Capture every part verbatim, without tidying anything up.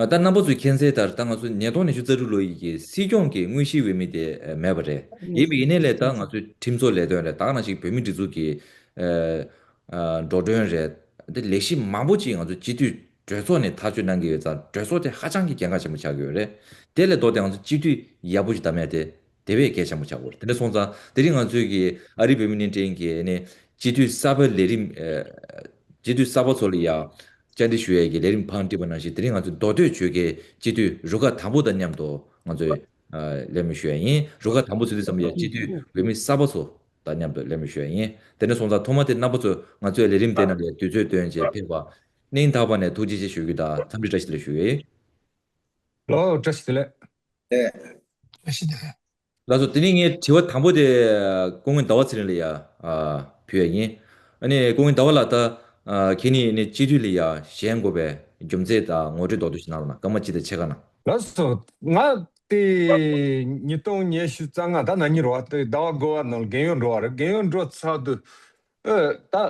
ད་རྣམ་པ་ཚོས་མཁྱེན་གསལ་ལྟར་ད་ང་ཚོ་ཉིས་སྟོང་ཉི་ཤུ་རྩ་དྲུག་ལོ་ཡི་གི་སྲིད་སྐྱོང་གི་དངོས་གཞིའི་འོས་མི་དེ་མེད་པ་རེད། ཡིན་པའི་ཡིན་ནའི་ལས་ད་ང་ཚོའི་ཁྲིམས་བཟོ་ལས་དོན་རེད། ད་ག་ནང་བཞིན་བོད་མིའི་སྒྲིག་འཛུགས་ཀྱི་འགྲོ་གྲོན་རེད། དེ་ལས་གཞི་མང་པོ་ཅིག་ང་ཚོ་སྤྱི་འཐུས་གྲོས་ཚོགས་ནས་ཐག་གཅོད་གནང་གི་ཡོད་ཙང་། གྲོས་ཚོགས་དེ་ཧ་ཅང་གི་གལ་འགངས་ཆེན་པོ་ཆགས་ཀྱི་ཡོད་རེད། དེ་ལས་ལྡོག་སྟེ་ང་ཚོ་སྤྱི་འཐུས་ཡག་པོ་ཞིག་བདམས་ཡ་དེ་དེ་བས་གལ་ཆེན་པོ་ཆགས་ཀྱི་ཡོད་རེད། དེ་འདྲ་སོང་ཙང་དེ་རིང་ང་ཚོའི་གི་ཨ་རིའི་བོད་མི་སྣེ་འདྲེན་གྱི་ནས་སྤྱི་འཐུས་གསར་པ་ལས་རིམ་ཨ་སྤྱི་འཐུས་གསར་པ་ཚོ་ལ་ཡ་བཅར་འདྲི་ཞུ་ཡས་ཀྱི་ལས་རིམ་བང་བསྒྲིགས་པ་ནང་བཞིན། དེ་རིང་ང་ཚོའི་མདོ་སྟོད་ཆོལ་ཁའི་སྤྱི་འཐུས་རུ་ཁག་དང་པོ་དང་མཉམ་དུ་ང་ཚོས་ཨ་ལས་མི་ཞུ་ཡ་ཡིན། རུ་ཁག་དང་པོ་ཚུད་དུས་ཙམ་ལ་ཡ་སྤྱི་འཐུས་འོས་མི་གསར་པ་ཚོ་དང་མཉམ་དུ་ལས་མི་ཞུ་ཡ་ཡིན། དེ་འདྲ་སོང་ཙང་ཐོག་མ་དེ་རྣམ་པ་ཚོས་ང་ཚོའི་ལས་རིམ་དེ་ནང་ལ་དུས་ཚོད་བཏོན་བྱས་ཕེབས་པ་སྙིང་ཐག་པ་ནས་ཐུགས་རྗེ་ཆེ་ཞུ་རྒྱུ་དང་འཚམས་འདྲི་བཀྲ་ཤིས་བདེ་ལེགས་ཞུ་གི་ཡིན། ལོ། བཀྲ་ཤིས་བདེ་ལེགས། ཨེ། བཀྲ་ཤིས་བདེ་ལེགས། ལགས་སོ། དེ་ནས་ངའི་དྲི་བ་དང་པོ་དེ་སྐུ་ངོ་ཟླ་བ་ཚེ་རིང་ལ་ཡ་ཨ་ཕུལ་ཡ་ཡིན། ཨ་ནི་སྐུ་ངོ་ཟླ་བ་ལགས། ད་ཨ་ཁྱེད་ཉིད་ནི་སྤྱི་འཐུས་ལ་ཡ་བཞེངས་དགོས་པའི་རྒྱུ་མཚན་དང་ངོ་སྤྲོད་མདོར་བསྡུས་ཤིག་གནང་རོགས་གནང་། སྐར་མ་གཅིག་དང་ཕྱེད་ཀ་གནང་། ལགས་སོ། ང་དེ་ཉིས་སྟོང་ཉི་ཤུ་རྩ་ལྔ་ད་ན་ནིང་རེད་བ། དེ་ཟླ་བ་དགུ་པ་ནང་རྒན་ཡོལ་འགྲོ་བ་རེད། རྒན་ཡོལ་འགྲོ་ཚར་དུས། ཨ། ད་ཨ་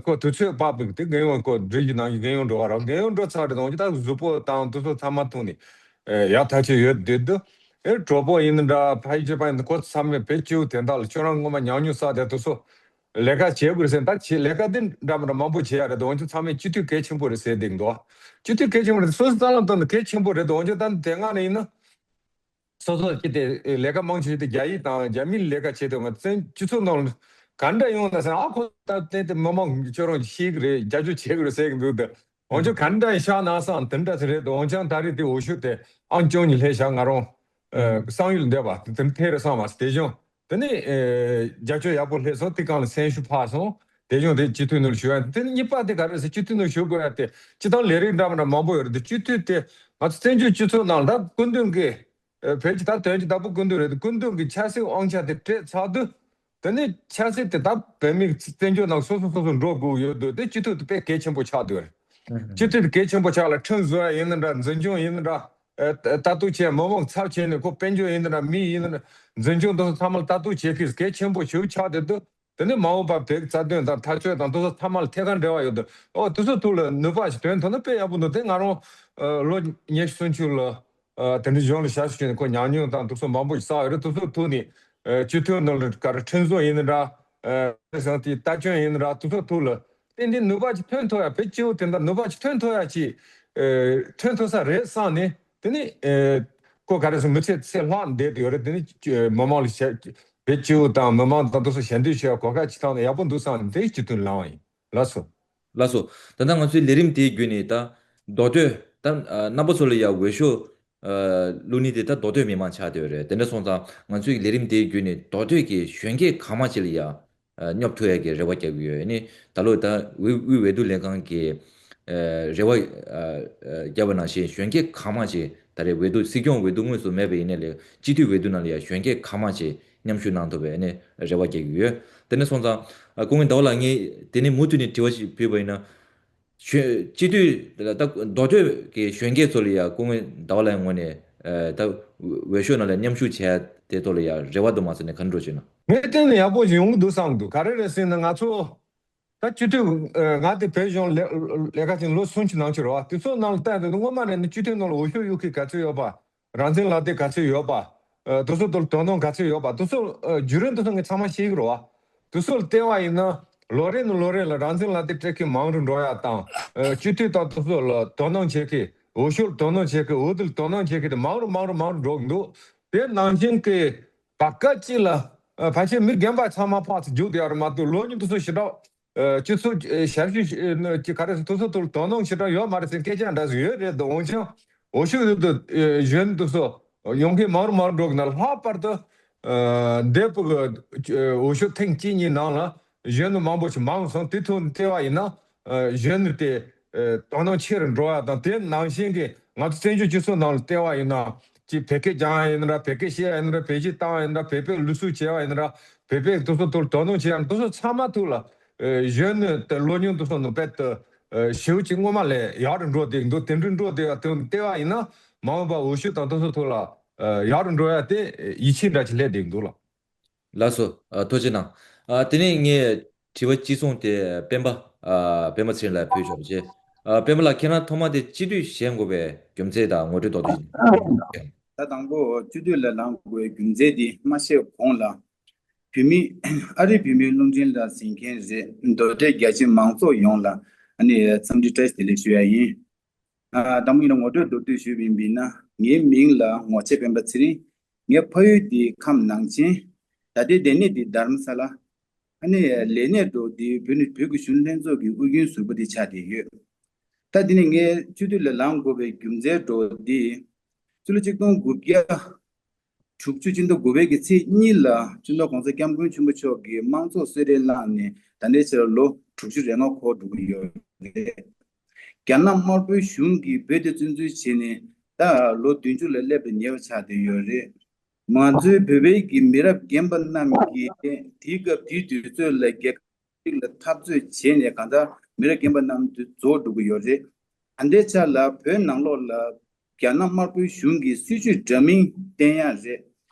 ཁོ་དུས་ཚོད་བབས་པའི་དེ་རྒན་ཡོལ་ཁོ་འགྲུལ་གྱི་ནང་བཞིན་རྒན་ཡོལ་འགྲོ་བ་རེད། རྒན་ཡོལ་འགྲོ་ཚར་དུས་འོང་ཅི་ད་གཟུགས་པོ་དང་དེ་ཚོ་ཚང་མ་ཐུག་ནས་ཨ་ཡག་ཐག་ཆོད་ཡོད་བསྡད་དུས། ཨེ་གྲོགས་པོ་ཡིན་ན་འདྲ། ཕ་ཡུལ་གཅིག་པ་ཡིན་ན་ཁོ་ཚང་མས་བེད་སྤྱིའུ་དེ་དག་ལ་ཁྱོད་རང་ངོ་མ་ཉམས་མྱོང་བསགས་ཏེ་དེ་ཚོ་ལས་ཀ་བྱེད་དགོས་རེད་ཟེར། ད་བྱེད་ལས་ཀ་འདི་འདྲ་མི་འདྲ་མང་པོ་བྱེད་ཡ་རེད་དོ། འོན་ཀྱང་ཚང་མས་སྤྱི་འཐུས་གལ་ཆེན་པོ་རེད་ཟེར་བསྡད་འདུག་སྤྱི་འཐུས་གལ་ཆེན་པོ་རེད། སོ་སོ་རྩ་ལམ་སྟོན་ན་གལ་ཆེན་པོ་རེད་དོ། འོན་ཀྱང་ད་དེ་སྔ་ནས་ཡིན་ན། སོ་སོ་སྐྱིད་དེ་ལས་ཀ་མང་ཆེ་དེ་རྒྱ་ཡིག་དང་རྒྱ་མིའི་ལས་ཀ་བྱེད་དུས་ང་བཙན་སྤྱི་ཚོགས་ནང་ག་འདྲ་ཡོང་ན་ཟེར། ཨ་ཁོ་ད་བསྟན་ཏེ་མི་མང་ཁྱོད་རང་ཤེས་ཀྱི་རེད། རྒྱབ་སྐྱོར་བྱེད་ཀྱི་རེད་ཟེར་གྱི་འདུག་དེ་འོན་ཀྱང་ག་འདྲ་ཡིན་ཤག་ན་བསམ། དེ་འདྲ་ཟེར་རེད་དོ། འོན་ཀྱང་ད་རེས་དེ་འོས་ཤོག་དེ་ཨང་བཅོ་གཉིས་སླེབས་ཤག་ང་རང་ཨ་བསམ་ཡུལ་འདས་པ་དེ་དེ་ཐེ་རེ་བསམ་པ་དེ་བྱུང་། དེ་ནས་ཨ་རྒྱབ་སྐྱོར་ཡག་པོ་སླེབས་སོང་། དེ་སྒང་ལ་སེམས་ཤུགས་འཕར་སོང་། དེ་བྱུང་། དེ་སྤྱི་འཐུས་ནང་ལ་ཞུགས་ཡ། དེ་ནས་གཉིས་པ་དེ་ག་རེ་ཟེར། སྤྱི་འཐུས་ནང་ཞུགས་དགོས་ཡ་དེ་སྤྱི་བཏང་ལས་རིགས་འདྲ་མི་འདྲ་མང་པོ་ཡོད་རེད་དེ། སྤྱི་འཐུས་དེ་ང་ཚོ་བཙན་བྱོལ་སྤྱི་ཚོགས་ནང་ལ་ད་སྐུ་མདུན་གྱི་ཨ་བོད་ཀྱི་ད་དོན་གྱི་བདག་པོ་སྐུ་མདུན་རེད། སྐུ་མདུན་གྱི་ཆབ་སྲིད་དབང་ཆ་དེ་སྤྲད་ཚར་དུས། དེ་ནས་ཆབ་སྲིད་དེ་ད་བོད་མི་བཙན་བྱོལ་ནང་སོ་སོ་སོ་སོ་འགྲོ་དགོས་ཡོད་དུས། དེ་སྤྱི་འཐུས་དེ་དཔེ་གལ་ཆེན་པོ་ཆགས་འདུག་སྤྱི་འཐུས་དེ་གལ་ཆེན་པོ་ཆགས་ལ། ཁྲིམས་བཟོ་ཡ་ཡིན་ན་འདྲ། འཛིན་སྐྱོང་ཡིན་ན་འདྲ། ཨ་ལྟ་རྟོག་བྱས་མི་མང་ཚབ་བྱས་ནས་ཁོ་དཔལ་འབྱོར་ཡིན་ན་འདྲ། མི་ཡིན་ན་འདྲ། འཛིན་སྐྱོང་དེ་ཚོ་ཚང་མ་ལ་ལྟ་རྟོག་བྱེད་མཁན་གལ་ཆེན་པོ་ཞིག་ཆགས་བསྡད་དུས། དེ་ནས་མ་འོངས་པར་དེ་རྩ་དོན་དང་ཐག་གཅོད་དང་དེ་ཚོ་ཚང་མ་ལ་ཐད་ཀར་འབྲེལ་བ་ཡོད་དུས། ཨོ་དེ་ཚོའི་ཐོག་ལ་ནུས་པ་ཞིག་ཐོན་ཐུབ་ན་དཔེ་ཡག་པོ་འདུག་དེ་ང་རང་ཨ་ལོ་ཉི་ཤུ་སུམ་ཅུ་ལ་ཨ་དེ་འདྲའི་གཞུང་ལ་ཞབས་ཞུ་བྱས་ནས་ཁོ་ཉམས་མྱོང་དང་དེ་ཚོ་མང་པོ་ཞིག་བསགས་ཡོད་རེད། དེ་ཚོའི་ཐོག་ནས་ཨ་སྤྱི་འཐུས་ནང་ལ་ག་རེ་ཁྲིམས་བཟོ་ཡིན་ན་འདྲ། ཨ་བྱས་ཙང་དེའི་ལྟ་སྐྱོང་ཡིན་ན་འདྲ། དེ་ཚོའི་ཐོག་ལ་ཏན་ཏན་ནུས་པ་ཅིག་ཐོན་ཐུབ་ཡ། བོད་སྤྱི་བོ་དེ་འདྲ་ནུས་པ་ཅིག་ཐོན་ཐུབ་ཡ་ཅིག་ཨ་ཐོན་ཐུབ་ས་རེད་བསམ་ནས། དེ་ནས་ཨ་ཁོ་ག་རེ་ཟེར། མི་ཚེ་ཚེ་ལྷག་བསྡད་ཡོད་རེད། དེ་ནས་མི་མང་ལ་ཞབས། བོད་སྤྱི་བོ་དང་མི་མང་དང་དེ་ཚོ་ཞབས་འདེགས་ཞུ་ཡ་གོ་སྐབས་ཅིག་བཏང་ན་ཡག་པོ་འདུག་བསམ་ནས་དེ་སྤྱི་འཐུས་ལངས་པ་ཡིན། ལགས་སོ། ལགས་སོ། ད་ལྟ་ང་ཚོའི་ལས་རིམ་དེའི་བརྒྱུད་ནས་ད་མདོ་སྟོད་ད་ཨ་རྣམ་པ་ཚོ་ལ་ཡ་འོས་ཤོག་ཨ་བླུག་ནི་དེ་ད་མདོ་སྟོད་མི་མང་ཆགས་བསྡད་ཡོད་རེད། དེ་འདྲ་སོང་ཙང་ང་ཚོའི་ལས་རིམ་དེའི་བརྒྱུད་ནས་མདོ་སྟོད་ཀྱི་གཞོན་སྐྱེས་གང་མང་ཅིག་ལ་ཡ་ཨ་སྙོབ་ཐུབ་ཡ་གི་རེ་བ་རྒྱག་གི་ཡོད། ཨ་ནི་ད་ལོ་ད་དབུས་དབུས་འོས་བསྡུ་ལས་ཁང་གི་ཨ་རེ་བ་ཨ་ཨ་བརྒྱབ་པ་ནང་བཞིན་གཞོན་སྐྱེས་གང་མང་ཅིག་ད་རེས་འོས་བསྡུ་སྲིད་སྐྱོང་འོས་བསྡུ་དངོས་སུ་མེད་པ་ཡིན་ནའི་ལས་སྤྱི་འཐུས་འོས་བསྡུ་ནང་ལ་ཡ་གཞོན་སྐྱེས་གང་མང་ཅིག་མཉམ་ཞུགས་གནང་ཐུབ་པའི་ཨ་ནི་རེ་བ་རྒྱག་གི་ཡོད། དེ་འདྲ་སོང་ཙང་ཨ་སྐུ་ངོ་ཟླ་བ་ལགས། ངས་དེ་ནས་མུ་མཐུད་ནས་དྲི་བ་ཞིག་ཕུལ་བ་ཡིན་ན། གཞོན་སྤྱི་འཐུས་ད་མདོ་སྟོད་ཀྱི་གཞོན་སྐྱེས་ཚོ་ལ་ཡ་སྐུ་ངོ་ཟླ་བ་ལགས་ངོས་ནས་ཨ་ད་འོས་ཤོག་ནང་ལ་མཉམ་ཞུགས་བྱས་དེ་ཐོག་ལ་ཡ་རེ་བ་འདུག་མ་ཟེར་ནས་ག་འདྲ་བྱས་ན། ངས་བལྟས་ན་ཡག་པོ་ཞིག་ཡོང་གི་འདུག་བསམ་གྱི་འདུག་ག་རེ་རེད་ཟེར་ན་ང་ཚོ་ད་སྤྱི་འཐུས་ཨ་ང་དེ་བོད་གཞུང་ལས་ལས་ཀ་བྱས་ལོ་སུམ་ཅུ་ནང་ཕྱིན་རེད་བ། དེ་ཚོ་ནང་ལ་བལྟས་དུས་སྔོན་མ་ནས་ནི་སྤྱི་འཐུས་ནང་ལ་འོས་ཤོག་གཡུག་མཁན་ག་ཚོད་ཡོད་པ། རང་བཙན་ལག་དེབ་ག་ཚོད་ཡོད་པ། ཨ་དེ་ཚོ་དེ་ལ་དོ་སྣང་ག་ཚོད་ཡོད་པ། དེ་ཚོ་ཨ་བརྒྱུད་རིམ་དེ་ཚོ་ངས་ཚང་མ་ཤེས་ཀྱི་རེད་བ། དེ་ཚོ་ལ་བལྟས་པ་ཡིན་ན་ལོ་རེ་ནས་ལོ་རེ་ལ་རང་བཙན་ལག་དེབ་སྤྲད་མཁན་མང་རུ་འགྲོ་ཡ་དང་། ཨ་སྤྱི་འཐུས་དང་དེ་ཚོ་ལ་དོ་སྣང་བྱེད་མཁན། འོས་ཤོག་ལ་དོ་སྣང་བྱེད་མཁན། འོས་བསྡུ་ལ་དོ་སྣང་བྱེད་མཁན་དེ་མང་རུ་མང་རུ་མང་རུ་འགྲོ་གི་འདུག་དེ་ནང་བཞིན་གྱི་བར་སྐབས་གཅིག་ལ་ཨ་ཕལ་ཆེར་མི་རྒན་པ་ཚང་མ་ཕར་ཚུར་རྒྱུགས་བསྡད་ཡ་རེད་མ་གཏོགས། ལོ་ཉུང་དེ་ཚོ་ཞེ་དྲག་ཨ་སྤྱི་ཚོགས་ཨ་ཞབས་ཞུ་ཨ་ནི་ཀྱི་ག་རེ་ཟེར། དེ་ཚོ་ཐོག་ལ་དོ་སྣང་ཞེ་དྲག་ཡོད་མ་རེད་ཟེར་སྐད་ཆ་འདྲ་ཟིག་ཡོད་རེད་འདུག་འོན་ཀྱང་འོས་ཤོག་དེ་ཚོ་ཨ་གཞོན་དེ་ཚོ་ཡོང་མཁན་མང་རུ་མང་རུ་འགྲོ་གི་ན། ལྷག་པར་དུ་ཨ་འདས་པའི་གི་ཨ་འོས་ཤོག་ཐེངས་གཅིག་གཉིས་ནང་ལ་གཞོན་ནུ་མང་པོ་ཞིག་མང་སོང་། དེ་ཐོག་ནས་བལྟས་པ་ཡིན་ན་ཨ་གཞོན་ནུ་དེ་ཨ་དོ་སྣང་ཆེ་རུ་འགྲོ་ཡ་དང་། དེ་ནང་བཞིན་གྱི་ང་ཚོ་བཙན་བྱོལ་སྤྱི་ཚོགས་ནང་ལ་བལྟས་པ་ཡིན་ན། ཅིག་བོད་སྐད་སྦྱང་ཡ་ཡིན་ན་འདྲ། བོད་སྐད་བཤད་ཡ་ཡིན་ན་འདྲ། བོད་ཡིག་བཏང་ཡ་ཡིན་ན་འདྲ། བོད་པའི་སློབ་གསོ་ཐོག་ལ་དོ་སྣང་བྱེད་ཡ་ཡིན་ན། དེ་ཚོ་ཚང་མ་ཐོག་ལ་ཨ་གཞོན་ནུ་དང་ལོ་ཉུང་དེ་ཚོ་ནང་དཔེ་ད་ཨ་ཞེ་པོ་ཅིག་སྔོན་མ་ལས་ཡག་རུ་འགྲོ་བསྡད་འདུག་དེ་འདྲ་འགྲོ་བསྡད་ཡ་དེ་བལྟས་པ་ཡིན་ན་མ་འོངས་པ་འོས་ཤོག་དང་དེ་ཚོ་ཐོག་ལ་ཨ་ཡག་རུ་འགྲོ་ཡ་དེ་ཡིད་ཆེས་འདྲ་ཅིག་སླེབས་བསྡད་འདུག་ལགས། ལགས་སོ། ཨ་ཐུགས་རྗེ་གནང་། ཨ་དེ་ནས་ངས་དྲི་བ་གཅིག་མཚུངས་དེ་སྤེན་པ་ཨ་སྤེན་པ་ཚེ་རིང་ལགས་ཕུལ་ཆོག་པ་བྱས། ཨ། པདྨ་ལགས། ཁྱེད་རང་ཐོག་མ་དེ་སྤྱི་འཐུས་བཞེངས་དགོས་པའི་རྒྱུ་མཚན་དང་ངོ་སྤྲོད་ཏོག་ཙམ། ད་དང་པོ་སྤྱི་འཐུས་ལ་ལངས་དགོས་པའི་རྒྱུ་མཚན་དེ་མ་བཤད་གོང་ལ། བོད་མི། ཨ་རིའི་བོད་མིའི་རླུང་འཕྲིན་ལ་གཟིགས་མཁན་རེད། མདོ་སྟོད་རྒྱ་ཆེ་མང་ཚོགས་ཡོངས་ལ་ཨ་ནི་འཚམས་འདྲི་བཀྲ་ཤིས་བདེ་ལེགས་ཞུ་ཡ་ཡིན། ཨ། དང་པོ་ཡིན་ན་ངོ་སྤྲོད་མདོར་བསྡུས་ཞུས་པ་ཡིན་ན། ངའི་མིང་ལ་ངོ་ཆེ་སྤེན་པ་ཚེ་རིང་། ངའི་ཕ་ཡུལ་དེ་ཁམས་ནང་ཆེན། ད་ལྟའི་ལས་གནས་དེ་རྡ་རམ་ས་ལ། ཨ་ནི་ལས་གནས་འགྲོ་དེ་བོད་ནི་བོད་ཀྱི་གཞོན་ནུ་ལྷན་ཚོགས་ཀྱི་ཨུ་རྒྱན་ཟུར་པ་དེ་ཆགས་བསྡད་ཡོད། ད་དེ་ནས་ངས་སྤྱི་འཐུས་ལ་ལངས་དགོས་པའི་རྒྱུ་མཚན་འགྲོ་དེ། ཕྱི་ལོ་ཆིག་སྟོང་དགུ་བརྒྱ་དྲུག་ཅུ་སྤྱི་ཟླ་དགུ་པའི་གི་ཚེས་གཉིས་ལ་སྤྱི་ནོར་༸གོང་ས་༸སྐྱབས་མགོན་ཆེན་པོ་མཆོག་གིས་དམངས་གཙོ་གསོལ་རས་བླངས་ནས་ད་ལྟའི་ཆར་ལོ་དྲུག་ཅུ་རེ་ལྔ་འཁོར་འགྲོ་གི་ཡོད་རེད། རྒྱ་ནག་དམར་པོའི་གཞུང་གིས་བོད་དེ་བཙན་འཛུལ་བྱས་ནས་ད་ལོ་བདུན་ཅུ་ལ་སླེབས་པའི་ཉེ་བ་ཆགས་བསྡད་ཡོད་རེད། ང་ཚོའི་བོད་པའི་གི་མི་རབས་རྒན་པ་རྣམས་ཀྱིས་དེའི་སྐབས་དེའི་དུས་ཚོད་ལ་རྒྱལ་ཁབ་ཅིག་ལ་འཐབ་རྩོད་བྱས་ནས་གང་ལྟར་མི་རབས་རྒན་པ་རྣམས་དེ་རྫོགས་འགྲོ་གི་ཡོད་རེད། ད་ལྟའི་ཆ་ལ་བོད་ནང་ལོགས་ལ་རྒྱ་ནག་དམར་པོའི་གཞུང་གིས་སྲིད་བྱུས་འདྲ་མིན་བསྟན་ཡ་རེད།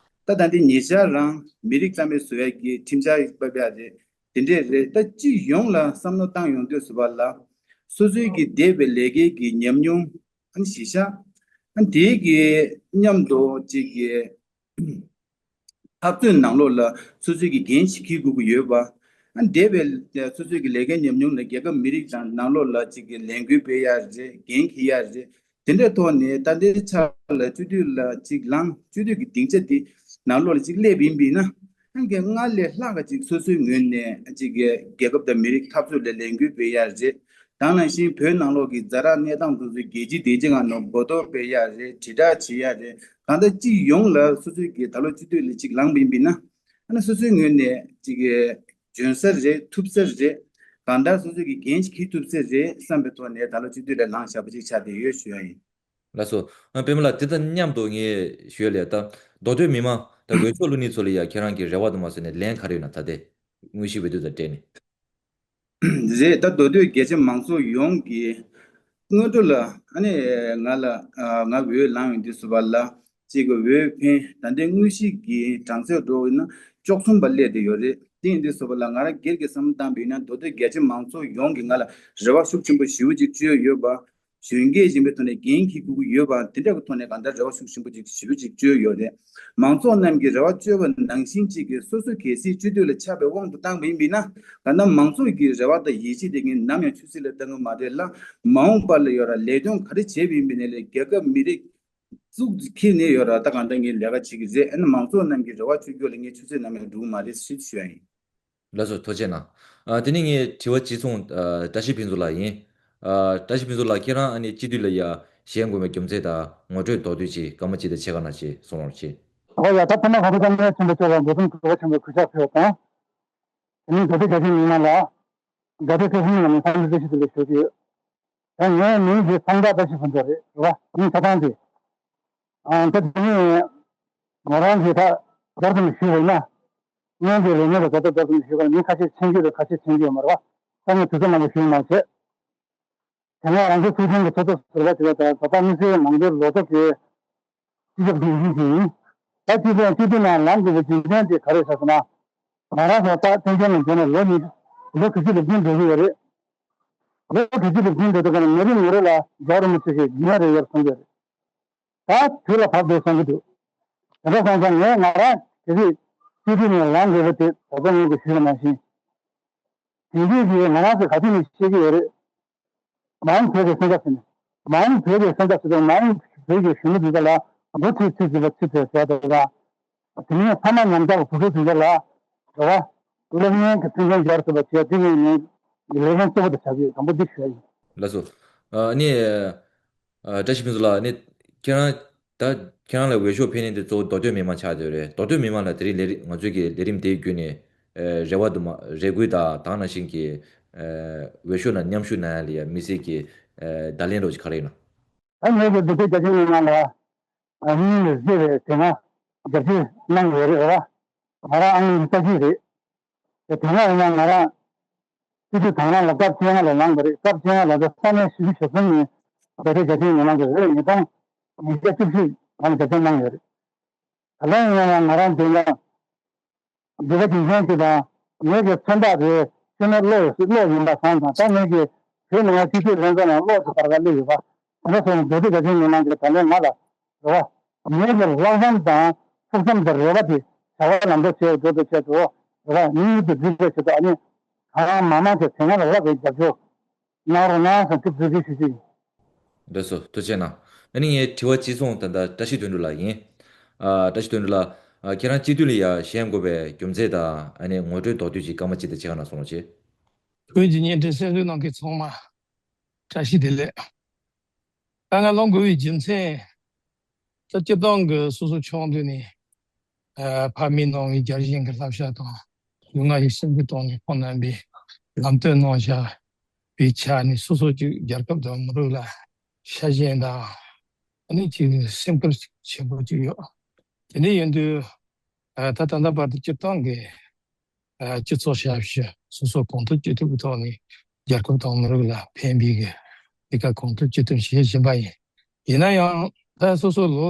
ད་ད་ལྟའི་ཉེ་ཆར་རང་མི་རིགས་རྩ་མེད་བཟོ་ཡ་གི་ཁྲིམས་འཆར་ཕབ་ཡ་རེད། དེ་འདྲས་རེད། ད་སྤྱི་ཡོངས་ལ་བསམ་བློ་བཏང་ཡོང་དུས་སུ་བ་ལ། སོ་སོའི་གི་འདས་པའི་ལས་ཀའི་གི་ཉམས་མྱོང་། ཨ་ནི་གཞིས་ཆགས། ཨ་ནི་དེའི་གི་མཉམ་དུ་གཅིག་གི་འཐབ་རྩོད་ནང་ལོགས་ལ་སོ་སོའི་གི་འགན་ཞིག་འཁྱེར་དགོས་ཀྱི་ཡོད་པ། ཨ་ནི་འདས་པའི་སོ་སོའི་གི་ལས་ཀའི་ཉམས་མྱོང་ལ་རྒྱལ་ཁབ་མི་རིགས་དང་ནང་ལོགས་ལ་གཅིག་གི་ལས་འགུལ་སྤེལ་ཡ་རེད། འགན་འཁྱེར་ཡ་རེད། དེ་འདྲའི་ཐོག་ནས་ད་ལྟའི་ཆ་ལ་སྤྱི་འཐུས་ལ་གཅིག་ལངས། སྤྱི་འཐུས་ཀྱི་སྡིངས་ཆ་འདི་ནང་ལོགས་ལ་གཅིག་སླེབས་ཡིན་པས་ན། ཨང་ཀི་སྔར་ལས་ལྷག་ག་ཅིག་སོ་སོའི་ངོས་ནས་ཅིག་གི་རྒྱལ་ཁབ་དང་མི་རིགས་འཐབ་རྩོད་ལ་ལས་འགུལ་སྤེལ་ཡ་རེད། དེ་ནང་བཞིན་བོད་ནང་ལོགས་ཀྱི་ཛ་དྲག་གནས་སྟངས་དེ་ཚོ་རྒྱལ་སྤྱིའི་སྡིངས་ཆའི་ངང་ནས་གོ་རྟོགས་སྤེལ་ཡ་རེད། དྲིལ་བསྒྲགས་བྱེད་ཡ་རེད། གང་ལྟར་སྤྱི་ཡོངས་ལ་སོ་སོའི་གི་ད་ལོ་སྤྱི་འཐུས་ལ་ཅིག་ལངས་པ་ཡིན་པས་ན། ཨ་ནི་སོ་སོའི་ངོས་ནས་ཅིག་གི་འཇོན་ས་རེད། ཐུབ་ས་རེད། གང་ལྟར་སོ་སོའི་གི་འགན་ཞིག་འཁྱེར་ཐུབ་ས་རེད་བསམ་པའི་ཐོག་ནས་ད་ལོ་སྤྱི་འཐུས་ལ་ལངས་བཞག་པ་ཅིག་ཆགས་བསྡད་ཡོད་ཞུ་ཡ་ཡིན། ལགས་སོ། ཨ། པདྨ་ལགས། དེ་དང་མཉམ་དུ་ངས་ཞུ་ཡ་ལས་ད་མདོ་སྟོད་མི་མང་ད་འོས་ཤོག་བླུག་ནི་ཚོ་ལ་ཡ་ཁྱེད་རང་གི་རེ་བ་དུ་མ་ཟད་ནས་ལན་ག་རེ་ཡོད་ན། ད་དེ་དངོས་གཞི་འོས་བསྡུ་དང་འབྲེལ་ནས། རེད། ད་མདོ་སྟོད་རྒྱ་ཆེ་མང་ཚོགས་ཡོངས་ཀྱི་སྔོན་འགྲོ་ལ་ཨ་ནི་ང་ལ་ང་འོས་ལངས་ཡོང་དུས་སུ་བ་ལ་གཅིག་གི་འོས་འཕེན་ད་ལྟའི་དངོས་གཞི་གི་གྲངས་ཚད་འགྲོ་ཡིན་ན་བཅུ་གསུམ་པ་སླེབས་བསྡད་ཡོད་རེད། དེ་ཡིན་དུས་སུ་བ་ལ་ང་རང་སྒེར་གྱི་བསམ་བློ་བཏང་པ་ཡིན་ན་མདོ་སྟོད་རྒྱ་ཆེ་མང་ཚོགས་ཡོངས་ཀྱིས་ང་ལ་རེ་བ་ཤུགས་ཆེན་པོ་ཞེ་པོ་ཅིག་བཅོལ་ཡོད་པ། གཞོན་སྐྱེས་ཡིན་པའི་ཐོག་ནས་འགན་འཁྱེར་དགོས་ཀྱི་ཡོད་པ་དེ་འདྲ་གི་ཐོག་ནས་གང་ལྟར་རེ་བ་ཤུགས་ཆེན་པོ་ཅིག་ཞེ་པོ་ཅིག་བཅོལ་ཡོད་རེད། མང་ཚོགས་རྣམས་ཀྱིས་རེ་བ་བཅོལ་བ་ནང་བཞིན་གཅིག་གིས་སོ་སོ་གལ་སྲིད་སྤྱི་འཐུས་ལ་ཆགས་པའི་དབང་དུ་བཏང་བ་ཡིན་པས་ན། གང་ལྟར་མང་ཚོགས་ཀྱི་རེ་བ་དང་ཡིད་ཆེས་དེ་ངས་ནམ་ཡང་ཆུད་ཟོས་ལ་བཏང་གི་མ་རེད་ལ། མ་འོངས་པ་ལ་ཡོད་ར་ལས་དོན་ག་རེ་བྱས་པ་ཡིན་པ་ནས་ལས་རྒྱལ་ཁབ་མི་རིགས་གཙུག་འཁྱེར་ནས་ཡོད་ར་ད་གང་ལྟར་ངས་ལས་ཀ་བྱེད་ཀྱི་རེད། ཨ་ནི་མང་ཚོགས་རྣམས་ཀྱི་རེ་བ་བཅོལ་རྒྱུ་ལ་ངས་ཆུད་ཟོས་ནམ་ཡང་འགྲོ་གི་མ་རེད་ཞེས་ཞུ་ཡ་ཡིན། ལགས་སོ། ཐུགས་རྗེ་གནང་། ཨ། དེ་ནས་ངའི་དྲི་བ་གཅིག་མཚུངས། ཨ། བཀྲ་ཤིས་ཕུན་ཚོགས་ལགས་ཡིན། ཨ། བཀྲ་ཤིས་ཕུན་ཚོགས་ལགས། ཁྱེད་རང་ཨ་ནི་སྤྱི་འཐུས་ལ་ཡ་བཞེངས་དགོས་པའི་རྒྱུ་མཚན་དང་ངོ་སྤྲོད་མདོར་བསྡུས་ཅིག་སྐར་མ་གཅིག་དང་ཕྱེད་ཀ་ནང་ཅིག་གསུང་རོགས་གྱིས། ཨོ་ཡ། ད་ཐོག་མར་གོང་ས་སྐྱབས་མགོན་ཆེན་པོ་མཆོག་ལ་འགྲོ་སོང་གི་གུས་ཕྱག་ཕུལ་བ་དང་། དེ་ནས་མདོ་སྟོད་རྒྱ་ཆེ་མི་མང་ལ་དགའ་དད་བཀྲ་ཤིས་ལ་ནི་འཚམས་འདྲི་བཀྲ་ཤིས་བདེ་ལེགས་ཞུ་གི་ཡོད། ད་ངའི་མིང་དེ་ཚོང་བདག་བཀྲ་ཤིས་ཕུན་ཚོགས་རེད། རེད་བ། ངའི་ཆ་ཚང་དེ། ཨ། ད་དེ་ནས་ང་རང་གིས་ད་མདོར་ཙམ་ཞུས་པ་ཡིན་ན། སྔོན་གྱི་རིག་གནས་ལ་ད་ལྟ་མདོར་ཙམ་ཞུས་པ་ཡིན་ན་མི་ཁ་ཤས་མཁྱེན་གྱི་རེད། ཁ་ཤས་མཁྱེན་གྱི་ཡོད་མ་རེད་བ། ད་ངས་དུས་ཚོད་མང་པོ་ཞུ་མ་བྱེད། དེ་སྔ་རང་བྱུང་ཚོགས་ཆུང་གི་ཚོགས་གཙོ་ཟུར་པ་ཞིག་ལ་ད་ད་ལྟ་དམིགས་བསལ་མང་གཙོའི་ལོ་ཐོ་གི་སྤྱི་ཁྱབ་འགན་འཛིན་ཞིག་ཡིན། ད་སྤྱི་ཚོགས་སྤྱི་འཐུས་ནང་ལངས་དགོས་པའི་རྒྱུ་མཚན་དེ་ག་རེ་ཟེར་ན། ང་རང་ཚོ་ད་བསྟན་ཆེན་ནང་འཛུལ་ནས་ལོ་ཉི་ལོ་དྲུག་ཅུ་ལོ་བདུན་འགྲོ་གི་ཡོད་རེད། ལོ་དྲུག་ཅུ་ལོ་བདུན་འགྲོ་དུས་ཀ་ནས་མི་རེ་ངོ་རེ་ལ་རྒྱལ་བ་རིན་པོ་ཆེ་གིས་རྒྱུན་རེ་ཡོད་གསུང་གི་ཡོད་རེད། ད་དུས་ལ་བབ་འདུག་བསམ་གྱི་འདུག་དེ་འདྲ་སོང་ཙང་ངས་ང་རང་དེ་རིང་སྤྱི་འཐུས་ནས་ལངས་དགོས་པ་དེ་ད་ལྟ་ངས་ཀྱི་ཞུས་པ་ནང་བཞིན། དེང་དུས་ཀྱི་ང་རང་ཚོས་ག་དུས་ནས་ཤེས་ཀྱི་ཡོད་རེད། མ་འོངས་བོད་ཀྱི་སེམས་ཁྲལ་ཟེར་ནས། མ་འོངས་བོད་ཀྱི་སེམས་ཁྲལ་ཟེར་དུས་མ་འོངས་བོད་ཀྱི་གཞོན་ནུ་དེ་ཚོ་ལ་འགོ་ཁྲིད་ཚུལ་ཟིན་པ་ཚུལ་དེ་ཟེར་དེ་དང་། དེ་ནས་ཕ་མ་ཉམ་ཆག་གི་བུ་ཕྲུག་དེ་ཚོ་ལ་རེ་བ། སློབ་གཉེར་གྱི་མཐུན་རྐྱེན་སྦྱར་ཐུབ་པ་བྱས། དེ་ངས་ངའི་ལས་འགན་གཙོ་བོ་དེ་བྱ་རྒྱུ་དང་པོ་འདི་ཞུ་ཡ་ཡིན། ལགས་སོ། ཨ་ནི། ཨ། བཀྲ་ཤིས་ཕུན་ཚོགས་ལགས། ཨ་ནི་ཁྱེད་རང་ད་ཁྱེད་རང་ལ་འོས་ཤོག་འཕེན་ནི་དེ་གཙོ་བོ་མདོ་སྟོད་མི་མང་ཆགས་བསྡད་ཡོད་རེད། མདོ་སྟོད་མི་མང་ལ་དེ་རིང་ལས་རིམ་ང་ཚོའི་གི་ལས་རིམ་དེའི་བརྒྱུད་ནས་ཨ་རེ་བ་དུ་མ་རེ་སྐུལ་དང་དེ་ནང་བཞིན་གྱི་ཨ་འོས་ཤོག་ནང་མཉམ་ཞུགས་གནང་ཡ་ལ་ཡ་དམིགས་བསལ་གྱི་ཨ་བརྡ་ལན་རོགས་ཀྱི་ག་རེ་ཡིན་ན། ད་ངས་ཀྱི་མདོ་སྟོད་རྒྱ་ཆེ་མི་མང་ལ་ཨ་སྙིང་ནས་བརྗེ་བའི་དེ་སྔ་རྒྱབ་སྐྱོར་གནང་ཡོད་རེད་བ། ང་རང་ཨང་རིམ་ས་བཞི་རེད། དེ་དེ་སྔ་ཡིན་ན་ང་རང་སྤྱི་འཐུས་དང་བླངས་ལ་སྐབས་བཅོ་ལྔ་ལ་ལངས་པ་རེད། སྐབས་བཅོ་ལྔ་ལ་ད་ས་གནས་བཞི་བཅུ་ཞེ་གསུམ་ནས་མདོ་སྟོད་རྒྱ་ཆེ་མི་མང་གི་འོས་ཉིས་སྟོང་ཉིས་བརྒྱ་བཅུ་བཞི་ལ་རྒྱབ་སྐྱོར་གནང་ཡོད་རེད། ད་ལན་ཡིན་ན་ཡང་ང་རང་འདི་ལ་འདི་ག་དེང་སང་ཅིག་དང་ངེད་ཀྱི་མཚོན་རྟགས་དེ་སྤྱི་ནོར་བློ་ཡོད་བློ་ཡིན་པ་གང་དང་། ད་ངེད་ཀྱི་ བོད་མི་མང་སྤྱི་འཐུས་ལྷན་ཚོགས་ནང་བློ་གཅིག་བར་ག་སླེབས་ཡོད་པ། དེ་འདྲ་སོང་ནས་མདོ་སྟོད་རྒྱ་ཆེའི་མི་མང་གིས་ད་ལན་ང་ལ་རེ་བ། ངེད་ཀྱི་ལྷག་བསམ་དང་ཕུགས་བསམ་དང་རེ་བ་དེ་བྱ་བ་ལམ་འགྲོ་བྱེད་འགྲོ་བའི་ཆེད་དུ་རེ་བ་མི་ཡུལ་དུ་འཛིན་པའི་ཆེད་དུ། ཨ་ནི་གང་མང་མང་དེ་དེ་སྔ་ལ་ལྷག་པའི་རྒྱབ་སྐྱོར་གནང་རོགས་གནང་ཟེར་ཐུགས་འཚབ་ཞུ་རྒྱུ་ཡིན། ལགས་སོ། ཐུགས་རྗེ་གནང་། ཨ་ནི་ངའི་དྲི་བ་གཅིག་ཚང་ད་ལྟ་བཀྲ་ཤིས་དོན་གྲུབ་ལགས་ཡིན། ཨ། བཀྲ་ཤིས་དོན་གྲུབ་ལགས། ཨ། ཁྱེད་རང་སྤྱི་འཐུས་ལ་ཡ་བཞེངས་དགོས་པའི་རྒྱུ་མཚན་དང་། ཨ་ནི་ངོ་སྤྲོད་མདོར་བསྡུས་ཅིག་སྐར་མ་གཅིག་དང་ཕྱེད་ཀ་གནང་སོང་རོགས་བྱེད། བོད་ཀྱི་བརྙན་འཕྲིན་གསན་གཟིགས་གནང་མཁན་ཚང་མ་བཀྲ་ཤིས་བདེ་ལེགས། ད་ང་ལངས་དགོས་པའི་རྒྱུ་མཚན། ད་སྤྱིར་བཏང་གི་སོ་སོ་ཕྱོགས་འདི་ནས། ཨ། ཕ་མའི་ནང་གི་རྒྱལ་ཞེན་གྱི་བསླབ་བྱ་དང་། ལུས་ངག་ཡིད་གསུམ་གྱི་ཐོག་ནས་ཁོང་རྣམ་པས་ལམ་སྟོན་གནང་བཞག་པའི་ཆ་ནས། སོ་སོ་ཅིག་རྒྱལ་ཁབ་དང་མི་རིགས་ལ་ཤ་ཞེན་དང་། ཨ་ནི་ཅིག་སེམས་ཁུར་ཆེན་པོ་ཅིག་ཡོད། དེ་འདྲ་ཡིན་དུས། ཨ། ད་ད་ལྟ་བར་དུ་སྤྱིར་བཏང་གི། ཨ། སྤྱི་ཚོགས་ཞབས་ཞུ་སོ་སོ་གང་ཐུབ་ཅི་ཐུབ་ཀྱི་ཐོག་ནས་རྒྱལ་ཁབ་དང་མི་རིགས་ལ་ཕན་པའི་གི་ལས་ཀ་གང་ཐུབ་ཅི་ཐུབ་བྱེད་བཞིན་པ་ཡིན། ཡིན་ན་ཡང་ད་སོ་སོ་ལོ་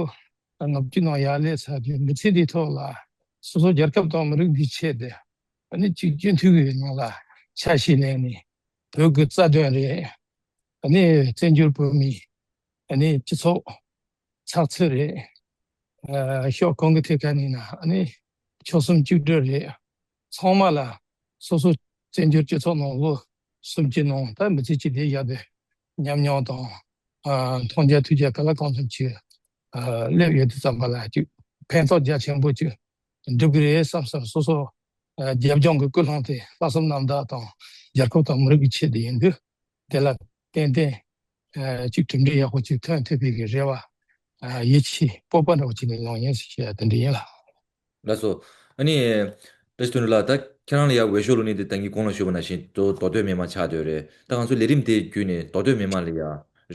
ལྔ་བཅུ་ནང་ཡར་སླེབས་ཚར་དུས། མི་ཚེ་འདིའི་ཐོག་ལ་སོ་སོ་རྒྱལ་ཁབ་དང་མི་རིགས་འདིའི་ཆེད་དུ། ཨ་ནི་གཅིག་སྤྱི་འཐུས་ཀྱི་ནང་ལ་ཆ་ཤས་ལེན་ནས། བོད་ཀྱི་རྩ་དོན་རེད། ཨ་ནི་བཙན་བྱོལ་བོད་མིའི། ཨ་ནི་སྤྱི་ཚོགས་ཚགས་ཚུད་རེད། ཨ། ཕྱོགས་གང་གི་ཐད་ཀ་ནས་ན། ཨ་ནི་ཆོལ་གསུམ་གཅིག་སྒྲིལ་རེད། ཚང་མ་ལ་སོ་སོ་བཙན་བྱོལ་སྤྱི་ཚོགས་ནང་ལོ་གསུམ་གྱི་ནང་ད་མི་ཚེ་གཅིག་དེ་ཡག་དེ་ཉམས་མྱོང་དང་། ཨ། མཐོང་རྒྱ་ཐོས་རྒྱ་ག་ལ་གང་འཚམ་ཅིག་ཨ། སླེབས་ཡོད་དུས་ཙམ་པ་ལ་ཅིག་ཕན་ཐོགས་རྒྱ་ཆེན་པོ་ཅིག་འགྲུབ་ཀྱི་རེད་བསམ་བསམ། སོ་སོ། ཨ། རྒྱབ་ལྗོངས་ཀྱི་ཀུན་སློང་དེ་ལྷག་བསམ་རྣམ་དག་དང་རྒྱལ་ཁབ་དང་མི་རིགས་ཀྱི་ཆེད་དུ་ཡིན་དུས། དེ་ལ་ཏན་ཏན། ཨ། ཅིག་གྲུབ་འབྲས་ཡག་པོ་ཅིག་ཐོན་ཐུབ་པའི་གི་རེ་བ། ཨ། ཡིད་ཆེས་སྤོབས་པ་འདྲ་བོ་ཅིག་ནས་ལངས་ཡིན་ཟེར་བཤད་ཡ་དེ་འདྲ་ཡིན་ལགས། ལགས་སོ། ཨ་ནི་བཀྲ་ཤིས་དོན་གྲུབ་ལགས། ད་ཁྱེད་རང་ལ་ཡ་འོས་ཤོག་བླུགས་ནི་དེ་ད་ངས་གོང་ལ་ཞུས་པ་ནང་བཞིན་མདོ་མདོ་སྟོད་མི་མང་ཆགས་བསྡད་ཡོད་རེད། ད་ང་ཚོ་ལས་རིམ་དེ་བརྒྱུད་ནས་མདོ་སྟོད་མི་མང་ལ་ཡ་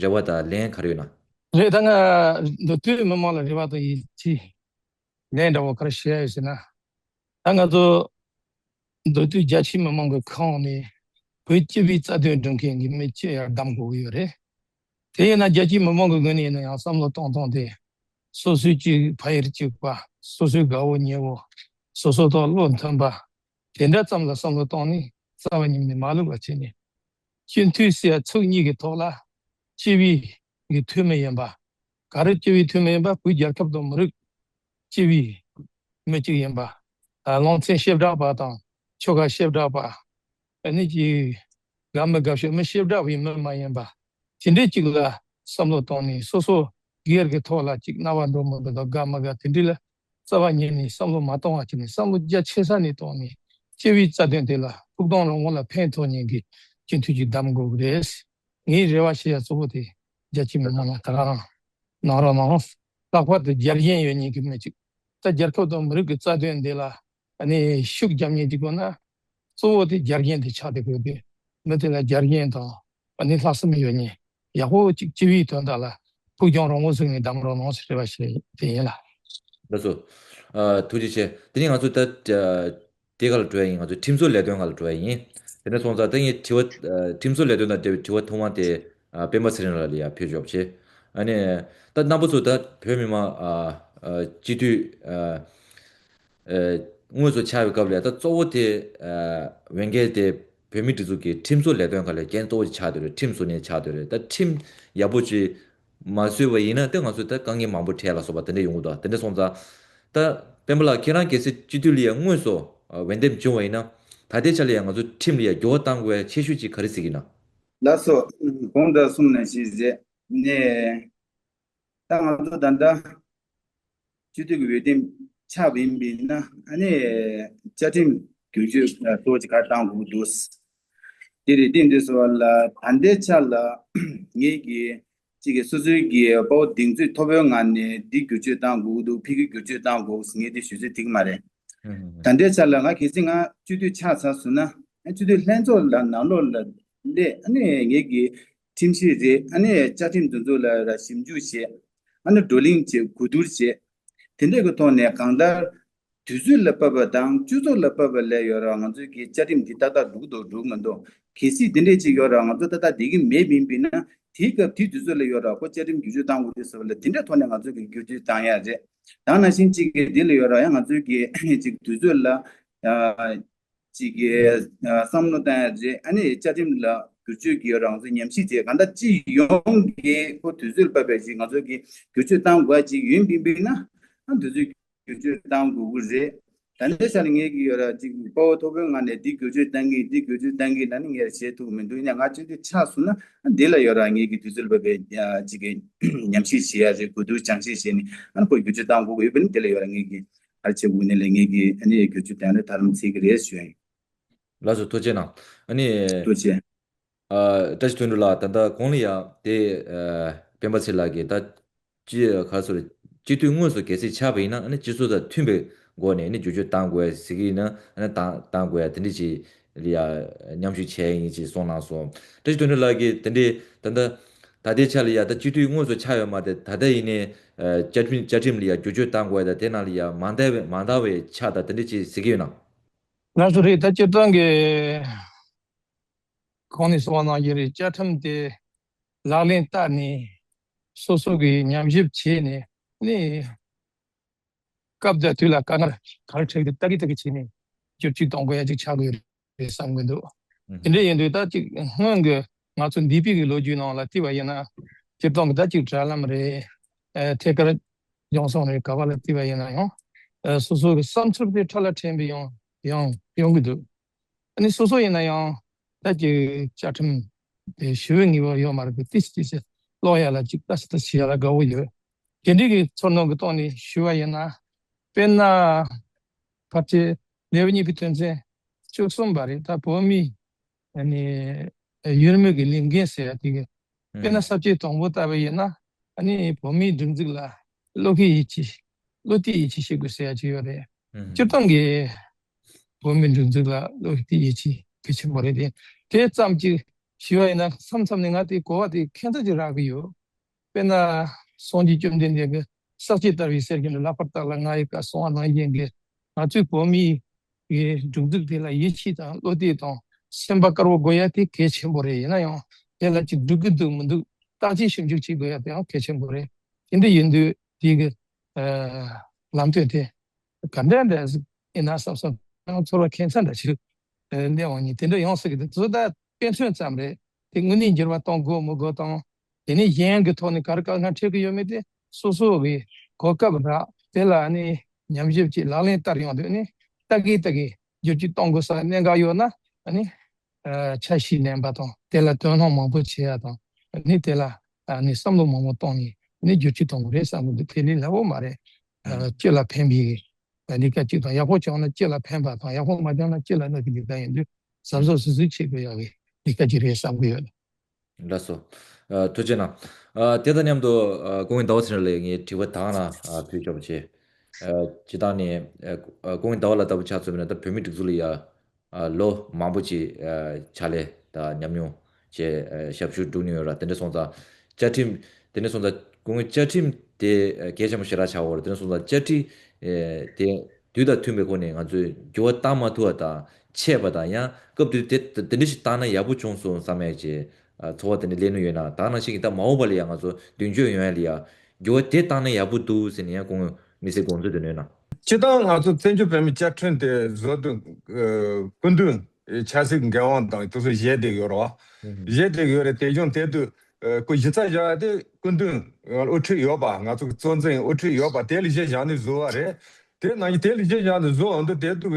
རེ་བ་དང་ལན་ག་རེ་ཡོད་ན། རེད། ད་ང་མདོ་སྟོད་མི་མང་ལ་རེ་བ་དང་ཡིད་ཆེས་ལན་འདྲ་བོ་ག་རེ་བཤད་ཡ་ཡོད་ཟེར་ན། ད་ང་ཚོ་མདོ་སྟོད་རྒྱ་ཆེའི་མི་མང་གི་ཁོངས་ནས་བོད་སྤྱི་པའི་རྩ་དོན་སྒྲུབ་མཁན་གྱི་མི་སྤྱི་ཡར་བདམས་དགོས་ཀྱི་ཡོད་རེད། དེ་ཡིན་ན་རྒྱལ་སྤྱིའི་མི་མང་གི་ངོས་ནས་ཡིན་ན་ཡང་བསམ་བློ་གཏོང་སྟངས་དེ། སོ་སོའི་གཅིག་ཕ་ཡུལ་གཅིག་པ། སོ་སོའི་དགའ་བོ་ཉེ་བོ། སོ་སོ་དང་བློ་མཐུན་པ། དེ་འདྲ་ཙམ་ལ་བསམ་བློ་གཏོང་ནས་རྩ་བ་ཉིད་ནས་མ་བླུགས་པ་བྱས་ནས། སྤྱི་འཐུས་ཟེར་ཡ་ཚིག་གཉིས་ཀྱི་ཐོག་ལ་སྤྱི་པའི་གི་འཐུས་མི་ཡིན་པ། ག་རེ་སྤྱི་པའི་འཐུས་མི་ཡིན་པ། བོད་རྒྱལ་ཁབ་དང་མི་རིགས་སྤྱི་པའི་མི་གཅིག་ཡིན་པ། ཨ། ལང་ཚན་བྱེ་བྲག་པ་དང་ཆོལ་ཁ་བྱེ་བྲག་པ། ཨ་ནི་ཅིག་དགའ་མི་དགའ་ཕྱོགས་མི་བྱེ་བྲག་པའི་མི་མ་ཡིན་པ། དེ་འདྲའི་ཅིག་ལ་བསམ་བློ་བཏང་ནས། སོ་སོ་སྒེར་གྱི་ཐོག་ལ་ཅིག་རྣ་བ་འགྲོ་མི་འགྲོ་དང་དགའ་མི་དགའ་དེ་འདྲའི་ལ་རྩ་བ་ཉིད་ནས་བསམ་བློ་མ་གཏོང་བ་བྱས་ནས། བསམ་བློ་རྒྱ་ཆེ་ས་ནས་བཏང་ནས་སྤྱི་པའི་རྩ་དོན་དེ་ལ་ཐོབ་ཐང་རང་དབང་ལ་ཕན་ཐོགས་མཁན་གྱི་སྤྱི་འཐུས་ཅིག་གདམ་དགོས་ཀྱི་རེད། ངའི་རེ་བ་བྱེད་ཡ་གཙོ་བོ་དེ་རྒྱལ་སྤྱིའི་མི་མང་ལ་ད་ག་རང་གནང་རོགས་གནང་། ལྷག་པར་དུ་རྒྱལ་ཞེན་ཡོད་མཁན་གྱི་མི་ཅིག་ད་རྒྱལ་ཁབ་དང་མི་རིགས་ཀྱི་རྩ་དོན་འདི་ལ་ཨ་ནི་ཤུགས་རྒྱབ་མཁན་ཅིག་དགོས་ན། གཙོ་བོ་དེ་རྒྱལ་ཞེན་དེ་ཆགས་བསྡད་དགོས་དུས། མི་དེ་ལ་རྒྱལ་ཞེན་དང་ཨ་ནི་ལྷག་བསམ་ཡོད་མཁན། ཡག་པོ་ཅིག་སྤྱི་པའི་དོན་དག་ལ་ཕུགས་རྒྱང་རིང་པོ་བཟུང་ནས་གདམ་རོགས་གནང་ཟེར་རེ་བ་ཞུ་ཡ་དེ་ཡིན་ལགས། ལགས་སོ། ཨ། ཐུགས་རྗེ་ཆེ། དེ་ནས་ང་ཚོ་ད། ཨ། དེ་ག་ལ་འགྲོ་ཡ་ཡིན། ང་ཚོ་ཁྲིམས་བཟོ་ལས་དོན་སྒང་ལ་འགྲོ་ཡ་ཡིན། དེ་འདྲ་སོང་ཙང་ད་ངས་དྲི་བ། ཨ། ཁྲིམས་བཟོ་ལས་དོན་དང་འབྲེལ་བའི་དྲི་བ་ཐོག་མ་དེ། ཨ། སྤེན་པ་ཚེ་རིང་ལགས་ལ་ཡ་ཕུལ་ཆོག་པ་བྱས། ཨ་ནི་ད་རྣམ་པ་ཚོ་ད་བོད་མི་མང་། ཨ། ཨ། སྤྱི་འཐུས། ཨ། ཨ། དངོས་སུ་ཆགས་པའི་སྐབས་ལ་ད་གཙོ་བོ་དེ། ཨ། འོས་འགན་དེ་བོད་མིའི་སྒྲིག་འཛུགས་ཀྱི་ཁྲིམས་བཟོ་ལས་དོན་སྒང་ལ་འགན་གཙོ་བོ་ཆགས་བསྡད་རེད། ཁྲིམས་བཟོ་མཁན་ཆགས་བསྡད་རེད། ད་ཁྲིམས་ཡག་པོ་ཅིག་མ་བཟོས་པ་ཡིན་ན་ད་ང་ཚོ་ད་དཀའ་ངལ་མང་པོ་འཕྲད་ལ་སོགས་པ་དེ་འདྲ་ཡོང་གི་འདུག་དེ་འདྲ་སོང་ཙང་ད་སྤེན་པ་ལགས། ཁྱེད་རང་གལ་སྲིད་སྤྱི་འཐུས་ལ་ཡ་དངོས་སུ་འོས་འདེམས་བྱུང་བ་ཡིན་ན། ད་ལྟའི་ཆ་ལ་ཡ་ང་ཚོ་ཁྲིམས་ལ་ཡ་འགྱུར་བ་གཏང་དགོས་ཡ་ཆེ་ཤོས་ཅིག་ག་རེ་གཟིགས་ཀྱི་ན། ལགས་སོ། གོང་དུ་གསུངས་ནང་བཞིན་རེད། ནས། ད་ང་ཚོ་ད་ལྟ་སྤྱི་འཐུས་ཀྱི་འོས་འདེམས་ཆགས་པ་ཡིན་པས་ན། ཨ་ནི་བཅའ་ཁྲིམས་བསྒྱུར་བཅོས་གཙོ་བོ་ཅིག་ག་རེ་གཏང་དགོས་ཀྱི་འདུག་དེ་རེད། དེ་འདྲ་སོང་བ་ལ་ད་ལྟའི་ཆ་ལ་ངེད་ཀྱིས་གཅིག་གི་སོ་སོའི་གི་དཔའ་བོ་གདེང་ཚོད་མཐོ་པོའི་ངང་ནས་འདི་བསྒྱུར་བཅོས་གཏང་དགོས་ཀྱི་འདུག་ཕ་གི་བསྒྱུར་བཅོས་གཏང་དགོས་ཟེར་ངས་དེ་ཞུ་ཚོད་ཐིག་མ་རེད། ཨུ་ཧུ། ད་ལྟའི་ཆ་ལ་ང་གལ་སྲིད་ང་སྤྱི་འཐུས་ཆགས་ཚར་སོང་ན། ཨ། སྤྱི་འཐུས་ལྷན་ཚོགས་ལ་ནང་ལོགས་ལ་སླེབས། ཨ་ནི་ངེད་ཀྱི་ཁྲིམས་གཞི་རེད། ཨ་ནི་བཅའ་ཁྲིམས་དེ་ཚོ་ལ་ར་ཞིབ་འཇུག་བྱས། ཨ་ནི་བགྲོ་གླེང་བྱས། གོ་བསྡུར་བྱས། དེ་འདྲ་གི་ཐོག་ནས་གང་ལྟར་དུས་ཚོད་ལ་བབས་པ་དང་སྤྱི་ཚོགས་ལ་བབས་པ་ལ་ཡོད་ར་ང་ཚོའི་གི་བཅའ་ཁྲིམས་འདི་ཏག་ཏག་འགྲུབ་འདུག་འགྲུབ་མི་འདུག་གལ་སྲིད་དེ་འདྲ་ཅིག་ཡོད་ར་ང་ཚོ་ཏག་ཏག་བསྡད་ཀྱི་མེད་པ་ཡིན་པས་ན། དེའི་སྐབས་དེའི་དུས་ཚོད་ལ་ཡོད་ར་ཁོ་བཅའ་ཁྲིམས་བསྒྱུར་བཅོས་གཏང་དགོས་རེད་ཟེར་བ་ལ། དེ་འདྲའི་ཐོག་ནས་ང་ཚོའི་གི་བསྒྱུར་བཅོས་གཏང་ཡ་རེད། ད་ནང་བཞིན་གཅིག་གི་འདི་ལ་ཡོད་ར་ཡང་ང་ཚོའི་གི་གཅིག་དུས་ཚོད་ལ། ཨ། གཅིག་གི། ཨ། བསམ་བློ་བཏང་ཡ་རེད། ཨ་ནི་བཅའ་ཁྲིམས་ལ་ བསྒྱུར་བཅོས་ཀྱི་ཡོད་རང་ཚོ་ཉམས་ཞིབ་བྱས། གང་ལྟར་སྤྱི་ཡོངས་ཀྱི་ཁོ་དུས་ཚོད་ལ་བབས་པའི་ཅིག་ང་ཚོ་གི་བསྒྱུར་བཅོས་གཏང་དགོས་ཅིག་ཡོད་པིན་པིན་ན། ཨ་དུས་ཚོད་བསྒྱུར་བཅོས་གཏང་དགོས་ཀྱི་རེད། ད་ལྟའི་ཆ་ནས་ངེད་ཀྱི་ཡོད་ར་ཅིག་དཔའ་བོ་མཐོ་པོའི་ངང་ནས་འདི་བསྒྱུར་བཅོས་གཏང་གི་འདི་བསྒྱུར་བཅོས་གཏང་གི་ད་ནི་ངས་བྱེད་ཐུབ་མི་འདུག་ཡིན་ན་ང་སྤྱི་འཐུས་ཆགས་སོང་ན་འདི་ལ་ཡོད་ར་ངེད་ཀྱི་དུས་ཚོད་ལ་བབས་པའི་ཅིག་གི་ཉམས་ཞིབ་བྱེད་ཡ་རེད། གོ་བསྡུར་སྦྱང་བཤད་བྱས་ནས་ཨ་ནི་ཁོ་བསྒྱུར་བཅོས་གཏང་དགོས་ཀྱི་ཡོད་པ་ནི་དེ་ལ་ཡོད་ར་ངེད་ཀྱི་ཨ་ཆེ་དབུ་ནས་ལས་ངེད་ཀྱི་ཨ་ནི་བསྒྱུར་བཅོས་གཏང་རེ་ཐབས་ལམ་བྱེད་ཀྱི་རེད་ཞུ་ཡ་ཡིན། ལགས་སོ། ཐུགས་རྗེ་གནང་། ཨ་ནི། ཐུགས་རྗེ། ཨ། བཀྲ་ཤིས་དོན་གྲུབ་ལགས། ད་ལྟ་གོང་ལ་ཡ་དེ་ཨ་སྤེན་པ་ཚེ་ལགས་ཀྱིས་ད་སྤྱི་ག་སོ་རེ་སྤྱི་འཐུས་དངོས་སུ་གལ་སྲིད་ཆགས་པ་ཡིན་ན་ཨ་ནི་སྤྱི་ཚོགས་དང་མཐུན་པའི་སྒོ་ནས་ཨ་ནི་བསྒྱུར་བཅོས་གཏང་དགོས་ཟེར་གྱི་ཡིན་ན་ཨ་ནི་གཏང་གཏང་དགོས་ཡ་དེ་འདྲ་ཅིག་ལ་ཡ་མཉམ་ཞུགས་བྱས་ཡིན་ཅེས་གསུངས་གནང་སོང་། བཀྲ་ཤིས་དོན་གྲུབ་ལགས་ཀྱིས་དེ་འདྲའི་ད་ལྟ་ད་ལྟའི་ཆ་ལ་ཡ་ད་སྤྱི་འཐུས་དངོས་སུ་ཆགས་ཡོད་མ་རེད། ད་ལྟ་ཡིན་ནའི་ཨ་བཅའ་ཁྲིམས་བཅའ་ཁྲིམས་ལ་ཡ་བསྒྱུར་བཅོས་གཏང་དགོས་ཡ་ད་དེ་ནང་ལ་ཡ་མ་འདང་བའི་མ་འདང་བའི་ཆ་ད་དེ་འདྲ་ཅིག་ཟེར་གྱི་ཡོད་ན། ལགས་སོ། རེད། ད་སྤྱིར་བཏང་གི་གོང་ནས་གསུངས་པ་ནང་བཞིན་རེད། བཅའ་ཁྲིམས་དེ་ལག་ལེན་བསྟར་ནས་སོ་སོ་གི་ཉམས་ཞིབ་བྱས་ནས་ནི་སྐབས་དང་དུས་ལ་དཀའ་ངལ་ག་རེ་འཕྲད་དེ་ལྟ་གི་ལྟ་གི་བྱས་ནས་བསྒྱུར་བཅོས་གཏོང་དགོས་ཡ་ཅིག་ཆགས་ཀྱི་ཡོད་རེད་བསམ་གྱི་འདུག་ཨུ་དེ་འདྲ་ཡིན་དུས་ད་ཅིག་སྔོན་གྱི་ང་ཚོ་འདས་པའི་གི་ལོ་རྒྱུས་ནང་ལ་བལྟས་པ་ཡིན་ན་སྤྱིར་བཏང་གི་ད་ཅིག་དྲ་ལམ་རེད། ཨ་ཐད་ཀར་སྦྱོང་སོང་རེད། ག་པ་ལ་བལྟས་པ་ཡིན་ན་ཡང་ཨ་སོ་སོ་གི་བསམ་ཚུལ་དེ་ཕྲ་ལ་ཕྲན་བུ་ཡང་ཡང་ཡོང་གི་འདུག་ཨ་ནི་སོ་སོ་ཡིན་ན་ཡང་ད་ཅིག་བཅའ་ཁྲིམས་དེ་ཞུ་བའི་ངེས་པ་ཡོད་མ་རེད་པས། ཏིས་ཏིས་ཀློག་ཡ་ལ་ཅིག་ལྟ་ཞིབ་ལྟ་ཞིབ་བྱེད་ཡ་ལ་དགའ་བོ་ཡོད། དེ་འདྲའི་གི་ཚོར་སྣང་གི་ཐོག་ནས་ཞུ་བ་ཡིན་ན། དཔེར་ན། ཕལ་ཆེར་ལེའུ་གཉིས་པའི་དོན་ཚན་བཅུ་གསུམ་པ་རེད། ད་བོད་མིའི་ཨ་ནི་ཡུལ་དམངས་ཀྱི་ལས་འགན་ཟེར་ཡ་དེ་གི་དཔེར་ན་ས་བཅད་དང་པོ་ལྟ་བུ་ཡིན་ན་ཨ་ནི་བོད་མིའི་སྒྲིག་འཛུགས་ལ་བློ་འགེལ་ཡིད་ཆེས་བློ་གཏད་ཡིད་ཆེས་བྱེད་དགོས་ཟེར་ཡ་ཅིག་ཡོད་རེད། སྤྱིར་བཏང་གི་བོད་མིའི་སྒྲིག་འཛུགས་ལ་བློ་གཏད་ཡིད་ཆེས་གལ་ཆེན་པོ་རེད་དེ། དེ་ཙམ་གྱིས་ཞུ་བ་ཡིན་ན་མཚམས་མཚམས་ནས་ང་དེ་གོ་བ་དེ་ཁྱད་མཚར་ཅིག་རག་གི་ཡོད། དཔེར་ན། སངས་རྒྱས་བཅོམ་ལྡན་འདས་ཀྱིས་ས་བཅད་ལྟ་བུའི་གསེར་གྱི་ལག་པར་བཏགས་ལ་ང་ཡི་བཀའ་གསུང་བ་ནང་བཞིན་གྱི་ང་ཚོའི་བོད་མིའི་གི་སྒྲིག་འཛུགས་དེ་ལ་ཡིད་ཆེས་དང་བློ་གཏད་དང་སེམས་པ་དཀར་པོ་དགོས་ཡ་དེ་གལ་ཆེན་པོ་རེད། ཡིན་ན་ཡང་དེ་ལ་ཅིག་འགྲིག་གི་འདུག་མི་འདུག་བརྟག་དཔྱད་ཞིབ་འཇུག་བྱེད་དགོས་ཡ་དེ་ཡང་གལ་ཆེན་པོ་རེད། དེ་འདྲ་ཡིན་དུས་དེ་གི་ཨ་ལམ་སྟོན་དེ་ག་འདྲ་འདྲ་ཡིན་ན་བསམ་བསམ་ཡང་ཚོར་བ་ཁྱད་མཚར་འདྲ་ཞིག་ཨ་གླེང་བ་ཡིན། དེ་འདྲ་ཡོང་སྲིད་ཀྱི་འདུག་དེ་ཚོ་ད་དཔེ་མཚོན་ཙམ་རེད། དེ་དངོས་གནས་འགྱུར་བ་གཏོང་དགོས་མི་དགོས་དང་། དེ་ནས་གཞན་གྱི་ཐོག་ནས་ག་རེ་དཀའ་ངལ་འཕྲད་ཀྱི་ཡོད་མེད་དེ་སོ་སོ་གི་གོ་སྐབས་རག་དེ་ལ་ནི་ཉམས་ཞིབ་ཀྱིས་ལག་ལེན་བསྟར་ཡོང་དུས་ནི་ལྟ་གི་ལྟ་གི་བསྒྱུར་བཅོས་གཏོང་དགོས་ས་གནད་འགག་ཡོད་ན་ནི་ཨ་འཆར་གཞི་ལེན་པ་དང་དེ་ལ་དོ་སྣང་མང་པོ་བྱེད་ཡ་དང་ནི་དེ་ལ་ནི་བསམ་བློ་མང་པོ་གཏོང་ནས་ནི་བསྒྱུར་བཅོས་གཏོང་དགོས་རེད་བསམ་གི་འདུག་དེ་ལས་སླ་པོ་མ་རེད། ཨ་སྤྱི་ལ་ཕན་པའི་ལས་ཀ་གཅིག་དང་ཡག་པོ་བྱུང་ན་སྤྱི་ལ་ཕན་པ་དང་ཡག་པོ་མ་བྱུང་ན་སྤྱི་ལ་གནོད་པའི་ལས་ཀ་ཡིན་དུས་གཟབ་གཟབ་ཟུར་ཟུར་བྱེད་དགོས་ཡག་གི་ལས་ཀ་ཅིག་རེད་བསམ་གི་ཡོད། ལགས་སོ། ཨ་ཐུགས་རྗེ་གནང་། ཨ་དེ་དང་མཉམ་དུ་ཨ་སྐུ་ངོ་ཟླ་བ་ཚེ་རིང་ལགས་ངས་དྲི་བ་དག་ན་ཨ་ཕུལ་ཆོག་པ་བྱས། ཨ་སྤྱིར་བཏང་ནས་ཨ་སྐུ་ངོ་ཟླ་བ་ལགས་ལྟ་བུ་ཆ་མཚོན་པ་ན་ད་བོད་མིའི་སྒྲིག་འཛུགས་ལ་ཡ། ཨ་ལོ་མང་པོ་ཅིག་ཨ་ཕྱག་ལས་དང་ཉམས་མྱོང་བཅས་ཨ་ཞབས་ཞུ་བསྒྲུབས་མྱོང་ཡོད་ར། དེ་འདྲ་སོང་ཙང་བཅའ་ཁྲིམས་དེ་འདྲ་སོང་ཙང་སྐུ་ངོ་བཅའ་ཁྲིམས་དེ་ཨ་གལ་ཆེན་པོ་ཞེ་དྲག་ཆགས་ཡོད་ར། དེ་འདྲ་སོང་ཙང་བཅའ་ཁྲིམས་ཨེ་དེ་དུས་དང་མཐུན་པའི་སྒོ་ནས་ང་ཚོས་འགྱུར་བ་བཏང་མ་ཐུབ་པ་དང་ཆད་པ་དང་ཡང་སྐབས་དེ་དུས་དེ་དེ་འདྲ་ཞིག་བཏང་ན་ཡག་པོ་བྱུང་སོང་བསམ་ཡས་ཀྱི་ཨ་ཚོར་བ་དེ་འདྲ་སླེབས་ནི་ཡོད་ན། ད་ནང་བཞིན་གྱི་ད་མ་འོངས་པ་ལ་ཡང་ང་ཚོ་མདུན་སྐྱོད་ཡོང་ཡ་ལ་ཡ་འགྱུར་བ་དེ་བཏང་ན་ཡག་པོ་འདུག་ཟེར་ནས་ཡང་སྐུ་ངོས་དམིགས་བསལ་དགོངས་ཚུལ་དེ་གནང་ན། སྤྱིར་བཏང་ང་ཚོ་བཙན་བྱོལ་བོད་མིའི་བཅའ་ཁྲིམས་དེ་བཟོ་དུས་ཨ་སྐུ་མདུན་ཆབ་སྲིད་འགན་དབང་དང་དེ་ཚོ་བཞེས་བསྡད་ཡོད་རེད་བ། ཨུ་བཞེས་བསྡད་ཡོད་རེད། དེ་བྱུང་དེ་དུས་ཨ་སྐུ་གཞི་རྩ་བཞག་ཡ་དེ་སྐུ་མདུན་དབུ་ཁྲིད་ཡོད་པ། ང་ཚོ་གི་གཙོ་འཛིན་དབུ་ཁྲིད་ཡོད་པ་དེ་ལ་གཞི་བཞག་ནས་བཟོ་བ་རེད། དེ་ནང་བཞིན་དེ་ལ་གཞི་བཞག་ནས་བཟོ་འོང་དུས་དེ་དུས་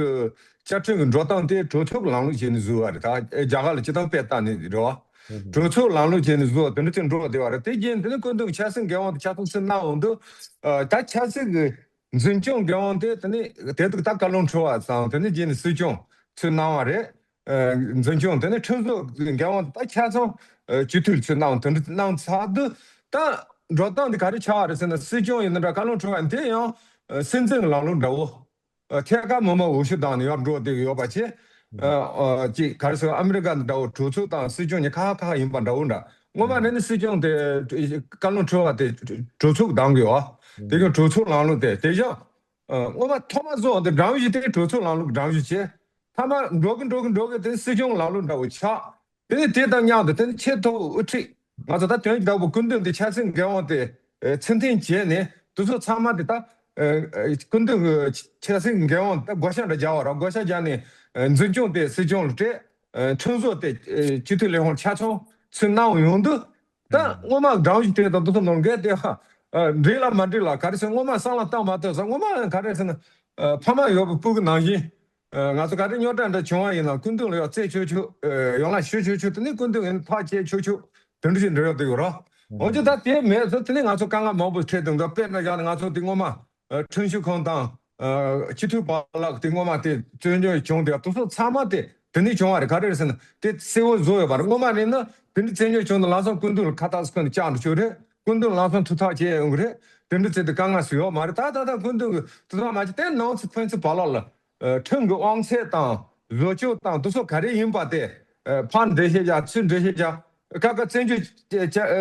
ཀྱི་བཅའ་ཁྲིམས་ཀྱི་འགྲོ་སྟངས་དེ་གྲོས་ཚོགས་ཀྱི་ལམ་ལུགས་བྱས་ནས་བཟོས་པ་རེད། ད་རྒྱ་གར་ལ་སྤྱིར་བཏང་དཔེ་བལྟས་ནས་རེད་བ། གྲོས་ཚོགས་ལམ་ལུགས་བྱས་ནས་བཟོ་དེ་འདྲ་ཅིག་འགྲོ་བསྡད་པ་རེད། དེ་རྗེས་དེ་ནས་སྐུ་མདུན་གྱི་ཆབ་སྲིད་འགན་དབང་དེ་ཆབ་སྲིད་ཚུར་གནང་འོང་དུས་ད་ཆབ་སྲིད་ཀྱི་འཛིན་སྐྱོང་འགན་དབང་དེ་དེ་ནས་དེ་དུས་ད་བཀའ་བློན་ཁྲི་པ་དང་དེ་ནས་རྗེས་ནས་སྲིད་སྐྱོང་ཚུར་གནང་བ་རེད། འཛིན་སྐྱོང་དེ་ནས་ཁྲིམས་བཟོ་འགན་དབང་ད་ཆ་ཚང་སྤྱི་འཐུས་ཚུར་གནང་དེ་འདྲ་གནང་ཚར་དུས་ད་འགྲོ་སྟངས་འདི་ག་རེ་ཆགས་པ་རེད་ཟེར་ན། སྲིད་སྐྱོང་ཡིན་ན་འདྲ་བཀའ་བློན་ཁྲི་པ་དེ་ཡང་སྲིད་འཛིན་ལམ་ལུགས་འདྲ་བོ། ཐད་ཀར་མི་མང་འོས་ཤོག་བདམས་ནས་ཡར་འགྲོ་བསྡད་ཡོད་པ་བྱས། ཅིག་ག་རེ་ཟེར་ཨ་མི་རི་ཀ་འདྲ་བོ་གྲོས་ཚོགས་དང་སྲིད་སྐྱོང་གཉིས་ཁ་ཁ་ཡིན་པ་འདྲ་བོ་འདྲ། སྔོན་མ་ནས་ནི་སྲིད་སྐྱོང་དེ་བཀའ་བློན་ཁྲི་པ་དེ་གྲོས་ཚོགས་བདམས་དགོས་པ། དེ་གི་གྲོས་ཚོགས་ལམ་ལུགས་དེ་དེ་བཞིན། ཨ། སྔོན་མ་ཐོག་མ་བཟོ་བ་དེ་སྒྲིག་གཞི་དེ་གྲོས་ཚོགས་ལམ་ལུགས་སྒྲིག་གཞི་བྱས། མཐའ་མ་འགྲོ་གི་འགྲོ་གི་འགྲོ་གི་དེ་སྲིད་སྐྱོང་ལམ་ལུགས་འདྲ་བོ་ཆགས། དེ་ནས་དེ་དང་མཉམ་དུ་དེ་ནས་ཆེས་མཐོ་བོ་དབུ་ཁྲིད། ང་ཚོ་ད་དོན་གྱི་བདག་པོ་སྐུ་མདུན་དེ་ཆབ་སྲིད་འགན་དབང་དེ་ཨེ་ཚུལ་མཐུན་བྱས་ནས་དེ་ཚོ་ཚང་མ་དེ་ད་ཨེ་ཨེ་སྐུ་མདུན་གྱི་ཆབ་སྲིད་འགན་དབང་ད་བགོ་བཤའ་འདྲ་རྒྱག་པ་ར། བགོ་བཤའ་རྒྱག་ནས་ཨེ་འཛིན་སྐྱོང་དེ་སྲིད་སྐྱོང་ལ་སྤྲད། ཁྲིམས་བཟོ་དེ་སྤྱི་འཐུས་ལས་ཁུངས་ཆ་ཚང་ཚུར་གནང་ཡོང་དུས། ད་སྔོན་མ་སྒྲ་གཞི་དེ་དང་དུ་སོང་ནོར་འགལ་དེ་འགྲིག་ལ་མ་འགྲིག་ལ་ག་རེ་ཟེར། སྔོན་མ་བསམ་བློ་བཏང་མ་ཐུབ་ས། སྔོན་མ་ག་རེ་ཟེར་ན། ཕ་མ་ཡོད་པའི་སྤུ་གུ་ནང་བཞིན། ང་ཚོ་ག་རེ་རྙོག་དྲ་འདྲ་བྱུང་བ་ཡིན་ན་སྐུ་མདུན་ལ་ཡང་རྩད་ཆོད་ཆོད། ཡང་ལ་ཞུ་ཆོད་ཆོད། དེ་ནས་སྐུ་མདུན་ཡང་ཐག་བཅད་ཆོད་ཆོད། དེ་འདྲ་ཞིག་འགྲོ་ཡག་དེ་ཡོད་ར། འོན་ཀྱང་ད་དེ་མེད་ཚེ་དེ་ནས་ང་ཚོ་དཀའ་ངལ་མང་པོ་འཕྲད་དུས་འདུག་དཔེར་ན་བཞག་ན་ང་ཚོ་དེ་སྔོན་མ་ཁྲིམས་ཞིབ་ཁང་དང་སྤྱི་འཐུས་པ་ལགས་དེ་སྔོན་མ་དེ་རྩོད་རྙོག་བྱུང་དེ་དེ་ཚོ་ཚང་མ་དེ་དེ་ནས་བྱུང་བ་རེད། ག་རེ་རེད་ཟེར་ན་དེ་གསལ་བོ་བཟོ་ཡོད་པ་རེད། སྔོན་མ་ནས་ན་དེ་འདྲ་རྩོད་རྙོག་བྱུང་དུས་ལམ་སང་སྐུ་མདུན་ལ་ཁ་བཏགས་སུ་ཁོ་ནས་བཅར་འགྲོ་ཆོག་རེད། སྐུ་མདུན་ལམ་སང་ཐུགས་ཐག་བཅད་ཡོང་གི་རེད། དེ་འདྲ་བྱས་ཏེ་དཀའ་ངལ་སུ་ཡོད་མ་རེད། ད་ད་ལྟ་སྐུ་མདུན་གྱི་ཐུགས་ཐག་མ་བཅད་དེ་ནང་ཚེ་ཕན་ཚུན་བར་ལ་ལ། ཁྲིམས་ཀྱི་དབང་ཚད་དང་བཟོ་བཅོས་དང་དེ་ཚོ་ག་རེ་ཡིན་པ་དེ། ཕར་འགྲེལ་བཤད་རྒྱག་ཚུར་འགྲེལ་བཤད་རྒྱག་ཁ་ཁ་བཙན་བྱོལ་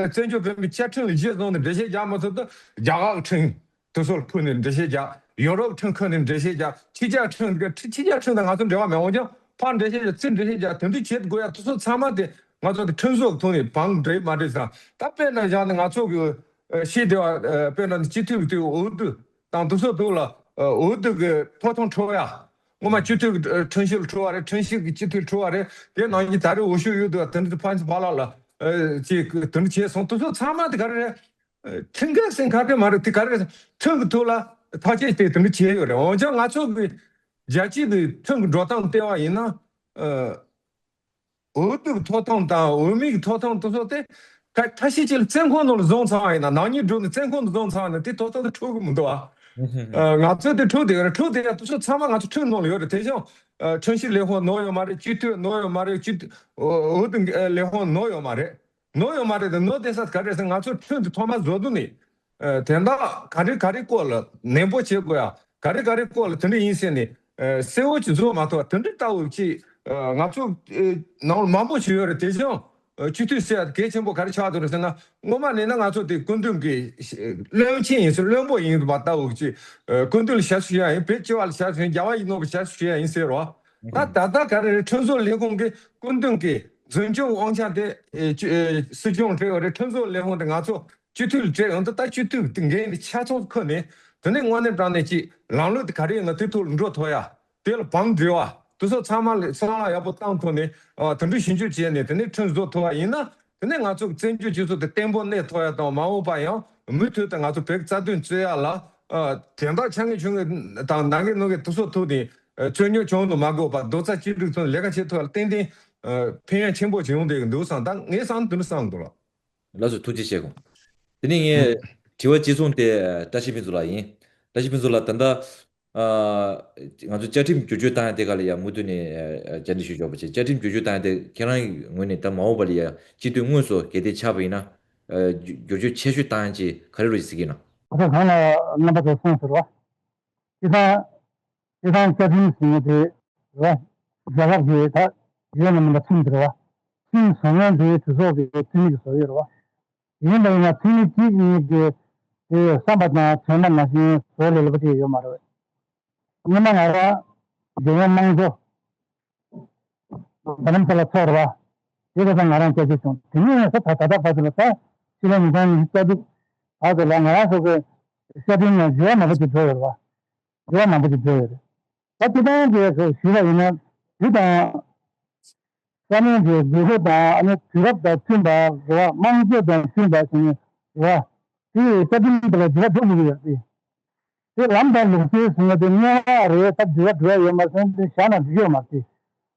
བཙན་བྱོལ་བོད་མིའི་བཅའ་ཁྲིམས་ལ་གཞི་བཟུང་ནས་འགྲེལ་བཤད་རྒྱག་མ་ཐུབ་ད་རྒྱ་གར་ཁྲིམས་དེ་ཚོ་ལ་ཁུར་ནས་འགྲེལ་བཤད་རྒྱག་ཡུ་རོབ་ཁྲིམས་ཁུར་ནས་འགྲེལ་བཤད་རྒྱག་ཕྱི་རྒྱལ་ཁྲིམས་ཕྱི་རྒྱལ་ཁྲིམས་དང་ང་ཚོ་འབྲེལ་བ་མེད། འོན་ཀྱང་ཕར་འགྲེལ་བཤད་རྒྱག་ཚུར་འགྲེལ་བཤད་རྒྱག་དེ་འདྲ་བྱེད་དགོས་ཡ་དེ་ཚོ་ཚང་མ་དེ་ང་ཚོ་དེ་ཁྲིམས་བཟོ་གི་ཐོག་ནས་བང་འགྲིག་མ་འགྲིག་ཙང་། ད་དཔེར་ན་བཞག་ན་ང་ཚོ་གི་ཤེས་བདེ་བ་དཔེར་ན་སྤྱི་འཐུས་ཀྱི་འོས་བསྡུ་དང་དེ་ཚོ་ཐོག་ལ་འོས་བསྡུ་གི་ཐོབ་ཐང་འཕྲོག་ཡ། སྔོན་མ་སྤྱི་འཐུས་ཀྱི་ཁྲིམས་ཞིབ་ལ་འཕྲོག་པ་རེད། ཁྲིམས་ཞིབ་ཀྱི་སྤྱི་འཐུས་འཕྲོག་པ་རེད། དེ་ནང་བཞིན་ད་རེས་འོས་ཤོག་གཡུག་དུས་དེ་འདྲ་ཕན་ཚུན་བར་ལ་ལ་ཅིག་དེ་འདྲ་བྱས་སོང་། དེ་ཚོ་ཚང་མ་དེ་ག་རེ་རེད། ཁྲིམས་འགལ་ཟེར་ག་གེ་མ་རེད། དེ་ག་རེ་ཁྲིམས་ཀྱི་ཐོག་ལ་ཐག་གཅོད་དེ་དེ་འདྲ་བྱས་ཡོད་རེད། འོན་ཀྱང་ང་ཚོ་གི་རྒྱལ་སྤྱི་གི་ཁྲིམས་ཀྱི་འགྲོ་སྟངས་བལྟས་པ་ཡིན་ན། འོས་བསྡུ་གི་ཐོབ་ཐང་དང་འོས་མི་གི་ཐོབ་ཐང་དེ་ཚོ་དེ་ཁ་ཁ་ཤས་ཅིག་ལ་བཙོན་ཁང་ནང་ལ་བཟུང་ཚར་བ་ཡིན་ན། ནག་ཉེས་བསྒྲུབས་ནས་བཙོན་ཁང་དུ་བཟུང་ཚར་བ་ཡིན་ན་དེ་ཐོབ་ཐང་དེ་འཕྲོག་གི་མི་འདུག་ཨ། ང་ཚོས་དེ་འཕྲོག་བསྡད་ཡོད་རེད། འཕྲོག་བསྡད་ཡ་དེ་ཚོ་ཚང་མ་ང་ཚོ་ཁྲིམས་ནང་ལ་ཡོད་རེད། དེ་བཞིན་ཁྲིམས་ཞིབ་ལས་ཁུངས་ནོར་ཡོད་མ་རེད། སྤྱི་འཐུས་ནོར་ཡོད་མ་རེད། སྤྱི་འཐུས་འོས་བསྡུ་ལས་ཁུངས་ནོར་ཡོད་མ་རེད། ནོར་ཡོད་མ་རེད་དེ་ནོར་བསྡད་ས་ག་རེ་ཟེར་ང་ཚོ་ཁྲིམས་དེ་ཐོག་མ་བཟོ་དུས་ནས། དོན་དག་ག་རེ་ག་རེ་སྐོར་ལ་ནན་པོ་བྱེད་དགོས་ཡ། ག་རེ་ག་རེ་སྐོར་ལ་དེ་འདྲ་ཡིན་ཟེར་ནས་གསལ་བོ་ཅིག་བཟོ་མ་ཐུབ་པ་དེ་འདྲ་ལྟ་བུ་ཅིག་ང་ཚོ་ནང་ལ་མང་པོ་ཞིག་ཡོད་རེད། དེ་བཞིན་སྤྱི་འཐུས་ཟེར་ཡ་གལ་ཆེན་པོ་ག་རེ་ཆགས་འདུག་རེད་ཟེར་ན། སྔོན་མ་ནས་ན་ང་ཚོ་དེ་སྐུ་མདུན་གྱི་བློན་ཆེན་ཡིན་ཟེར་བློན་པོ་ཡིན་པ་ལྟ་བུ་ཅིག་སྐུ་མདུན་ལ་ཞབས་ཞུ་ཞུ་ཡ་ཡིན། བོད་སྤྱི་པ་ལ་ཞབས་ཞུ་ཡིན། རྒྱལ་བ་ཡིད་ནོར་གྱི་ཞབས་ཞུ་ཞུ་ཡ་ཡིན་ཟེར་རོ། ད་ད་ལྟ་ག་རེ་རེད། ཁྲིམས་བཟོ་ལས་ཁུངས་ཀྱི་སྐུ་མདུན་གྱི་འཛིན་སྐྱོང་དབང་ཆ་དེ་སྲིད་སྐྱོང་སྤྲད་ཡོད་རེད། ཁྲིམས་བཟོ་ལས་ཁུངས་དེ་ང་ཚོ་སྤྱི་འཐུས་ལ་སྤྲད་ཡོང་དུས། ད་སྤྱི་འཐུས་དེ་འགན་དེ་ཆ་ཚང་ཁུར་ནས་དེ་ནས་དངོས་གནས་དྲང་གནས་ཀྱི་ལམ་ལུགས་དེ་ག་རེ་ཡིན་ན་དེ་ཐོག་ལ་འགྲོ་ཐུབ་ཡ། དེ་ལ་བང་སྒྲིག་པ་དེ་ཚོ་ཚང་མ་ལ་བསམ་བློ་ཡག་པོ་བཏང་ཐུབ་ནས། ཨ། དེ་འདྲ་ཞིབ་འཇུག་བྱས་ནས་དེ་ནས་ཁྲིམས་བཟོ་ཐུབ་པ་ཡིན་ན། དེ་ནས་ང་ཚོ་བཙན་བྱོལ་སྤྱི་ཚོགས་དེ་བརྟན་པོ་གནས་ཐུབ་ཡ་དང་། མ་འོངས་པ་ཡང་མུ་མཐུད་དུ་ང་ཚོ་བོད་ཀྱི་རྩ་དོན་རྩོད་ཡ་ལ། ཨ། དོན་དག་ཆེ་ངེས་ཆུང་ངེས་དང་ནང་གི་ནང་གི་དེ་ཚོ་ཐུག་ནས་རྩོད་རྙོག་བྱུང་དུ་མ་དགོས་པ། རྡོག་རྩ་གཅིག་སྒྲིལ་ཐོག་ནས་ལས་ཀ་བྱེད་ཐུབ་ཡ་ལ་ཏན་ཏན་ཕན་ཡ་ཆེན་པོ་ཅིག་ཡོང་བསྡད་ཀྱི་འདུག་བསམ། ད་ངའི་བསམ་དེ་འདྲ་བསམ་འདུག་ལགས། ལགས་སོ། ཐུགས་རྗེ་ཆེ་གོང་། དེ་ནས་ངས་དྲི་བ་གཅིག་མཚུངས་དེ་བཀྲ་ཤིས་ཕུན་ཚོགས་ལགས་ཡིན། བཀྲ་ཤིས་ཕུན་ཚོགས་ལགས། ད་ལྟ་ཨ། ང་ཚོ་བཅའ་ཁྲིམས་བསྒྱུར་བཅོས་བཏང་ཡ་དེ་ག་ལ་ཡ་མུ་མཐུད་ནས་ཨ། བཅར་འདྲི་ཞུ་ཆོག་པ་བྱས། བཅའ་ཁྲིམས་བསྒྱུར་བཅོས་བཏང་ཡ་དེ་ཁྱེད་རང་གི་ངོས་ནས་ད་མ་འོངས་པ་ལ་ཡ་སྤྱི་འཐུས་དངོས་སུ་གལ་ཏེ་ཆགས་པ་ཡིན་ན། ཨ། བསྒྱུར་བཅོས་ཆེ་ཤོས་བཏང་ཡ་ཅིག་ག་རེ་རེད་ཟེར་གྱི་ཡིན་ན། ད་གང་ལ་རྣམ་པ་ཚོ་གསུངས་ཟེར་བ། སྤྱི་བཏང་། སྤྱི་བཏང་བཅའ་ཁྲིམས་ཟེར་མཁན་དེ་རེད་བ། རྒྱལ་ཁབ་ཀྱི་ད་ཡོད་ན་མིན་པ་ཁྲིམས་དེ་རེད་བ། ཁྲིམས་བཟོ་མཁན་དེ་གྲོས་ཚོགས་ཀྱི་འཐུས་མི་གིས་བཟོ་ཡོད་རེད་བ། ཡིན་པ་ཡིན་ན་འཐུས་མི་གཅིག་གཉིས་ཀྱིས་དེ་བསམ་པ་དང་དྲན་པ་ནང་བཞིན་བཟོ་ལས་སླ་པོ་ཅིག་ཡོད་མ་རེད། སྔོན་མ་ང་རང་རྒྱལ་ཡོངས་དམངས་གཙོ་རྡ་རམ་ས་ལ་ཚོགས་རེད་བ། དེ་ག་ས་ང་རང་སྐད་ཆ་བྱུང་། དེ་ནས་ས་ད་ད་ལྟ་བར་དུ་ལ་ད་ཕྱི་ལོ་ཉིས་སྟོང་ཉི་ཤུ་རྩ་དྲུག་བར་དུ་ལ་ང་རང་ཚོ་གི་བཅའ་ཁྲིམས་ནང་འགྱུར་བ་མང་པོ་ཅིག་འགྲོ་ཡོད་རེད་བ། འགྱུར་བ་མང་པོ་ཅིག་འགྲོ་ཡོད་རེད། ད་སྤྱི་བཏང་གི་ཞུས་པ་ཡིན་ན་དུས་དང་། ས་གནས་ཀྱི་དགོས་མཁོ་དང་ཨ་ནི་དུས་རབས་དང་མཐུན་པ་རེད་བ། དམངས་གཙོ་དང་མཐུན་པ་ཟེར་ནས་རེད་བ། དེ་ཡི་བཅའ་ཁྲིམས་དེ་ལ་འགྱུར་བ་འགྲོ་དགོས་ཀྱི་ཡོད་རེད། དེ་ལམ་དང་ལུགས་སྲོལ་ཟེར་ན་དེ་རྙོག་དྲ་རེད། ད་འགྱུར་བ་འགྲོ་ཡ་ཡོད་མ་རེད་ཟེར་ན་དེ་བཞག་ན་འགྲིག་ཡོད་མ་རེད། ད་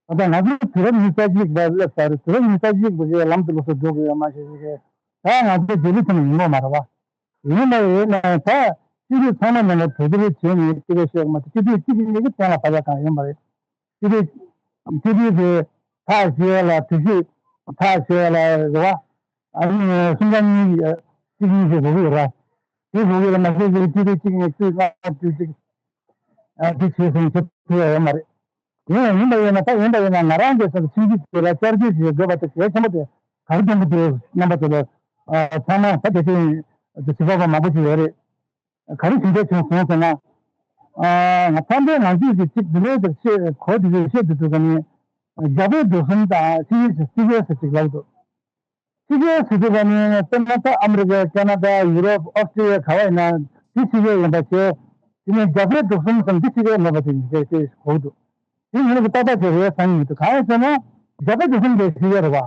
ལྟ་ང་ཚོའི་དུས་རབས་ཉི་ཤུ་རྩ་གཅིག་པ་སླེབས་ཚར་རེད། དུས་རབས་ཉི་ཤུ་རྩ་གཅིག་པ་གི་ལམ་དུ་ལུགས་སྲོལ་འགྲོ་དགོས་ཡོད་མ་རེད་ཟེར་གི་རེད། ད་ང་ཚོ་རྗེས་ལུས་ཐོན་ཡིན་ནོ་མ་རེད་བ། ཡིན་པ་ཡིན་ན་ད་སྤྱི་འཐུས་ཚང་མ་མཉམ་པོ་གྲོས་བསྡུར་བྱས་ནས་སྤྱི་འཐུས་བཤད་དགོས་མ་རེད། སྤྱི་འཐུས་གཅིག་གིས་གཉིས་ཀྱིས་གཏན་ལ་ཕབ་ཡ་གང་ཡོད་མ་རེད། སྤྱི་འཐུས་སྤྱི་འཐུས་དེ་ཐག་བཅད་ལ་དུས་ཚོད་ཐག་བཅད་ལ་རེད་བ། ཨ་ནི་སུམ་རྩ་གཉིས་ཀྱི་གཅིག་གཉིས་ཀྱི་དགོས་ཀྱི་ཡོད་རེད། དེ་དགོས་ཀྱི་ཡོད་ལ་མ་ཟད་ཀྱི་སྤྱི་འཐུས་གཅིག་ནས་བཅུ་ལྔ་བཅུ་གཅིག་ཨ་དེ་བྱས་སོང་བྱེད་ཐུབ་ཡ་ཡོད་མ་རེད། ཡིན་ཡིན་པ་ཡིན་ན་ད་ཡིན་པ་ཡིན་ན་ང་རང་གི་ཚབ་ཁྲིམས་ཞིབ་དེ་ལ་བསྐྱར་བཅོས་བྱེད་དགོས་པ་དེ་གལ་ཆེན་པོ་དེ་ག་རེ་སྟོན་གྱི་འདུག་རྣམ་པ་ཚོ་ལ་ཨ་ཚང་མ་ད་དེ་བཞིན་དུ་བྱེད་པ་མང་པོ་ཞིག་ཡོད་རེད། ག་རེ་ཞིག་འདྲ་བྱུང་སོང་ཟེར་ན། ཨ་ང་ཕན་པའི་ང་ཚོས་ཀྱི་ཅིག་འདི་འདྲའི་དེར་བཤད་གོ་དེ་ཚོས་བཤད་དུ་འདུག་ག་ནི། རྒྱ་བོད་འབྲུག་གསུམ་དང་ཕྱི་རྒྱལ་ཞིག་སི་ཇེ་ཟེར་ཅིག་ལབ་འདུག་སི་ཇེ་ཟེར་དུས་ཀ་ནི་དཔེར་ན་ད་ཨ་མི་རི་ཀ་ཁེ་ན་ཌ་ཡུ་རོབ་ཨོ་སི་ཀྲི་ལི་ཡ་ག་བ་ཡིན་ན་འདི་སི་ཇེ་ཡིན་པ་བྱས། དེ་ནས་རྒྱ་བོད་འབྲུག་གསུམ་ཟེར་འདི་སི་ཇེ་མེད་པ་དེ་ཡིན་ཟེར་ཅིག་གོ་འདུག་དེ་ངོས་ནས་ཏག་ཏག་ཅིག་རེད་བསམ་གྱི་མི་འདུག་གང་ཡིན་ཟེར་ན། རྒྱ་བོད་དེ་གསུམ་གྱི་ཕྱི་རྒྱལ་རེད་བ།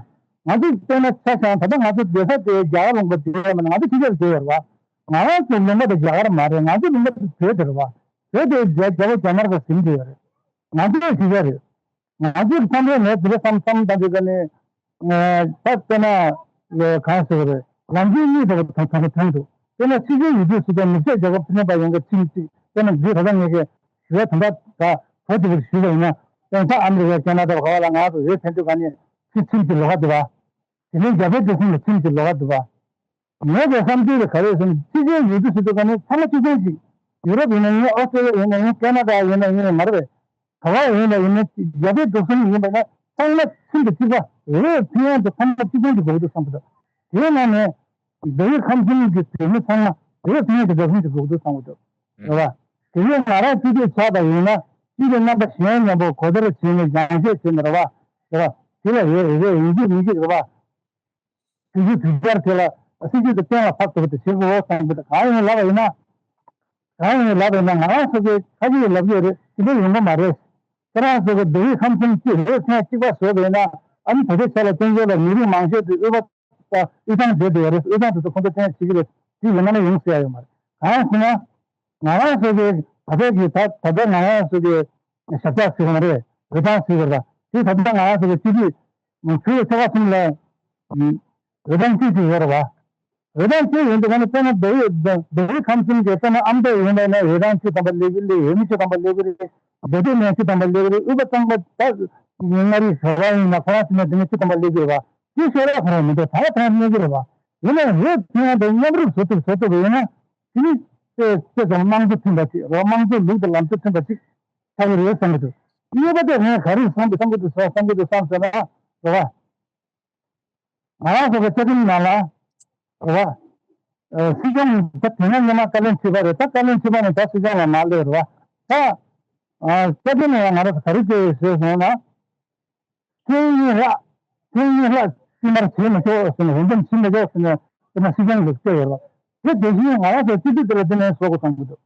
ང་ཚོ་དཔེར་ན་ཆ་བཞག་ན་ད་ལྟ་ང་ཚོ་སྡོད་ས་དེ་རྒྱ་གར་ལུང་པ་དེ་མིན་ན་ང་ཚོ་ཕྱི་རྒྱལ་སྡོད་ཡོད་རེད་བ། ང་རང་ཚོ་ལུང་པ་དེ་རྒྱ་གར་མ་རེད། ང་ཚོ་ལུང་པ་དེ་བོད་དེ་རེད་བ། བོད་དེ་རྒྱ་རྒྱ་བོད་རྒྱ་དམར་གྱིས་ཟིན་བསྡད་ཡོད་རེད། ང་ཚོའི་ཕྱི་རྒྱལ་རེད། ང་ཚོའི་བསམ་བློ་ནས་དེ་འདྲ་བསམ་བསམ་བཏང་དུས་ཀ་ནས། ད་དཔེར་ན་གང་ཟེར་བ་རེད། ལམ་རྒྱུད་གཉིས་འདྲ་བ་དང་ཐང་ཐང་དུ། དཔེར་ན་ཕྱི་རྒྱལ་ཡུལ་གྲུ་ཞིག་དང་ནུབ་ཕྱོགས་རྒྱལ་ཁབ་ཕྱི་ནང་པ་ཡོངས་ཀྱི་ཁྲིམས་གཅིག་དཔེར་ན་འདི་ད་ལྟ་ངེད་ཀྱི་ཞུ་བ་དོན་དག་ད་བོད་དུ་བར་ཞུས་པ་ཡིན་ན། དཔེར་ན་ཨ་མི་རི་ཀ་ཁེ་ན་ཌ་ག་བ་ལ་ང་ཚོ་ཡོད་ཚན་དུས་ག་ནས་ཁྲིམས་ཁྲིམས་ཀྱི་ལོགས་ཀ་འདུག་བ། དེ་ནས་རྒྱ་བལ་འབྲུག་གསུམ་ལ་ཁྲིམས་ཀྱི་ལོགས་ཀ་འདུག་བ། ངས་ཀྱང་བསམ་ཚུལ་ལ་ག་རེ་ཟེར་ན་ཕྱི་རྒྱལ་ཡུལ་གྲུ་ཟེར་དུས་ག་ནས་ཚང་མ་གཅིག་མཚུངས་གཅིག་ཡུ་རོབ་ཡིན་ན་ཡིན། ཨོ་སྟྲེ་ལི་ཡ་ཡིན་ན་ཡིན། ཁེ་ན་ཌ་ཡིན་ན་ཡིན་མ་རེད་པས། ག་བ་ཡིན་ལ་ཡིན་ན་རྒྱ་བལ་འབྲུག་གསུམ་ཡིན་པ་ན་ཚང་མ་ཁྲིམས་དང་གཅིག་པ། འོས་འཕེན་ཡག་དེ་ཚང་མ་གཅིག་མཚུངས་ཀྱི་དགོས་འདུག་བསམ་གྱི་འདུག་དེའི་ནང་ནས་བོད་ཡིག་ཁམས་གསུམ་གྱི་བོད་མི་ཚང་མ་བོད་འཕེན་ཡག་དེ་འདྲ་མཚུངས་ཀྱི་དགོས་འདུག་བསམ་གྱི་འདུག་རེད་བ། དེ་ནས་ང་རང་སྤྱི་འཐུས་ཆགས་པ་ཡིན་ན་སྤྱི་འཐུས་རྣམ་པ་གཞན་མཉམ་པོ་གོ་བསྡུར་བྱས་ནས་སྦྱང་བཤད་བྱས་ནས་རེད་བ། རེད་བ། དེ་ལ་རེད་རེད་ཡིན་གཅིག་མིན་གཅིག་རེད་བ། དུས་ཚོད་དུས་བཅར་དེ་ལ་སྲིད་ཇུས་དེ་གཏན་ལ་ཕབ་ཐུབ་པ་དེ་བྱེད་དགོས་བསམ་གྱི་འདུག་གང་ཡིན་ལབ་པ་ཡིན་ན། གང་ཡིན་ལབ་པ་ཡིན་ན་ང་རང་ཚོ་གི་ཁ་ཅིག་ལབ་ཀྱི་རེད། དེ་འདྲ་ཡོང་གི་མ་རེད། ཁྱེད་རང་ཚོ་གི་བོད་ཡིག་ཁམས་གསུམ་གཅིག་རེད་ཚན་གཅིག་པ་བཟོས་པ་ཡིན་ན་ཨ་ནི་ད་ལྟའི་ཆ་ལ་བཙན་བྱོལ་ལ་མི་རིགས་མང་ཤོས་དེ་དབུས་པ་དང་དབུས་གཙང་བསྡད་བསྡད་ཡོད་རེད། དབུས་གཙང་དེ་ཚོ་ཁོང་ཚོ་ཐེངས་གཅིག་རེད། དེ་ཡིན་ན་ཡོང་ཟེར་ཡ་ཡོད་མ་རེད། གང་ཡིན་ཟེར་ན། ང་རང་ཚོ་གི་ད་ལྟའི་གི་ད་ད་ལྟ་ང་རང་ཚོ་གི་ཞབས་ཕྱི་ཟེར་གི་མ་རེད། འོས་ཐང་ཟེར་གི་རེད། དེ་ད་ལྟ་ང་རང་ཚོ་གི་སྤྱི་འཐུས་ཆོལ་ཁ་གསུམ་ལ་འོས་ཐང་གཅིག་གཅིག་ཡོད་རེད་བ། འོས་ཐང་གཅིག་ཡིན་དུས་ང་ནི་དཔེར་ན་བོད་ཡིག་བོད་ཡིག་ཁམས་གསུམ་གྱི་དཔེར་ན་ཨ་མདོ་ཡིན་པ་ན་འོས་ཐང་གཅིག་ཐམ་པ་སླེབས་ཀྱི་རེད། འོས་མི་གཅིག་ཐམ་པ་སླེབས་ཀྱི་རེད། བོད་དོན་ནང་གཅིག་ཐམ་པ་སླེབས་ཀྱི་རེད། དབུས་པ་གཙང་པ་ད་མངའ་རིས་བྱ་བ་ཡིན་ན་ཁོ་རང་ཚོ་ནས་དེ་ནས་གཅིག་ཐམ་པ་སླེབས་ཀྱི་རེད་བ། དེ་ཤོར་བ་ཁོ་རང་མི་འདུག་ད་ལྟ་ཐང་གནས་ཀྱི་རེད་བ། ཡིན་ནའི་འོས་ཐོན་ཡག་དེ་མཉམ་རུབ་བཟོ་ཐུབ་བཟོ་ཐུབ་པ་ཡིན་ན། དེ་ནི་དེ་དེ་ཚོ་དམངས་གཙོ་མཐུན་པ་ཅིག་རོ། དམངས་གཙོ་ལུགས་དང་ལམ་སྲོལ་མཐུན་པ་ཅིག་ཆགས་ཀྱི་རེད་བསམ་གྱི་འདུག་གཉིས་པ་དེ་ངས་ག་རེ་བསམ་གྱི་བསམ་གྱི་འདུག་བསམ་གྱི་འདུག་བསམ་ཟེར་ན་རེད་བ། ང་རང་ཚོ་གི་བཅའ་ཁྲིམས་ནང་ལ་རེད་བ། ཨ་སྲིད་སྐྱོང་ད་དེ་སྔ་སྔོན་མ་བཀའ་བློན་ཁྲི་པ་རེད། ད་བཀའ་བློན་ཁྲི་པ་ནས་ད་སྲིད་སྐྱོང་ལ་མ་སླེབས་རེད་བ། ད་ཨ་བཅའ་ཁྲིམས་ནང་ང་རང་ཚོ་ག་རེ་བྱས་ཡོད་ཟེར་སོང་ན། ཐེངས་གཉིས་ལྷག་ཐེངས་གཉིས་ལྷག་བསྟུད་མར་བྱེད་མི་ཆོག་ཟེར་ནས། འོས་འདེམས་བྱེད་མི་ཆོག་ཟེར་ནས་དེ་ནས་སྲིད་སྐྱོང་ལུགས་བཅད་ཡོད་རེད། དེ་དེ་བཞིན་ང་རང་ཚོ་སྤྱི་འཐུས་དེ་ལ་དེ་ནས་བཟོ་དགོས་བསམ་གྱི་འདུག་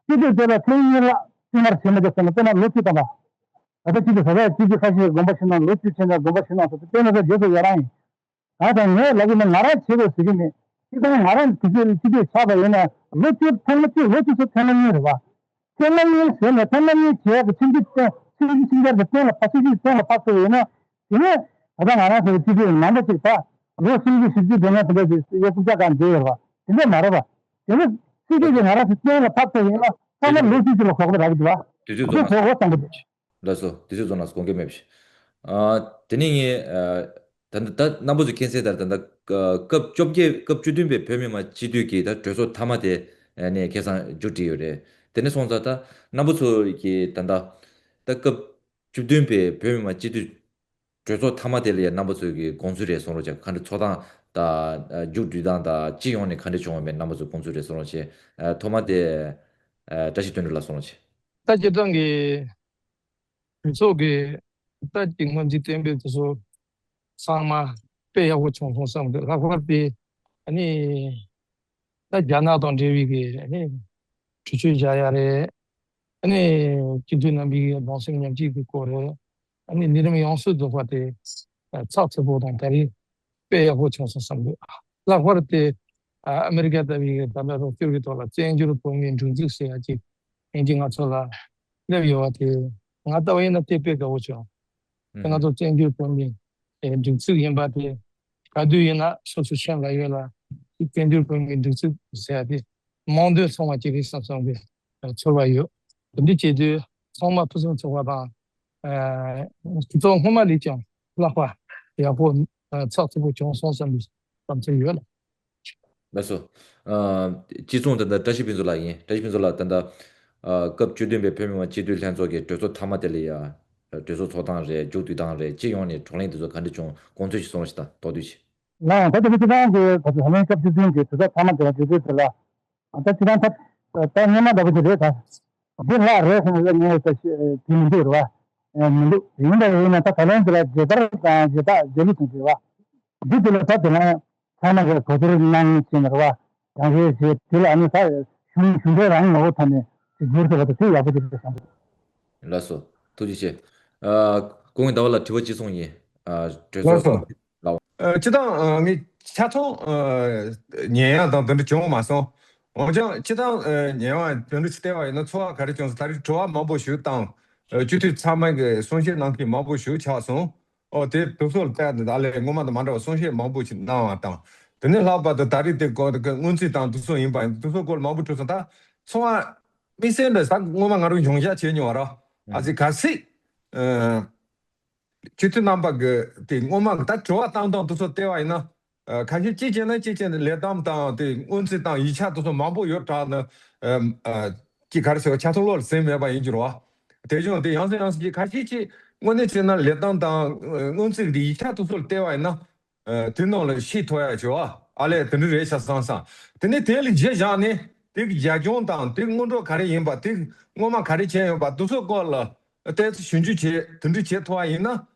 སྤྱི་འཐུས་དེ་ལ་ཐེངས་གཉིས་ལྷག་བསྟུད་མར་བྱེད་མི་ཆོག་ཟེར་ནས། དཔེར་ན་ལོ་བཅུ་ཐམ་པ། ད་ལྟ་སྤྱི་འཐུས་ད་ལྟ་སྤྱི་འཐུས་ཁ་ཤས་དགོངས་པ་ཞུས་ན་ལོ་བཅུ་ཕྱིན་ན་དགོངས་པ་ཞུས་ན་སོགས་དེ་ནས་ད་རྗེས་སུ་ཡི་རང་ཡིན། ད་ལྟ་ངས་ལབ་ཀྱི་ནི་ང་རང་བྱེད་དགོས་ཟེར་གྱི་མེད། སྤྱི་བཏང་ང་རང་དེ་ཚོའི་སྤྱི་འཐུས་ཆགས་པ་ཡིན་ན་ལོ་བཅུ་ཐེངས་མ་གཅིག་ལོ་བཅུ་ཚོ་ཐེངས་མ་གཉིས་རེད་བ། ཐེངས་མ་གཉིས་ཟེར་ནས་ཐེངས་མ་གཉིས་བྱས་ཀྱི་ཆིང་རྒྱ་ཆིང་རྒྱ་ཆིང་རྒྱ་གི་གཏན་ལ་ཕབ། སྲིད་ཇུས་གཏན་ལ་ཕབ་ཐུབ་ཡོད་ན། དེ་ནས་ད་ལྟ་ང་རང་ཚོའི་སྤྱི་འཐུས་མང་པོ་ཅིག་ད་ལོ་སུམ་ཅུ་བཞི་བཅུ་དེ་ནས་དེ་འདྲ་ཞིག་ཡོད་རྐུབ་བཀྱག་གང་བསྡད་ཡོད་རེད་བ། དེ་འདྲ་མ་རེད་བ། དེ་ནས་སྲིད་ཇུས་དེ་ང་རང་ཚོ་གཏན་ལ་ཕབ་ཐུབ་ཡོད་ན་ཚང་མ་ལོ་བཅུ་བཅུ་ལ་གོ་སྐབས་རག་གི་འདུག་བ། དེ་ཚོ་གོ་སྐབས་བསམ་གི་འདུག་ལགས་སོ། དེ་ཚོ་ཚོ་ནང་དགོངས་འགལ་མེད་པ་ཞིག་ཨ་དེ་ནས་ངས་ཨ་ད་ལྟ་ད་རྣམ་པ་ཚོས་མཁྱེན་གསལ་ལྟར་ད་ལྟ་ཨ་སྐབས་བཅོ་བརྒྱད་སྐབས་བཅུ་བདུན་པའི་བོད་མི་མང་སྤྱི་འཐུས་ཀྱི་ད་གྲོས་ཚོགས་མཐའ་མ་དེ་ཨ་ནས་ཁ་སང་མཇུག་སྒྲིལ་ཡོད་རེད། དེ་ནས་སོང་ཙང་ད་རྣམ་པ་ཚོ་གི་ད་ལྟ་ད་སྐབས་བཅུ་བདུན་པའི་བོད་མི་མང་སྤྱི་འཐུས་གྲོས་ཚོགས་མཐའ་མ་དེ་ལ་ཡང་རྣམ་པ་ཚོས་ཀྱི་དགོངས་ཚུལ་རེ་གསུང་རོགས་བྱ། ག་འདྲ་ཚོགས་སྟངས་དང་ཨ་མཇུག་སྒྲིལ་སྟངས་དང་སྤྱི་ཡོངས་ནས་ག་འདྲ་བྱུང་བ་མེད། རྣམ་པ་ཚོས་དགོངས་ཚུལ་རེ་གསུང་རོགས་བྱེད། ཨ་ཐོག་མ་དེ་ཨ་བཀྲ་ཤིས་དོན་གྲུབ་ལགས་གསུང་རོགས་བྱེད། ད་སྤྱིར་བཏང་གི་གྲོས་ཚོགས་ཀྱི་ད་ཀྱི་སྔོན་རྩིས་གཏན་འབེབས་དེ་ཚོ་ཚང་མ་དཔེ་ཡག་པོ་བྱུང་སོང་བསམ་གི། ལྷག་པར་དེ་ཨ་ནི་ད་རྒྱ་ནག་དང་འབྲེལ་བའི་གི་ཨ་ནི་གྲོས་ཆོད་བཞག་ཡ་རེད། ཨ་ནི་སྤྱི་འཐུས་རྣམ་པའི་གདུང་སེམས་མཉམ་སྐྱེད་ཀྱི་སྐོར་རེད། ཨ་ནི་ལས་རིམ་ཡོངས་སུ་རྫོགས་པ་དེ་ཚགས་ཚུད་པོ་དང་ད་རེས་དཔེ་ཡག་པོ་བྱུང་སོང་བསམ་གི། ལྷག་པར་དེ་ཨ་མེ་རི་ཀ་ལྟ་བུའི་ད་ལྟ་རོགས་སྐྱོར་གྱི་ཐོག་ལ་བཙན་བྱོལ་བོད་མིའི་སྒྲིག་འཛུགས་ཟེར་ཡ་ཅིག་ཡིན་གྱི་ང་ཚོ་ལ་སླེབས་ཡོད་པ་དེ་ང་ལྟ་བ་ཡིན་ན་དེ་དཔེ་དགའ་བོ་བྱུང་། དེ་ང་ཚོ་བཙན་བྱོལ་བོད་མིའི་སྒྲིག་འཛུགས་ཡིན་པ་དེ་ག་དུས་ཡིན་ན་སོ་སོ་ཤེས་ལ་ཡོད་ལ། བཙན་བྱོལ་བོད་མིའི་སྒྲིག་འཛུགས་ཟེར་ཡ་དེ་མང་དོན་ཚང་བ་ཅིག་རེད་བསམ་བསམ་གི་ཚོར་བ་ཡོད། དེ་འདྲ་བྱེད་དུས་ཚང་མ་ཕུན་སུམ་ཚོགས་པ་དང་། ཨ་སྤྱི་ཚོགས་སྔོན་མ་ལས་ཀྱང་ལྷག་པ་ཡག་པོ་ཨ་ཚགས་ཚུད་པོ་བྱུང་སོང་བསམ་པའི་བསམ་ཚུལ་ཡོད་ལ། ལགས་སོ། ཨ་སྤྱི་ཚོགས་ད་ལྟ་བཀྲ་ཤིས་ཕུན་ཚོགས་ལགས་ཡིན། བཀྲ་ཤིས་ཕུན་ཚོགས་ལགས་ད་ལྟ་ཨ་སྐབས་བཅུ་བདུན་པའི་བོད་མི་མང་སྤྱི་འཐུས་ལྷན་ཚོགས་ཀྱི་གྲོས་ཚོགས་མཐའ་མ་དེ་ལ་ཡ་གྲོས་ཚོགས་ཚོགས་སྟངས་རེད། མཇུག་བསྡུ་སྟངས་རེད། སྤྱི་ཡོངས་ནས་བགྲོ་གླེང་དེ་ཚོ་ག་འདྲ་བྱུང་། དགོངས་ཚུལ་ཞིག་གསུང་རོགས་ཞེས་དང་དོགས་འདོད་ཞིག་ལའང་ད་དེ་ཚོ་ཁྱེད་རང་གིས་ད་ལྟ་ད་ལན་སྐབས་བཅུ་བདུན་གྱི་གྲོས་ཚོགས་མཐའ་མ་དེ་ལ་གྲོས་ཚོགས་དེ་ལ། ད་ཁྱེད་རང་ད་ད་སྔོན་མ་འདྲ་པོ་ཅིག་རེད་ད། འདི་ལྷག་རེད་ཟེར་ནས་ངས་ད་དེ་མི་འདུག་རེད་བ། མི་འདུག་ཡིན་པ་ཡིན་ན་ད་ད་ལན་དེ་ལ་རྒྱལ་དར་དང་རྒྱལ་རྟགས་རྒྱལ་གླུ་དང་རེད་བ། འདི་དེ་ལ་ད་དེ་ལ་ཚང་མ་གིས་གོ་བསྡུར་གནང་བྱས་ནས་རེད་བ། ཡང་རེད་བྱས་དེ་ལ་ཨ་ནི་ད་གཞུང་གཞུང་འབྲེལ་རང་ངོ་བོ་ཐོག་ནས་དེ་བསྒྱུར་ཐུབ་པ་དང་དེ་ཡག་པོ་ཅིག་རེད་བསམ་གི་འདུག་ལགས་སོ། ཐུགས་རྗེ་ཆེ། ཨ་སྐུ་ངོ་ཟླ་བ་ལགས་དྲི་བ་གཅིག་གསུང་ཡིན། ཨ་གྲོས་ཚོགས་ལགས་སོ། ལགས། ཨ་སྤྱིར་བཏང་ཨ་ངས་ཆ་ཚང་ཨ་ཉན་ཡག་དང་དེ་འདྲ་བྱུང་མ་སོང་། འོན་ཀྱང་སྤྱིར་བཏང་ཨ་ཉན་ཡག་དེ་འདྲ་ཞིག་བལྟས་པ་ཡིན་ན་ཚོར་བ་ག་རེ་བྱུང་སོང་། ད་རེས་དྲི་བ་མང་པོ་ཞིག་བཏང་། ཨ་སྤྱི་འཐུས་ཚང་མ་གི་གསུང་བཤད་གནང་མཁན་མང་པོ་ཞིག་ཆགས་སོང་། ཨོ་དེ་དུས་ཚོད་ལ་བལྟས་ཏེ་ད་ལས་སྔོན་མ་དང་མ་འདྲ་བ་གསུང་བཤད་མང་པོ་ཞིག་གནང་བ་དང་། དེ་ནས་ལྷག་པར་དུ་ད་རེས་དེ་སྐོར་དེ་སྔོན་རྩིས་དང་དུས་ཚོད་ཡིན་པ་ཡིན་དུས་ཚོད་སྐོར་ལ་མང་པོ་དྲིས་སོང་། ད་ཚོར་བ་དམིགས་བསལ་འདྲ་ཟ་སྔོན་མ་ང་རང་སྦྱོང་བརྡར་བྱས་མྱོང་བ་ར། ཨ་ཙི་གལ་སྲིད་ཨ་སྤྱི་འཐུས་རྣམ་པ་གི་དེ་སྔོན་མ་གི་ད་དྲི་བ་བཏང་སྟངས་དེ་ཚོ་བལྟས་པ་ཡིན་ན། ཨ་ཁ་ཤས་གཅིག་བྱས་ན་གཅིག་བྱས་ན་ལས་དམ་དང་དེ་སྔོན་རྩིས་དང་ཡིག་ཆ་དེ་ཚོ་མང་པོ་ཡོད་དྲགས་ན། ཨ་ཨ་ཅིག་ག་རེ་ཟེར་བ་ཆ་ཚང་བློ་ལ་ཟིན་མེད་པ་ཡིན་གྱི་རེད་བ། དེ་བྱུང་དེ་ཡང་སེ་ཡང་སེ་གཅིག་ཁ་ཤས་གཅིག་དངོས་གནས་བྱས་ན་ལས་དམ་དང་ཨ་སྔོན་རྩིས་དེ་ཡིག་ཆ་དེ་ཚོ་ལ་བལྟས་པ་ཡིན་ན། ཨ་དེ་ནང་ལ་ཤེས་ཐུབ་ཡ་བྱོས་ཨ། ཨ་ལས་དེ་འདྲ་རེད་ཤག་བསམ་བསམ། དེ་ནས་དེ་ལ་རྗེས་བཞག་ནས་དེ་གི་རྒྱབ་ལྗོངས་དང་དེ་གི་སྔོན་འགྲོ་ག་རེ་ཡིན་པ། དེ་སྔོན་མ་ག་རེ་བྱས་ཡོད་པ་དེ་ཚོ་སྐོར་ལ་ཏོག་ཙམ་ཞིབ་འཇུག་བྱེད་དེ་འདྲ་བྱེད་ཐུབ་པ་ཡིན་ན།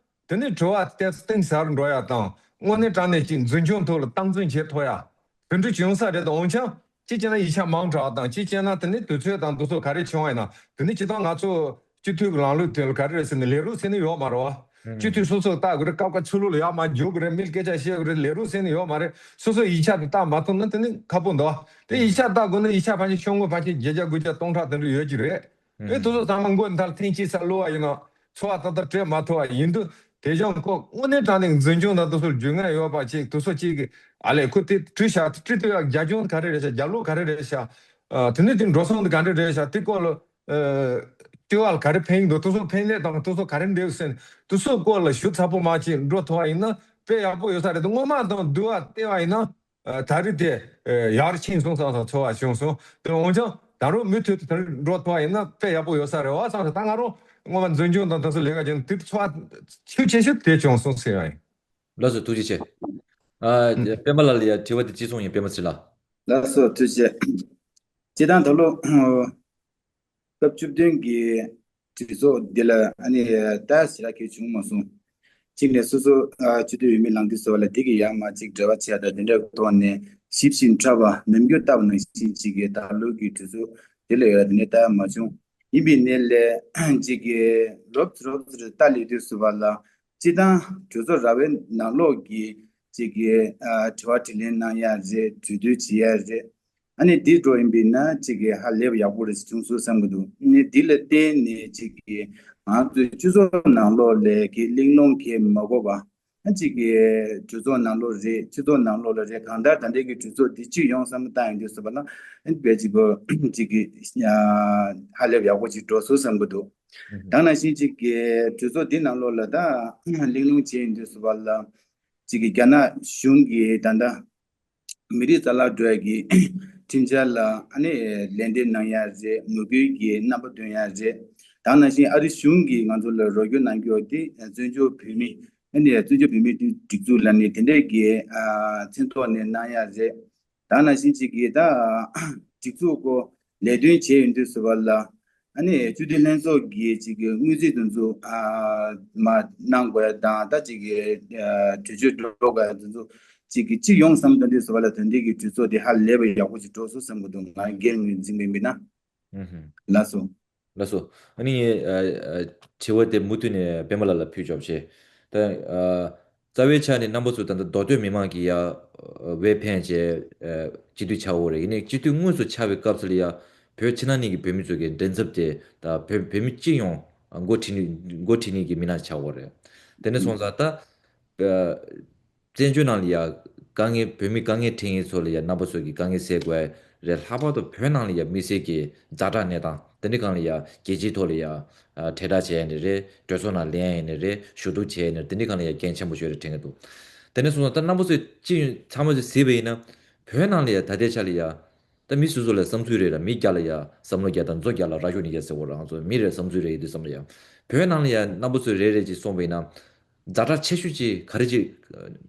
དེ་ནས་དྲི་བ་ཏོག་ཙམ་གཏིང་ཟབ་འགྲོ་ཡ་དང་། དངོས་གནས་དྲང་གནས་ཅིག་འཛིན་སྐྱོང་ཐོག་ལ་སྟངས་འཛིན་བྱེད་ཐུབ་ཡ་དེ་འདྲ་བྱུང་ས་རེད། དང་འོན་ཀྱང་གཅིག་བྱས་ན་ཡིག་ཆ་མང་དྲགས་དང་། གཅིག་བྱས་ན་དེ་ནས་དུས་ཚོད་དང་དེ་ཚོ་ག་རེ་བྱུང་བ་ཡིན་ན། དེ་ནས་སྤྱིར་བཏང་ང་ཚོ་སྤྱི་འཐུས་ཀྱི་ལམ་ལུགས་དེ་ལ་ག་རེ་རེད་ཟེར་ན་ལས་རོགས་ཟེར་ནི་ཡོད་མ་རེད་བ། སྤྱི་འཐུས་སོ་སོ་ལྟ་དགོས་རེད། སྐབས་སྐབས་ཚུར་ལོག་ལ་ཡར་མར་རྒྱུག་དགོས་རེད། མི་སྐད་ཆ་བཤད་དགོས་རེད། ལས་རོགས་ཟེར་ནི་ཡོད་མ་རེད། སོ་སོ་ཡིག་ཆ་དེ་བལྟ་མ་ཐུབ་ན་དེ་ནི་ཁག་པོ་འདུག་དེ་ཡིག་ཆ་ལྟ་དགོས་ན་ཡིག་ཆ་ཕལ་ཆེར་ཤོག་ངོས་ཕལ་ཆེར་བརྒྱད་བརྒྱ་དགུ་བརྒྱ་སྟོང་ཕྲག་དེ་འདྲ་ཡོད་ཀྱི་རེད། ཨེ་དེ་ཚོ་ཚང་མ་མགོ་མཐའ་ལ་ཐེངས་གཅིག་ས་བླུགས་པ་ཡིན་ན་ཚོར་བ་ཏག་ཏག་སྤྲད་མ་ཐུབ་པ་ཡིན་དུས། དེ་བཞིན་ཁོ་དངོས་གནས་དྲང་གནས་འཛིན་སྐྱོང་དང་དེ་ཚོར་རྒྱུས་མངའ་ཡོད་པ་ཅིག་དེ་ཚོ་ཅིག་གི་ཨ་ལས་ཁོ་དེ་བྲིས་བཞག་དེ་བྲིས་དུས་ཡང་རྒྱབ་ལྗོངས་ག་རེ་རེད་ཤག་རྒྱབ་ལོགས་ག་རེ་རེད་ཤག་ཨ་དེ་ནས་དེ་འགྲོ་སོང་དེ་ག་འདྲ་རེད་ཤག་དེ་སྐོར་ལ་ཨ་ལྟེ་བ་ལ་ག་རེ་ཕན་གྱི་འདུག་དེ་ཚོ་ཕན་ལས་དང་དེ་ཚོ་ག་རེ་འདེབས་ཟེར་དེ་ཚོ་སྐོར་ལ་ཞིབ་ཚགས་པོ་མ་ཅིག་འགྲོ་ཐུབ་པ་ཡིན་ན་དཔེ་ཡག་པོ་ཡོད་ས་རེད། དེ་སྔོན་མ་དང་བསྡུར་བ་བལྟས་པ་ཡིན་ན། ཨ་ད་རེས་དེ་ཨ་ཡར་ཕྱིན་སོང་བསམ་བསམ་ཚོར་བ་བྱུང་སོང་། དེ་འོན་ཀྱང་ད་རུང་མུ་མཐུད་དུ་དེ་རིང་འགྲོ་ཐུབ་པ་ཡིན་ན་དཔེ་ཡག་པོ་ཡོད་ས་རེད་བ་བསམ་སོང་། ད་ང་རང་སྔོན་མ་འཛིན་སྐྱོང་དང་དེ་ཚོ་ལས་ཀ་བྱས་ན་དེ་ཚོར་བ་ཤུགས་ཆེ་ཤོས་དེ་བྱུང་སོང་ཟེར་ཡ་ཡིན། ལགས་སོ། ཐུགས་རྗེ་ཆེ། ཨ་ཨུམ། པད་མ་ལགས་ལ་ཡ་དྲི་བ་དེ་གཅིག་མཚུངས་ཡིན། པད་མ་ཚེ་ལགས། ལགས་སོ། ཐུགས་རྗེ་ཆེ། སྤྱིར་བཏང་ད་ལོ། སྐབས་བཅུ་བདུན་གྱི་གྲོས་ཚོགས་འདི་ལ་ཨ་ནི་ད་ཞེ་དྲག་གལ་བྱུང་མ་སོང་། གཅིག་ནས་སོ་སོ་ཨ་སྤྱི་འཐུས་འོས་མི་ལངས་དུས་སུ་ལ་འདི་གི་ཡར་མར་ཅིག་འབྲེལ་བ་བྱས་དང་དེ་འདྲ་ཐོག་ནས་ཞིབ་ཅིང་ཕྲ་བ་ནམ་རྒྱུན་ལྟ་བ་ནང་བཞིན་ཅིག་གི་ད་ལོ་གི་གྲོས་ཚོགས་འདི་ལ་ཡོད་ལ་དེ་འདྲ་ལྟ་མ་བྱུང་། ཡིན་པའི་ནས་ལས་ཅིག་གི་རོབ་ཙམ་རོབ་ཙམ་ལྟ་ལས་དུས་སུ་བ་ལ་སྤྱིར་བཏང་གྲོས་ཚོགས་ར་བའི་ནང་ལོགས་ཀྱི་ཅིག་གི་ཨ་དྲི་བ་དྲིས་ལན་གནང་ཡ་རེད། གྲོས་བསྡུར་བྱེད་ཡ་རེད། ཨ་ནི་འདི་འགྲོ་ཡིན་པས་ན་གཅིག་གི་ཧ་ལས་པ་ཡག་པོ་རེ་བྱུང་སོང་བསམ་གི་འདུག་ཨ་ནི་འདི་ལ་བརྟེན་ནས་གཅིག་གི་ང་ཚོའི་སྤྱི་ཚོགས་ནང་ལོགས་ལས་ཀྱི་གླེང་སློང་གི་མ་དགོས་པ། ཨ་གཅིག་གི་གྲོས་ཚོགས་ནང་ལོགས་རེད། སྤྱི་ཚོགས་ནང་ལོགས་ལ་རེད། གང་ལྟར་ད་ལྟའི་གི་གྲོས་ཚོགས་འདི་གཅིག་ཡོང་བསམ་བློ་བཏང་ཡོང་དུས་སུ་བ་ལ་ཨ་ནི་དཔེ་གཅིག་གི་གཅིག་གི་ཧ་ལས་པ་ཡག་པོ་ཅིག་འགྲོ་སོང་བསམ་གི་འདུག་ད་ནང་བཞིན་གཅིག་གི་གྲོས་ཚོགས་འདི་ནང་ལོགས་ལ་ད་གླེང་སློང་བྱས་ཡོང་དུས་སུ་བ་ལ་གཅིག་གི་རྒྱ་ནག་གཞུང་གི་ད་ལྟ་མི་རིགས་རྩ་བརླག་འགྲོ་ཡ་གི་ཁྲིམས་འཆར་ལ་ཨ་ནི་ལན་འདེབས་གནང་ཡ་རེད། ངོ་རྒོལ་གྱི་རྣམ་པ་སྟོན་ཡ་རེད། ད་ནང་བཞིན་ཨ་རི་གཞུང་གིས་ང་ཚོ་ལ་རོགས་སྐྱོར་གནང་རྒྱུ་དེ་བཙན་བྱོལ་བོད་མི་ཨ་ནི་བཙན་བྱོལ་བོད་མིའི་སྒྲིག་འཛུགས་ལ་ནི་དེ་འདྲས་ཀྱི་ཨ་མཚན་ཐོག་ནས་གནང་ཡ་རེད། ད་ནང་བཞིན་གཅིག་གིས་ད་སྒྲིག་འཛུགས་སྐོར་ལས་དོན་བྱས་ཡོང་དུས་སུ་བ་ལ་ཨ་ནི་སྤྱི་འཐུས་ལྷན་ཚོགས་ཀྱི་གཅིག་གི་དངུལ་རྩིས་དེ་ཚོ་ཨ་མ་གནང་དགོས་ཡ་དང་། ད་གཅིག་གི་ཨ་གྲོས་ཆོད་འགྲོ་དགོས་ཡ་དེ་ཚོ་གཅིག་གི་གཅིག་ཡོང་བསམ་དོན་དུས་སུ་བ་ལ་དོན་འདི་གི་གྲོས་ཚོགས་དེ་ཧ་ལས་པ་ཡག་པོ་ཅིག་འགྲོ་སོང་བསམ་གི་འདུག་ང་སྒེར་ངོས་འཛིན་པ་ཡིན་པ་ཡིན་ན། ཨུ་ཧུམ། ལགས་སོ། ལགས་སོ། ཨ་ནི་ཨ་ཨ་དྲི་བ་དེ་མུ་མཐུད་ནས་པད་མ་ལགས་ལ་ཕུལ་ཆོག་བྱས། ད་ཨ་རྩ་བའི་ཆ་ནས་རྣམ་པ་ཚོ་ད་ལྟ་མདོ་སྟོད་མི་མང་གི་ཡ་ཨ་འོས་འཕེན་བྱས་ཨ་སྤྱི་འཐུས་ཆགས་ཡོད་རེད། ཡིན་ནའི་སྤྱི་འཐུས་དངོས་སུ་ཆགས་པའི་སྐབས་སུ་ལ་ཡ་བོད་ཕྱི་ནང་གཉིས་ཀྱི་བོད་མི་ཚོ་གི་མགྲིན་ཚབ་དེ་ད་བོད་བོད་མི་སྤྱི་ཡོངས་འགོ་ཁྲིད་ནི་འགོ་ཁྲིད་ནི་གི་མི་སྣ་ཆགས་ཡོད་རེད། དེ་ནས་སོང་ཙང་ད་ཨ་བཙན་བྱོལ་ནང་ལ་ཡ་དཀའ་ངལ་བོད་མི་དཀའ་ངལ་འཕྲད་མཁན་ཚོ་ལ་ཡ་རྣམ་པ་ཚོ་གི་དཀའ་ངལ་སེལ་དགོས་རེད། ལྷག་པར་དུ་བོད་ནང་ལ་ཡ་དམིགས་བསལ་གྱི་ཛ་དྲག་གནས་སྟངས་དེ་འདྲ་སྒང་ལ་ཡ་རྒྱལ་སྤྱིའི་ཐོག་ལ་ཡ་ཨ་ཁྲལ་བསྒྲགས་བྱས་ནི་རེད། གྲོས་ཚོགས་ནང་ལེན་ཡས་ནི་རེད། ཞུ་གཏུག་བྱས་ནི་རེད། དེ་འདྲ་སྒང་ལ་ཡ་འགན་ཆེན་པོ་ཞིག་རེད་དྲན་གྱི་འདུག་དེ་ནས་སོང་ཙང་ད་རྣམ་པ་ཚོས་ཅི་ཚང་མ་ཚོས་གཟིགས་པ་ཡིན་ན་བོད་ནང་ལ་ཡ་ད་ལྟའི་ཆ་ལ་ཡ་ད་མི་སོ་སོ་ལ་བསམ་ཚུལ་རེ་ར། མི་བརྒྱ་ལ་ཡ་བསམ་བློ་བརྒྱ་དང་མཛོ་བརྒྱ་ལ་ར་ཤོ་ཉིས་བརྒྱ་ཟེར་བ་རང་ཚོ་མི་རེ་བསམ་ཚུལ་རེ་ཡོད་དུས་བསམ་བློ་ཡ། བོད་ནང་ལ་ཡ་རྣམ་པ་ཚོས་རེ་རེ་ཅིག་གསུངས་པ་ཡིན་ན། ཛ་དྲག་ཆེ་ཤོས་ཅིག་ག་རེ་ཅིག་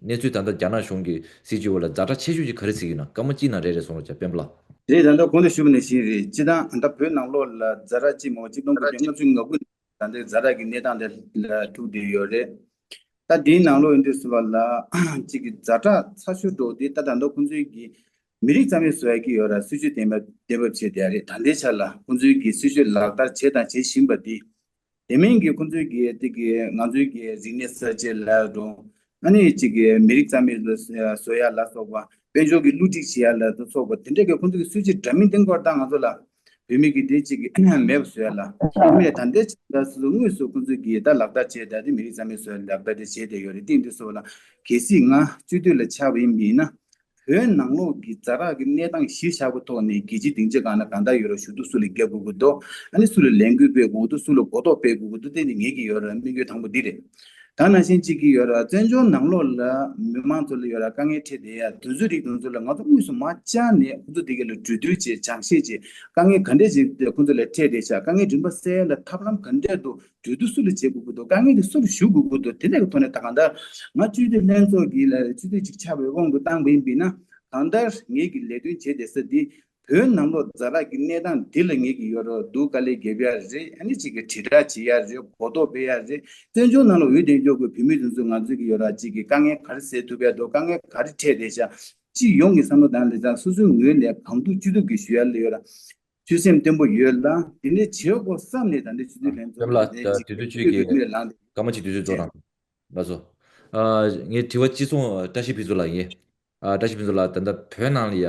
གནས་ཚུལ་ད་ལྟ་རྒྱ་ནག་གཞུང་གི་སྲིད་བྱུས་འོག་ལ་ཛ་དྲག་ཆེ་ཤོས་ཅིག་ག་རེ་གཟིགས་ཡོད་ན་སྐར་མ་གཅིག་ནང་རེ་རེ་གསུང་རོགས་བྱ། པད་མ་ལགས། རེད། ད་ལྟ་གོང་དུ་ཞུས་པ་ནང་བཞིན་རེད། སྤྱིར་བཏང་ད་བོད་ནང་ལོགས་ལ་ཛ་དྲག་ཅིག་མ་གཏོགས་ཆིག་སྟོང་དགུ་བརྒྱ་ལྔ་བཅུ་ང་དགུ་ད་ལྟའི་ཛ་དྲག་གི་གནས་སྟངས་དེ་ལ་ཐུག་བསྡད་ཡོད་རེད། ད་དེའི་ནང་ལོགས་ཡིན་དུས་སུ་བ་ལ་ཅིག་གི་ཛ་དྲག་ཚ་ཤོས་འགྲོ་དེ་ད་ད་ལྟ་ཁོང་ཚོའི་གི་མི་རིགས་རྩ་མེད་བཟོ་ཡ་གི་ཡོད་ར། སྲིད་བྱུས་གཏན་འབེབས་གཏན་འབེབས་བྱས་བསྡད་ཡ་རེད། ད་ལྟའི་ཆ་ལ་ཁོང་ཚོའི་གི་སྲིད་བྱུས་ལག་བསྟར་བྱས་དང་བྱེད་བཞིན་པ་དེ། དེ་མིན་གྱི་ཁོང་ཚོའི་གི་དེ་གི་ང་ཚོའི་གི་རིག་གནས་གསར་བརྗེ་ལ་དང་། ཨ་ནི་གཅིག་གི་མི་རིགས་རྩ་མེད་ལ་བཟོ་ཡ་ལ་སོགས་པ། དཔལ་འབྱོར་གྱི་བསླུ་བྲིད་བྱེད་ཡ་ལ་སོགས་པ། དེ་འདྲ་གི་ཁོང་ཚོ་གི་སྲིད་བྱུས་འདྲ་མིན་སྟེང་སྐོར་དང་ང་ཚོ་ལ་བོད་མི་གི་དེ་གཅིག་གི་མེད་པ་བཟོ་ཡ་ལ། ཨ་ནི་ད་ལྟའི་ཆ་ལ་སོ་སོ་དངོས་སུ་ཁོང་ཚོ་གི་ད་ལག་བསྟར་བྱས། ད་དེ་མི་རིགས་རྩ་མེད་བཟོ་ཡ་ལག་བསྟར་དེ་བྱས་བསྡད་ཡོད་རེད། སྟེང་དུ་སོགས་ལ་གལ་སྲིད་ང་སྤྱི་འཐུས་ལ་ཆགས་པ་ཡིན་པ་ཡིན་ན། བོད་ནང་ལོགས་ཀྱི་ཛ་དྲག་གི་གནས་སྟངས་གཞིར་བཞག་པའི་ཐོག་ནས་རྒྱལ་སྤྱིའི་སྡིངས་ཆ་སྒང་ལ་གང་ལྟར་ཡོད་ར་ཞུ་གཏུག་སུ་ལ་རྒྱག་དགོས་ཀྱི་འདུག་ཨ་ནི་སུ་ལ་ལས་འགུལ་སྤེལ་དགོས་ཀྱི་འདུག་སུ་ལ་གོ་རྟོགས་སྤེལ་དགོས་ཀྱི་འདུག་དེ་ནི་ངེད་ཀྱི་ཡོད་ར་དམིགས་ཡུལ་དང་པོ་འདི་རེད། ད་ནང་བཞིན་གཅིག་གི་ཡོད་ར་བཙན་བྱོལ་ནང་ལོགས་ལ་མི་མང་ཚོ་ལ་ཡོད་ར་དཀའ་ངལ་འཕྲད་བསྡད་ཡ་དེ་ཚོའི་རིགས་དེ་ཚོ་ལ་ང་ཚོ་དངོས་སུ་མ་བཅར་ནས་ཁོ་ཚོ་དེ་ག་ལ་གྲོས་བསྡུར་བྱས། སྦྱང་བཤད་བྱས། དཀའ་ངལ་ག་འདྲས་ཅིག་ཁོ་ཚོ་ལ་འཕྲད་བསྡད་ཤག་དཀའ་ངལ་རིམ་པ་སེལ་ཡ་ལ་ཐབས་ལམ་ག་འདྲས་འདུག་གྲོས་བསྡུར་སུ་ལ་བྱེད་དགོས་ཀྱི་འདུག་དཀའ་ངལ་དེ་སུ་ལ་ཞུ་དགོས་ཀྱི་འདུག་དེ་འདྲ་གི་ཐོག་ནས་ད་གང་ལྟར་ང་སྤྱི་འཐུས་ལྷན་ཚོགས་ཀྱི་ལ་སྤྱི་འཐུས་ཅིག་ཆགས་པའི་དབང་དུ་བཏང་བ་ཡིན་པ་ཡིན་ན། གང་ལྟར་ངེད་ཀྱི་ལས་དོན་བྱེད་བསྡད་ས་འདི་བོད་ནང་ལོགས་ཛ་དྲག་གི་གནས་སྟངས་འདི་ལ་ངེད་ཀྱི་ཡོད་ར་སྡུག་དཀའ་ལས་རྒྱབ་ཡ་རེད། ཨ་ནི་གཅིག་གི་དྲིལ་བསྒྲགས་བྱེད་ཡ་རེད། གོ་རྟོགས་སྤེལ་ཡ་རེད། བཙན་བྱོལ་ནང་ལ་འོས་བསྡད་འཇོག་དགོས་བོད་མི་དེ་ཚོ་ང་ཚོ་གི་ཡོད་ར་གཅིག་གི་དཀའ་ངལ་ག་རེ་སེལ་ཐུབ་ཡ་འདུག་དཀའ་ངལ་ག་རེ་འཕྲད་བསྡད་ཤག་སྤྱི་ཡོངས་ཀྱི་བསམ་བློ་བཏང་ལས་ཀྱང་སོ་སོའི་ངོས་ནས་གང་ཐུབ་ཅི་ཐུབ་ཀྱི་ཞུ་ཡ་ལ་ཡོད་ར། ཆོད་སེམས་བརྟན་པོ་ཡོད་ལ། དེ་འདྲའི་བྱེད་དགོས་བསམ་ནས་ད་ལྟ་ཆུ་ཚོད་ལྷན་ཚོགས་ལ་དེ་ཅིག་དུས་ཚོད་ཆོད་ཀྱི་ལངས་ཏེ། སྐར་མ་གཅིག་དུས་ཚོད་རྫོགས་དང་། ལགས་སོ། ཨ། ངས་དྲི་བ་གཅིག་སོང་། བཀྲ་ཤིས་ཕུན་ཚོགས་ལགས་ཡིན། ཨ། བཀྲ་ཤིས་ཕུན་ཚོགས་ལགས། ད་ལྟ་བོད་ནང་ལ་ཡ།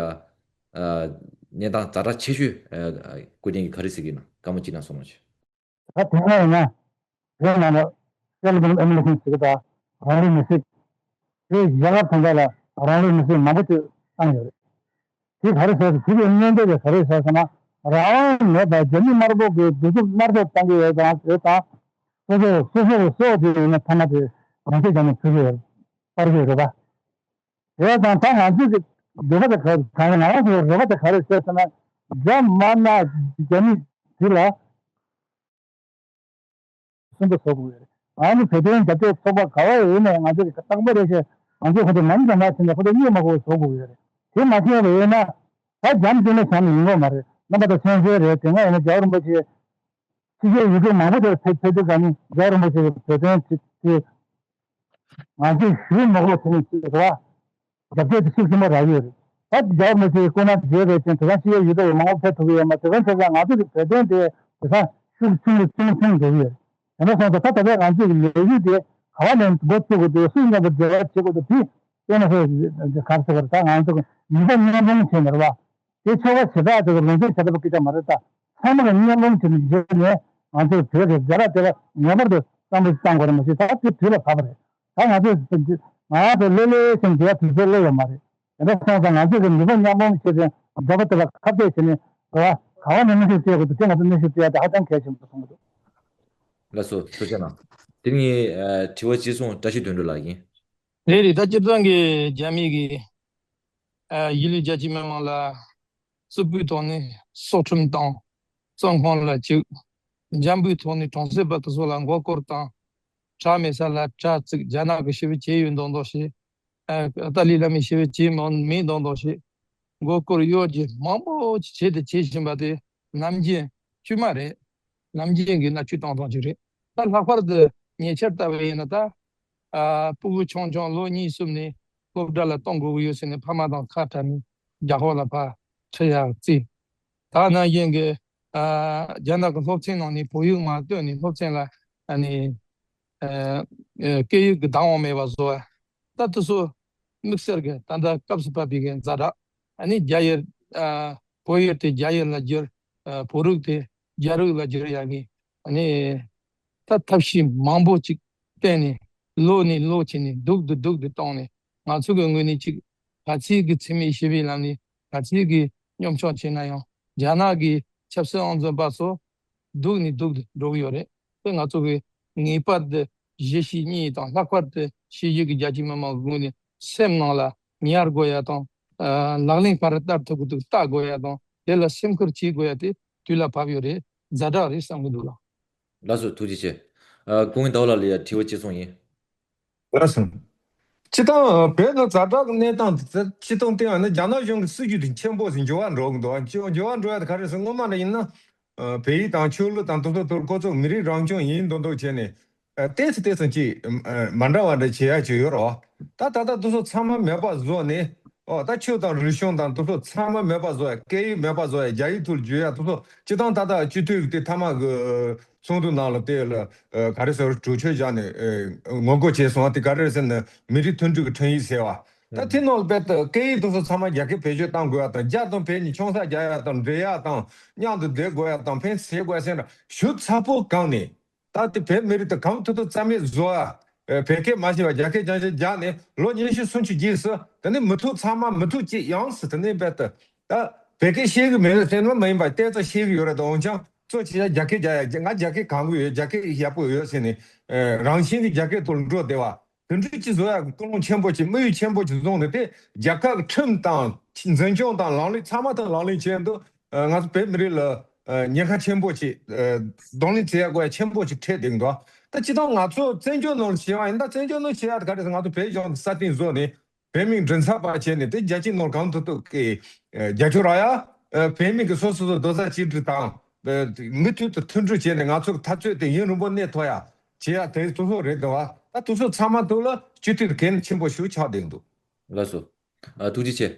ཨ། གནས་སྟངས་ཛ་དྲག་ཆེ་ཤོས། ཨ། སྐུ་མཁྱེན་གྱིས་ག་རེ་ཟེར་གྱི་ཡིན་ན། སྐར་མ་གཅིག་ནང་གསུང་རོགས་བྱེད། ད་དེ་སྔ་ཡིན་ན། བོད་ནང་ལ་self government administration ཟེར་གྱི་ད་རང་ལུས་མེར་སྲེག་དེ་རྒྱལ་ཁབ་དང་འདྲ་ལ་རང་ལུས་མེར་སྲེག་མང་པོ་ཅིག་བཏང་ཡོད་རེད། དེ་ག་རེ་ཟེར་ན་དེ་གའི་སྔོན་འགྲོ་དེ་ག་རེ་ཟེར་ཟེར་ན། རང་དབང་མེད་པར་རྒྱ་མི་དམར་པོ་གིས་གདུག་རྩུབ་དམར་གསོད་བཏང་གི་ཡོད་ཙང་། དེ་དང་སོ་སོ་སོ་སོ་དེ་ཡིན་ན་ཐ་མ་དེ་རང་ཤེད་བྱས་ནས་ཚུད་ཀྱི་ཡོད། སྤར་གྱི་ཡོད་རེད་པ། དེ་དང་ད་ང་ཚོས་ཀྱི་འདོད་པ་དེ་ག་རེ། ད་ང་རང་ཚོའི་རེ་བ་དེ་ག་རེ་ཟེར་ཟེར་ན། རྒྱ་དམར་ནག་རྒྱ་མི་དེ་ལ་སུན་པོ་བཟོ་དགོས་ཡོད་རེད། ང་ཚོ་བོད་དོན་རྒྱབ་སྐྱོར་ཚོགས་པ་ག་བ་ཡོད་ནའི་ང་ཚོ་གི་རྟག་པར་རེ་ཞིག་ང་ཚོ་ཁོ་ཚོ་ནམ་དང་ན་ཕྱིན་ནས་ཁོ་ཚོ་གཉིད་མ་ཁུག་པ་བཟོ་དགོས་ཡོད་རེད། དེ་མ་བྱས་པ་ཡིན་ན་ད་རྒྱ་མི་དེ་ནས་བྱ་མི་ཡོང་གི་མ་རེད། རྣམ་པ་ད་མཁྱེན་གསལ་རེད། དེ་སྔ་ཡིན་ན་རྒྱལ་བ་རིན་པོ་ཆེ་ཕྱི་རྒྱལ་ཡུལ་གྲུ་མང་པོ་དེར་ཕེབས་ཕེབས་དུས་ཙམ་ནས་རྒྱལ་བ་རིན་པོ་ཆེ་གི་བོད་དོན་དེ་དེ་ང་ཚོས་ཞུ་མ་དགོས་དེ་ནས་ཅིག་རེད་བ། རྒྱབ་སྐྱོར་དེ་ཤུགས་ཆེན་པོ་རག་ཡོད་རེད། ད་རྒྱལ་བ་རིན་པོ་ཆེའི་སྐུ་ན་བགྲེས་པའི་ཅན་དེ་སང་ཕྱི་རྒྱལ་ཡུལ་གྲུ་མང་པོ་ཕེབས་ཐུབ་ཀྱི་ཡོད་མ་རེད། དེ་སང་ཕེབས་ཙང་ང་ཚོ་གི་བོད་དོན་དེ་དེ་སང་ཤུགས་ཆུང་རུ་ཆུང་ཆུང་འགྲོ་གི་ཡོད་རེད། དེ་འདྲ་སོང་ཙང་ད་ད་ལྟ་ང་ཚོ་གི་ལས་འགུལ་དེ་ག་བ་ནས་འགོ་བཙུགས་དགོས་འདུག་སུ་མཉམ་པོ་འབྲེལ་བ་བྱེད་དགོས་འདུག་དེ་དཔེར་ན་ཧེ་ག་རེ་ཟེར་དགོས་རེད། ད་ང་ཚོ་གི་ནུས་པ་མཉམ་སྤུངས་བྱས་ནས་རེད་བ། དེ་ཆོལ་ཁ་བྱེ་བྲག་དེ་གི་ལུང་ཚན་བྱེ་བྲག་པ་སྐད་ཆ་མ་རེད། ད་ཚང་མ་གི་མཉམ་སྤུངས་བྱས་ནས་བརྗོད་ནས་ང་ཚོས་བོད་ཀྱི་རྒྱལ་རབས་དེ་ལ་ངེས་པར་དུ་བསམ་བློ་བཏང་དགོས་རེད། མ་གཞི་ད་དེ་དུས་ལ་བབ་པ་རེད། ད་ང་ཚོས་ང་ཚོ་ལྷོད་ལྷོད་བྱས་ནས་བསྡད་ཡ་དུས་ཚོད་སླེབས་ཡོད་མ་རེད། དེ་འདྲ་སོང་ཙང་ང་ཚོས་ཀྱི་ནུས་པ་མཉམ་སྤུངས་བྱས་ཏེ་འདོད་པ་དེ་ལ་ཁ་གཏད་བྱས་ནས་འགྲོ་བ་ག་བ་ནས་གནོན་ཤུགས་སྤྲད་དགོས་འདུག་དེ་ང་ཚོས་གནོན་ཤུགས་སྤྲད་ཡ་དེ་ཧ་ཅང་གལ་ཆེན་པོ་མཐོང་གི་འདུག་ལགས་སོ། ཐུགས་རྗེ་གནང་། དེ་ནི་ཨ་དྲི་བ་གཅིག་སོང་། བཀྲ་ཤིས་དོན་གྲུབ་ལགས་ཡིན། རེད་རེད། ད་སྤྱིར་བཏང་གི་རྒྱ་མི་གི་ཨ་གཞིས་ལུས་རྒྱ་ཆེ་མི་མང་ལ་རྩུབ་པོའི་ཐོག་ནས་སྲོག་ཁྲིམས་བཏང་། བཙོན་ཁང་ལ་བཅུག་འཇམ་པོའི་ཐོག་ནས་གྲོང་གསེབ་པ་དེ་ཚོ་ལ་མགོ་སྐོར་བཏང་། གྲྭ་མེད་ས་ལ་གྲྭ་བཙུགས། རྒྱ་ནག་གི་ཞི་བའི་བྱེས་ཡོད་མདོག་མདོག་བྱས། ཨ་ཏཱ་ལའི་བླ་མའི་ཞི་བའི་བྱེས་མིན་མདོག་མདོག་བྱས། མགོ་སྐོར་གཡོ་སྒྱུ་མང་པོ་ཅིག་བྱས་ཏེ་བྱེད་བཞིན་པ་དེ་ནམ་རྒྱུན་དཀྱུས་མ་རེད། ནམ་རྒྱུན་གྱི་མནར་གཅོད་བཏང་སྟངས་ཅིག་རེད། ད་ལྷག་པར་དུ་ཉེ་ཆར་ལྟ་བ་ཡིན་ན། ད་ཨ་སྤུ་གུ་ཆུང་ཆུང་ལོ་གཉིས་གསུམ་ནས་སློབ་གྲྭ་ལ་གཏོང་དགོས་ཀྱི་ཡོད་ཟེར་ནས་ཕ་མ་དང་ཁ་བྲལ་ནས་རྒྱ་ཧོ་ལ་ཕར་ཁྲིད་ཡག་བརྩིས། ད་ནང་བཞིན་གྱི་ཨ་རྒྱ་ནག་གི་སློབ་ཚན་ནང་ནས་བོད་ཡིག་མ་བཏོན་ནས་སློབ་ཚན་ལ་ཨ་ནི་ཨ་ཨ་སྐད་ཡིག་གི་བདག་དབང་མེད་པ་བཟོ་བ། ད་དེ་ཚོ་དམིགས་བསལ་གྱི་ད་ལྟ་སྐབས་སུ་བབས་པའི་གི་ཛ་དྲག་ཨ་ནི་རྒྱ་ཡིག་ཨ་བོད་ཡིག་དེ་རྒྱ་ཡིག་ལ་བསྒྱུར། ཨ་བོད་རིགས་དེ་རྒྱ་རིགས་ལ་བསྒྱུར་ཡག་གི་ཨ་ནི་ད་ཐབས་ཤེས་མང་པོ་ཅིག་བསྟེན་ནས། ལོ་ནས་ལོ་བྱས་ནས་སྡུག་ཏུ་སྡུག་ཏུ་བཏང་ནས། ང་ཚོ་གི་ངོས་ནས་ཅིག་ག་ཚད་ཀྱི་འཚེ་མེད་ཞི་བའི་ལམ་ནས་ག་ཚད་ཀྱི་གཉོམ་ཆུང་བྱས་ན་ཡང་རྒྱ་ནག་གི་ཆབ་སྲིད་དབང་འཛིན་པ་ཚོ་སྡུག་ནས་སྡུག་ཏུ་འགྲོ་གི་ཡོད་རེད། དེ་ང་ཚོ་གི་ངེས་པར་དུ་གཞིས་བྱེས་གཉིས་དང་། ལྷག་པར་དུ་ཕྱི་རྒྱལ་གྱི་རྒྱལ་སྤྱིའི་མི་མང་གི་ངོས་ནས་སེམས་ནང་ལ་ཉར་དགོས་ཡ་དང་། ཨ་ལག་ལེན་ག་རེ་བསྟར་ཐུབ་ཀྱི་འདུག་ལྟ་དགོས་ཡ་དང་། དེ་ལ་སེམས་ཁུར་བྱེད་དགོས་ཡ་དེ་དུས་ལ་བབ་ཡོད་རེད། ཛ་དྲག་རེད་བསམ་གྱི་འདུག་ལགས། ལགས་སོ། ཐུགས་རྗེ་ཆེ། ཨ་སྐུ་ངོ་ཟླ་བ་ལགས་ལ་ཡ་དྲི་བ་གཅིག་སོང་ཡིན། ལགས་སོ། སྤྱིར་བཏང་བོད་ནང་ཛ་དྲག་གི་གནས་སྟངས་དེ་སྤྱིར་བཏང་བལྟས་པ་ན་རྒྱ་ནག་གཞུང་གི་སྲིད་ཇུས་དེ་ཆེན་པོ་ཞིག་འགྱུར་བ་འགྲོ་གི་འདུག་འགྱུར་འགྱུར་བ་འགྲོ་ཡ་དེ་ག་རེ་ཟེར། སྔོན་མ་ལ་ཡིན་ན་ཨ་བོད་ཡིག་དང་ཆོས་ལུགས་དང་དེ་ཚོ་དེ་ཁོ་ཚོ་མི་རིགས་རང་སྐྱོང་ཡིན་མདོག་མདོག་བྱས་ནས་ཨ་ཏོག་ཙམ་ཏོག་ཙམ་ཅིག་ཨ་མ་འདྲ་བ་འདྲ་བྱེད་ཡ་ཅིག་ཡོད་རེད་བ། ད་ད་ལྟ་དེ་ཚོ་ཚང་མ་མེད་པ་བཟོས་ནས། ཨོ་ད་ཆོས་དང་རིག་གཞུང་དང་དེ་ཚོ་ཚང་མ་མེད་པ་བཟོ་ཡ། སྐད་ཡིག་མེད་པ་བཟོ་ཡ། རྒྱ་ཡིག་ཐོག་བརྗོད་ཡ་དེ་ཚོ་སྤྱིར་བཏང་ད་ལྟ་སྤྱི་འཐུས་དེ་མཐའ་མ་གི་ཚོགས་འདུ་ནང་ལ་དེ་ལ་ག་རེ་ཟེར་གྲོས་ཆོད་བཞག་ནས་ངོ་རྒོལ་བྱས་སོང་བ། དེ་ག་རེ་ཟེར་ན་མི་རིགས་མཐུན་སྒྲིལ་གྱི་ཁྲིམས་ཡིག་ཟེར་བ། ད་དེ་ནང་ལ་རྦད་དེ་སྐད་ཡིག་དེ་ཚོ་ཚང་མ་རྒྱ་སྐད་བེད་སྤྱོད་གཏང་དགོས་ཡ་དང་། རྒྱ་དང་བོད་གཉིས་ཆང་ས་རྒྱག་ཡ་དང་འབྲེལ་ཡ་དང་མཉམ་དུ་བསྡད་དགོས་ཡ་དང་ཕན་བྱེད་དགོས་ཡ་ཟེར་ན་ཞུ་ཚ་པོ་གང་ནས། ད་དེ་བོད་མི་རིགས་དེ་གང་ཐུབ་ཐུབ་རྩ་མེད་བཟོ་ཡ། ཨེ་བོད་སྐད་མ་ཤེས་པ་རྒྱ་སྐད་རྐྱང་རྐྱང་རྒྱག་ནས་ལོ་ཉི་ཤུ་སུམ་ཅུ་རྗེས་སུ་དེ་ནས་མི་ཐུབ་ཚང་མ་མི་ཐུབ་ཅིག་ཡོང་སྲིད། དེ་ནས་རྦད་དེ་ད་བོད་སྐད་ཤེས་གི་མེད་ཟེར་ནི་མ་ཡིན་པ། ཏོག་ཙམ་ཤེས་གི་ཡོད་རེད། ད་འོན་ཀྱང་གཙོ་ཆེ་ཤོས་རྒྱ་སྐད་རྒྱག་ཡ། ང་རྒྱ་སྐད་གང་གི་ཡོད། རྒྱ་སྐད་ཡག་པོ་ཡོད་ཟེར་ནས་ཨེ་རང་བཞིན་གྱི་རྒྱ་སྐད་ཐོག་ལ་འགྲོ་བསྡད་པ། དེ་འདྲ་ཅིག་བཟོ་ཡ་ཀུན་སློང་ཆེན་པོ་ཅིག་དམིགས་ཡུལ་ཆེན་པོ་ཅིག་བཟུང་ནས་དེ་རྒྱལ་ཁབ་ཀྱི་ཁྲིམས་དང་འཛིན་སྐྱོང་དང་ལམ་ལུགས་ཚང་མ་དང་ལག་ལེན་བྱས་འདུག་ཨ་ང་ཚོ་བོད་མི་རིགས་ལ་ཨ་ཉེན་ཁ་ཆེན་པོ་ཅིག་ཨ་གདོང་ལེན་བྱེད་ཡ་དགོས་ཡ་ཆེན་པོ་ཅིག་འཕྲད་བསྡད་འདུག་ད་སྤྱིར་བཏང་ང་ཚོ་བཙན་བྱོལ་ནང་ལ་བྱས་པ་ཡིན་ན། ད་བཙན་བྱོལ་ནང་བྱེད་ཡ་དེ་ག་རེ་ཟེར། ང་ཚོ་བོད་གཞུང་གི་སྲ་བརྟན་བཟོས་ནས་བོད་མིའི་མགྲིན་ཚབ་པ་བྱས་ནས་དེ་རྒྱལ་སྤྱིའི་ནང་གང་ཐུབ་ཐུབ་ཀྱི་ཨ་རྒྱབ་སྐྱོར་རག་ཡ། ཨ་བོད་མི་གི་སོ་སོ་སོ་རྡོག་རྩ་གཅིག་སྒྲིལ་དང་། ཨ་མུ་མཐུད་དུ་མཐུན་སྒྲིལ་བྱས་ནས་ང་ཚོ་གི་འཐབ་རྩོད་དེ་ཡུན་རིང་པོ་གནས་ཐུབ་ཡ། བྱེད་ཡ་དེ་དེ་ཚོ་རེད་འདུག་བ། ད་དེ་ཚོ་ཚང་མ་ཐོག་ལ་སྤྱི་འཐུས་གལ་ཆེན་པོ་ཞིག་ཆགས་བསྡད་འདུག་ལགས་སོ། ཨ་ཐུགས་རྗེ་ཆེ།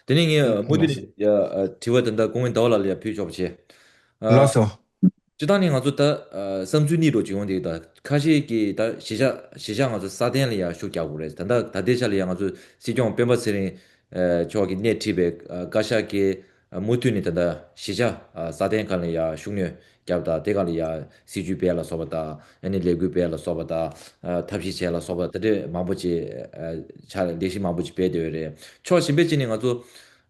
དེ་ནས་ངས་ཨ་མུ་མཐུད་ནས་ཡ་ཨ་དྲི་བ་དེ་འདྲ་སྐུ་ངོ་ཟླ་བ་ལགས་ལ་ཡ་ཕུལ་ཆོག་པ་བྱས། ཨ་ལགས་སོ། སྤྱིར་བཏང་ནས་ང་ཚོ་ད་ཨ་བསམ་ཚུལ་གཉིས་འགྲོ་ཅིག་ཡོང་དེ། ད་ཁ་ཤས་ཀྱིས་ད་གཞིས་ཆགས་གཞིས་ཆགས་ང་ཚོ་སྲ་བརྟན་ལ་ཡ་ཤུགས་རྒྱག་དགོས་རེད། ད་ད་ད་ལྟའི་ཆ་ལ་ཡ་ང་ཚོ་སྲིད་སྐྱོང་སྤེན་པ་ཚེ་རིང་ཨ་མཆོག་གིས་སྣེ་ཁྲིད་པའི་ཨ་བཀའ་ཤག་གིས་མུ་མཐུད་ནས་ད་ལྟ་གཞིས་ཆགས་ཨ་སྲ་བརྟན་སྒང་ལ་ཡ་ཤུགས་སྣོན་བརྒྱབ་དང་། དེ་སྒང་ལ་ཡ་སྲིད་ཇུས་སྤེལ་ལ་སོགས་པ་དང་། ཨ་ནི་ལས་འགུལ་སྤེལ་ལ་སོགས་པ་དང་། ཨ་ཐབས་ཤེས་བྱས་ལ་སོགས་པ་དེ་འདྲའི་མང་པོ་ཅིག་ཨ་ཆ་ལས་གཞི་མང་པོ་ཅིག་སྤེལ་བསྡད་ཡོད་རེད། ཕྱོགས་གཞན་པའི་ཅིག་ནས་ང་ཚོ་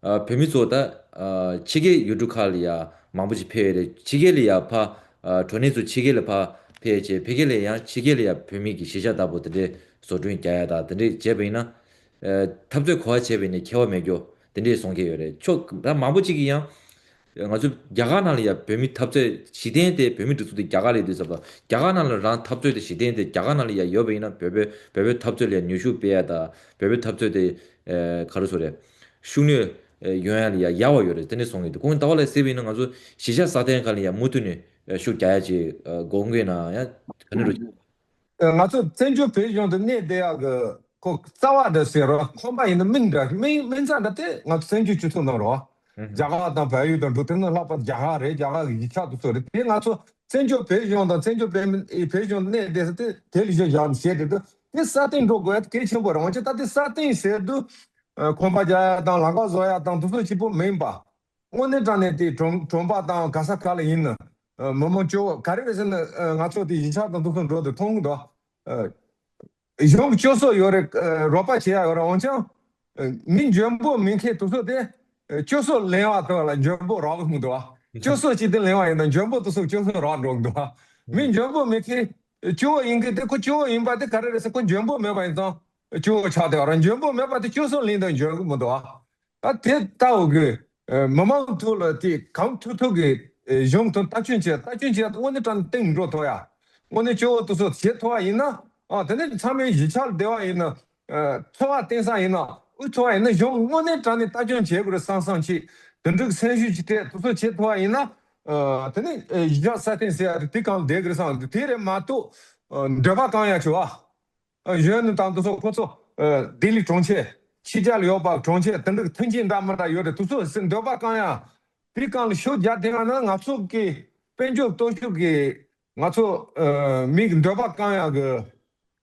ཨ་བོད་མི་ཚོ་ད་ཨ་ཕྱི་རྒྱལ་ཡུལ་གྲུ་ཁག་ལ་ཡ་མང་པོ་ཅིག་ཕེབས་ཡོད་རེད། ཕྱི་རྒྱལ་ལ་ཡ་ཕ་ཨ་གྲོ་ནས་ཚོ་ཕྱི་རྒྱལ་ལ་ཕ་ཕེབས་བྱས། ཕ་གི་ལ་ཡང་ཕྱི་རྒྱལ་ལ་ཡ་བོད་མི་གི་གཞིས་ཆགས་ལྟ་བུ་དེ་འདྲའི་བཟོ་སྐྲུན་རྒྱག་ཡ་དང་དེ་འདྲའི་བྱས་པ་ཡིན་ན། ཨ་འཐབ་རྩོད་ག་པར་བྱས་པ་ཡིན་ནའི་ཁྱད་པར་མེད་རྒྱུ་དེ་འདྲས་གསུང་གི་ཡོད་རེད། ཕྱོགས་ད་མང་པོ་ཅིག་གིས་ཡང་ང་ཚོ་རྒྱ་གར་ནང་ལ་ཡ་བོད་མི་འཐབ་རྩོད་གཞི་རྟེན་དེ་བོད་མི་སྒྲིག་འཛུགས་དེ་རྒྱ་གར་ལ་ཡོད་དུས་ཙམ་པ། རྒྱ་གར་ནང་ལ་རང་འཐབ་རྩོད་དེ་གཞི་རྟེན་དེ་རྒྱ་གར་ནང་ལ་ཡ་ཡོད་པ་ཡིན་ན། བོད་པའི་བོད་པའི་འཐབ་རྩོད་ལ་ཡ་ནུས་ཤུགས་སྤེལ་ཡ་དང་། བོད་པའི་འཐབ་རྩོད་དེ་ཨ་ག་རེ་ཟེར་དགོས་རེད། ཤུགས་སྣོན་ཨ་ཡོང་ཡ་ལ་ཡ་ཡག་པ་ཡོད་རེད། དེ་འདྲས་གསུང་གི་འདུག་སྐུ་ངོ་ཟླ་བ་ལགས་ཟེར་བ་ཡིན་ན་ང་ཚོ་གཞིས་ཆགས་སྲ་བརྟན་སྒང་ལ་ཡ་མུ་མཐུད་ནས་ཨ་ཤུགས་རྒྱག་ཡ་ཅིག་ཨ་དགོངས་ཀྱི་ན་ཡང་ག་འདྲ་རེད། ཨ་ང་ཚོ་བཙན་བྱོལ་བོད་གཞུང་དུ་གནས་བསྡད་ཡག་གི་ཁོ་རྩ་བ་འདྲ་ཟེར་རོ། ཁོམ་པ་ཡིན་ན་མིང་འདྲ། མིང་མིང་རྩ་འདྲ་དེ་ང་ཚོ་བཙན་བྱོལ་སྤྱི་ཚོགས་ནང་རོ། ཨུ་ཧུ། རྒྱ་གར་དང་བལ་ཡུལ་དང་འགྲོ། དེ་ནི་ལྷག་པར་རྒྱ་གར་རེད། རྒྱ་གར་གྱི་གཞིས་ཆགས་དེ་ཚོ་རེད། དེ་ང་ཚོ་བཙན་བྱོལ་བོད་གཞུང་དང་བཙན་བྱོལ་བོད་མི་བོད་གཞུང་གནས་བསྡད་ས་དེ་དེ་ལ་གཞི་བཞག་ནས་བཤད་དེ་འདུག་དེ་སྲ་བརྟན་འགྲོ་དགོས་ཡ་དེ་གལ་ཆེན་པོ་རེད། འོན་ཀྱང་ད་དེ་སྲ་བརྟན་ཟེར་དུས་ཨ་ཁོམ་པ་རྒྱག་ཡ་དང་ལམ་ཁ་བཟོ་ཡ་དང་དེ་ཚོ་གཅིག་པོ་མིན་པ། དངོས་གནས་དྲང་གནས་དེ་གྲོང་གྲོང་པ་དང་ག་ས་ག་ལ་ཡིན་ན། ཨ་མི་མང་སྐྱོ་བོ་ག་རེ་རེད་ཟེར་ན། ཨ་ང་ཚོ་དེ་གཞིས་ཆགས་དང་དེ་ཚོ་འགྲོ་དུས་མཐོང་གི་འདུག་ཨ་གཞུང་གི་སྐྱོ་སོ་ཡོད་རེད། ཨ་རོགས་པ་བྱེད་ཡ་ཡོད་རེད། འོན་ཀྱང་ཨ་མི་འཇོན་པོ་མེད་མཁན་དེ་ཚོ་དེ་ཨ་སྐྱོ་སོ་ལེན་པ་དེ་ལ་འཇོན་པོ་རག་གི་མི་འདུག་ཨ་སྐྱོ་སོ་གཅིག་དེ་ལེན་པ་ཡིན་ན་འཇོན་པོ་དེ་ཚོ་སྐྱོ་སོ་རག་འགྲོ་གི་འདུག་ཨ་མི་འཇོན་པོ་མེད་མཁན་སྐྱོ་བོ་ཡིན་མཁན་དེ་ཁོ་སྐྱོ་བོ་ཡིན་པ་དེ་ག་རེ་རེད་ཟེར། ཁོ་འཇོན་པོ་མེད་པ་ཡིན་ཙང་སྐྱོ་བོ་ཆགས་བསྡད་པ་རེད། འཇོན་པོ་མེད་པ་དེ་སྐྱོ་སོ་ལེན་དང་འཇོན་གི་མི་འདུག་ཨ། ད་དེ་ལྟ་བུ་གི་ཨ་མི་མང་ཐོག་ལ་དེ་གང་ཐུབ་ཐུབ་ཀྱི་ཨ་གཞུང་དང་ལྟ་སྐྱོང་བྱེད། ལྟ་སྐྱོང་བྱེད་དངོས་གནས་དྲང་གནས་སྟེང་འགྲོ་ཐུབ་ཡ། དངོས་གནས་སྐྱོ་བོ་དེ་ཚོ་བྱེད་ཐུབ་པ་ཡིན་ན། ཨ་དེ་ནས་ཚང་མས་གཞིས་ཆགས་ལ་བསྡད་པ་ཡིན་ན། ཨ་འཚོ་བ་བརྟེན་ས་ཡིན་ན། དབུལ་ཐུབ་པ་ཡིན་ན་གཞུང་དངོས་གནས་དྲང་གནས་ལྟ་སྐྱོང་བྱེད་དགོས་རེད་བསམ་བསམ་བྱས། དེ་འདྲའི་སེམས་ཤུགས་ཅིག་སྤྲད། དེ་ཚོ་བྱེད་ཐུབ་པ་ཡིན་ན། ཨ་དེ་ནས་ཨ་གཞིས་ཆགས་སྲ་བརྟན་ཟེར་ཡ་དེ་དེ་གང་བསྡད་དགོས་རེད་བསམ། དེ་རེད་མ་གཏོགས་ཨ་འདོད་པ་བསྐང་ཡ་བྱེད་པ། ཨ་གཞོན་ནུ་དང་དེ་ཚོ་ཁོ་ཚོ་ཨ་ལྡི་ལི་གྲོང་ཁྱེར། ཕྱི་རྒྱལ་ལ་ཡོད་པ་གྲོང་ཁྱེར་དེ་འདྲ་གི་མཐུན་རྐྱེན་འདྲ་མི་འདྲ་ཡོད་རེད། དེ་ཚོ་ཟེར་འདོད་པ་བསྐང་ཡ། དེ་གང་ལ་ཤུགས་རྒྱག་བསྡད་པ་ན་ང་ཚོ་གི་དཔལ་འབྱོར་སྟོབས་ཤུགས་ཀྱིས་ང་ཚོ་ཨ་མི་གི་འདོད་པ་བསྐང་ཡ་གི་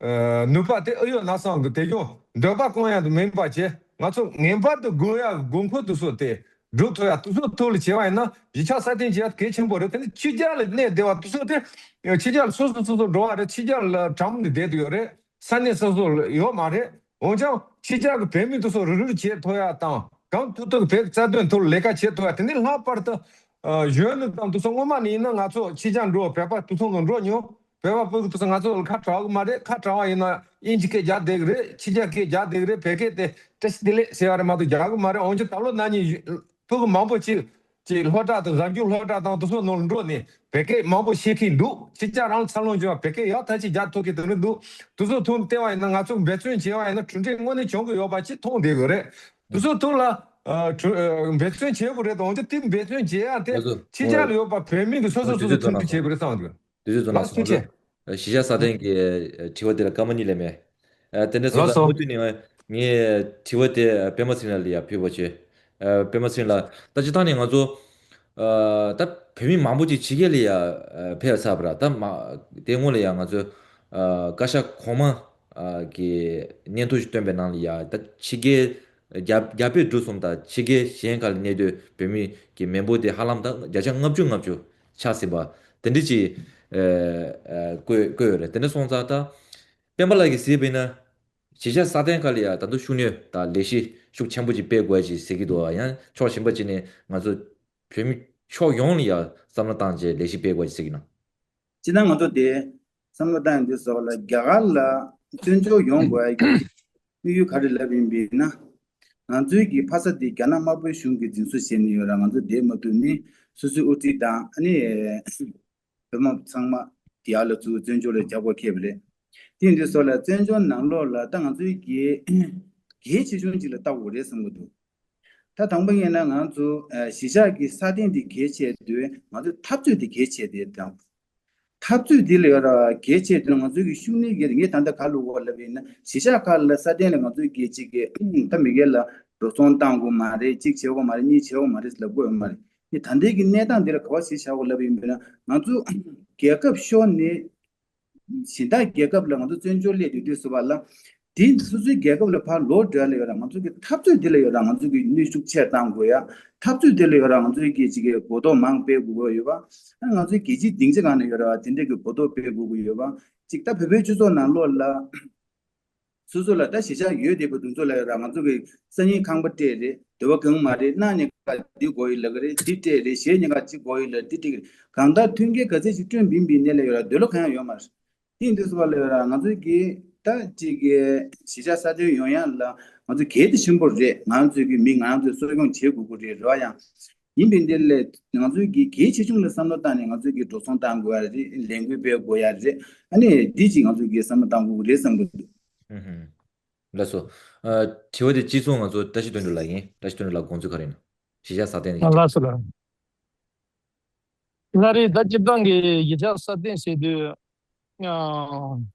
ཨ་ནུས་པ་དེ་ཨེ་ཡོད་ན་བསམ་གི། དེ་ཀྱང་འདོད་པ་བསྐང་ཡ་དེ་མིན་པ་བྱས། ང་ཚོ་ངེས་པར་དུ་དགོས་ཡ་གི་དགོས་མཁོ་དེ་ཚོ་དེ་སྒྲུབ་ཐུབ་ཡ། དེ་ཚོ་ཐོག་ལ་བྱས་པ་ཡིན་ན་གཞིས་ཆགས་སྲ་བརྟན་བྱེད་ཡ་གལ་ཆེན་པོ་རེད། དེ་ནི་ཕྱི་རྒྱལ་ལ་གནས་བསྡད་པ་དེ་ཚོ་དེ་ཕྱི་རྒྱལ་ལ་སོ་སོ་སོ་སོ་འགྲོ་བ་རེད། ཕྱི་རྒྱལ་ལ་གྲམ་ནས་བསྡད་དུ་ཡོད་རེད། ས་གནས་སོ་སོ་ལ་ཡོད་མ་རེད། འོན་ཀྱང་ཕྱི་རྒྱལ་གྱི་བོད་མི་དེ་ཚོ་རུག་རུག་བྱེད་ཐུབ་ཡ་དང་། གང་ཐུབ་ཐུབ་བོད་རྩ་དོན་ཐོག་ལས་ཀ་བྱེད་ཐུབ་ཡ། དེ་ནས་ལྷག་པར་དུ་ཨ་གཞོན་ནུ་དང་དེ་ཚོ་སྔོན་མ་ནས་ཡིན་ན་ང་ཚོ་ཕྱི་རྒྱལ་འགྲོ་བོད་པ་དེ་ཚོ་ལ་འགྲོ་མྱོང་། བོད་པ་སྤུ་གུ་དེ་ཚོ་ང་ཚོ་ལ་ཁ་གྲག་གི་མ་རེད། ཁ་གྲག་པ་ཡིན་ན་དབྱིན་ཇི་སྐད་རྒྱག་བསྡད་གི་རེད། ཕྱི་རྒྱལ་སྐད་རྒྱག་བསྡད་གི་རེད། བོད་སྐད་དེ་བཀྲ་ཤིས་བདེ་ལེགས་ཟེར་བ་རེད་མ་གཏོགས་རྒྱག་གི་མ་རེད། འོན་ཀྱང་ད་ལོ་ན་ནིང་སྤུ་གུ་མང་པོ་ཅིག་ཅིག་སློབ་གྲྭ་དང་གཟའ་མཇུག་སློབ་གྲྭ་དང་དེ་ཚོ་ནང་ལ་འགྲོ་ནས་བོད་སྐད་མང་པོ་ཤེས་མཁན་འདུག་ཕྱི་རྒྱལ་རང་ལ་འཚར་ལོངས་བྱུང་བ། བོད་སྐད་ཡག་ཐག་ཆོད་རྒྱག་ཐུབ་མཁན་དེ་འདྲ་འདུག་དེ་ཚོ་ཐོག་ནས་བལྟས་པ་ཡིན་ན་ང་ཚོ་འབད་བརྩོན་བྱས་པ་ཡིན་ན་གྲུབ་འབྲས་དངོས་གནས་བྱུང་གི་ཡོད་པ་ཅིག་མཐོང་བསྡད་ཡོད་རེད། དེ་ཚོ་ཐོག་ལ་ཨ་གྲུབ་ཨ་འབད་བརྩོན་བྱེད་དགོས་རེད། འོན་ཀྱང་དེ་འབད་བརྩོན་བྱེད་ཡ་དེ་ལགས་སོ། ཕྱི་རྒྱལ་ལ་ཡོད་པ་བོད་མི་གི་སོ་སོ་སོ་སོ་མཐུན་སྒྲིལ་བྱེད་དགོས་རེད་བསམ་འདུག་དུས་ཚོད་ལགས་སོ། ཐུགས་རྗེ་ཆེ། གཞིས་ཆགས་སྲ་བརྟན་གྱི་ཨ་དྲི་བ་དེ་ལ་སྐར་མ་གཉིས་ལས་མེད། ཨ་དེ་འདྲ་སོང་ཙང་མུ་མཐུད་ནས་ ངས་དྲི་བ་དེ་པད་མ་ཚེ་རིང་ལགས་ལ་ཡ་ཕུལ་བ་བྱས། ཨ། པད་མ་ཚེ་རིང་ལགས། ད་སྤྱིར་བཏང་ནས་ང་ཚོ། ཨ། ད་བོད་མི་མང་པོ་ཅིག་ཕྱི་རྒྱལ་ལ་ཡ་ཨ་ཕེབས་ཚར་བ་ར། ད་མ། དེ་སྔོན་ལ་ཡ་ང་ཚོ། ཨ། བཀའ་ཤག་གོང་མ། ཨ། གི་སྙན་ཐོ་ཞིག་བཏོན་པའི་ནང་ལ་ཡ། ད་ཕྱི་རྒྱལ་རྒྱ་རྒྱ་བོད་འབྲུག་གསུམ་དང་ཕྱི་རྒྱལ་གཞན་ཁག་ལ་གནས་སྡོད་བོད་མི་གི་མི་འབོར་དེ་ཧ་ལམ་ད་བརྒྱ་ཆ་ལྔ་བཅུ་ལྔ་བཅུ་ཆགས་ཟིན་པ་དེ་འདྲ་ཅིག་ཨ། ཨ། བཀོད་བཀོད་ཡོད་རེད། དེ་འདྲ་སོང་ཙང་ད་པད་མ་ལགས་ཀྱིས་གཟིགས་པ་ཡིན་ན། གཞིས་ཆགས་སྲ་བརྟན་ཁག་ལ་ཡ་ད་དུང་ཤུགས་སྣོན་དང་ལས་གཞི་ཤུགས་ཆེན་པོ་ཅིག་སྤེལ་དགོས་ཅིག་ཟེར་གྱི་འདུག་ཡང་ཕྱོགས་གཞན་པ་ཅིག་ནས་ང་ཚོ་བོད་མི་ཕྱོགས་ཡོངས་ལ་ཡ་བསམ་བློ་བཏང་བྱས་ལས་གཞི་སྤེལ་དགོས་ཅིག་ཟེར་གྱི་ན། སྤྱིར་ན་ང་ཚོ་དེ་བསམ་བློ་བཏང་ཡོང་དུས་སོགས་ལ་རྒྱ་གར་ལ་བཙན་བྱོལ་ཡོང་དགོས་ཡ་གི་དམིགས་ཡུལ་ག་རེ་ལབ་ཡིན་པས་ན། ང་ཚོའི་གི་ཕ་ས་དེ་རྒྱ་ནག་དམར་པོའི་གཞུང་གིས་འཛིན་བཟུང་བྱས་ནས་ཡོད་ར། ང་ཚོ་བསྡད་མ་ཐུབ་ནས་སོ་སོའི་དབུ་ཁྲིད་དང་ཨ་ནི། བོད་དམག་ཚང་མ་དེ་ཡར་ལ་ཚུར་བཙན་བྱོལ་ལ་རྒྱབ་དགོས་ཁེལ་བ་རེད། དེ་ཡིན་དུས་སོགས་ལ་བཙན་བྱོལ་ནང་ལོགས་ལ་ད་ང་ཚོའི་གི་གལ་ཆེ་ཆུང་ཅིག་ལ་ལྟ་དགོས་རེད་བསམ་གྱི་འདུག་ད་དང་པོ་ཡིན་ན་ང་ཚོ་ཨ་གཞིས་ཆགས་ཀྱི་སྲ་བརྟན་དེ་གལ་ཆེ་དུས་ང་ཚོའི་འཐབ་རྩོད་དེ་གལ་ཆེ་དེ་དང་། འཐབ་རྩོད་དེ་ལ་ཡོད་ར་གལ་ཆེ་དུས་ང་ཚོའི་གི་ཤུགས་སྣོན་གྱི་ངས་ད་ལྟ་ག་ལབ་དགོས་ལབ་ཡིན་ན་གཞིས་ཆགས་ཁག་ལ་སྲ་བརྟན་ལ་ང་ཚོའི་གི་གཅིག་གི་ད་མི་སྒེར་ལ་འགྲོ་སོང་བཏང་དགོས་མ་རེད། གཅིག་བྱེད་དགོས་མ་རེད། གཉིས་བྱེད་དགོས་མ་རེད་ལབ་དགོས་ཡོད་མ་རེད། དེ་ད་ལྟའི་གི་གནས་སྟངས་འདི་ལ་ག་བ་ཞིག་བྱ་དགོས་ལབ་ཡིན་པས་ན་ང་ཚོ་རྒྱལ་ཁབ་ཤོར་ནས་གཞན་དག་རྒྱལ་ཁབ་ལ་ང་ཚོ་བཙན་བྱོལ་སླེབས་དུས་དུས་སུ་བ་ལ་དེ་སོ་སོའི་རྒྱལ་ཁབ་ལ་ཕར་ལོག་འགྲོ་ཡ་ལ་ཡོད་ར་ང་ཚོ་གི་འཐབ་རྩོད་འདི་ལ་ཡོད་ར་ང་ཚོ་གི་ནུས་ཤུགས་ཆེར་བཏང་དགོས་ཡ། འཐབ་རྩོད་འདི་ལ་ཡོད་ར་ང་ཚོའི་གི་ཅིག་གི་གོ་རྟོགས་མང་སྤེལ་དགོས་ཀྱི་ཡོད་པ། ང་ཚོའི་རྒྱལ་སྤྱིའི་སྡིངས་ཆ་སྒང་ནས་ཡོད་ར་བ་དེ་འདྲའི་གི་གོ་རྟོགས་སྤེལ་དགོས་ཀྱི་ཡོད་པ། ཅིག་ད་བོད་པའི་སྤྱི་ཚོགས་ནང་ལོགས་ལ། སོ་སོ་ལ་ད་གཞིས་ཆགས་ཡོད་བསྡད་པ་དེ་ཚོ་ལ་ཡོད་ར་ང་ཚོ་གི་སང་ཉིན་ཁང་པ་སྤྲད་རེད། སྡེ་བ་གང་མ་རེད། གནངས་ཉིན་ཀ་འདི་དགོས་ཡོད་ལབ་ཀྱི་རེད། འདི་སྤྲད་རེད། གཞེས་ཉིན་ཀ་གཅིག་དགོས་ཡོད་ལབ་འདི་སྤྲད་ཀྱི་རེད། གང་ལྟར་མཐུན་རྐྱེན་ག་ཚད་ཅིག་བསྐྲུན་བིན་བིན་ནས་ལ་ཡོད་ར་འདོད་བློ་གང་ཡང་ཡོད་མ་རེད། དེ་ཡིན་དུས་སུ་བ་ལ་ཡོད་ར་ང་ཚོའི་གི་ད་ཅིག་གི་གཞིས་ཆགས་སྲ་བརྟན་ཡོང་ཡ་ལ་ང་ཚོ་གལ་ཏེ་ཆེན་པོ་རེད། ང་ཚོའི་གི་མི་ང་ཚོས་གསོ་སྐྱོང་བྱེད་དགོས་ཀྱི་རེད་རེད་བ། ཡང་ཡིན་པའི་འདི་ལས་ང་ཚོའི་གི་གལ་ཆེ་ཆུང་ལ་བསམ་བློ་བཏང་ནས་ང་ཚོའི་གི་འགྲོ་སོང་བཏང་དགོས་ཡ་རེད། ལས་འགུལ་སྤེལ་དགོས་ཡ་རེད། ཨ་ནི་འདི་ཅིག་ང་ཚོའི་གི་བསམ་བློ་བཏང་དགོས་ཀྱི་རེད་བསམ་གི་འདུག་ཨུ་ཧུམ། ལགས་སོ། ཨ། དྲི་བ་དེ་གཅིག་མཚུངས་ང་ཚོ་བཀྲ་ཤིས་དོན་གྲུབ་ལགས་ཡིན། བཀྲ་ཤིས་དོན་གྲུབ་ལགས་དགོངས་ཚུལ་ག་རེ་ཡིན་ན། གཞིས་ཆགས་སྲ་བརྟན་ལ་ཡིན། ལགས་སོ་ལགས། ལགས་རེད། ད་སྤྱིར་བཏང་གི་གཞིས་ཆགས་སྲ་བརྟན་ཟེར་དུས། ཨ།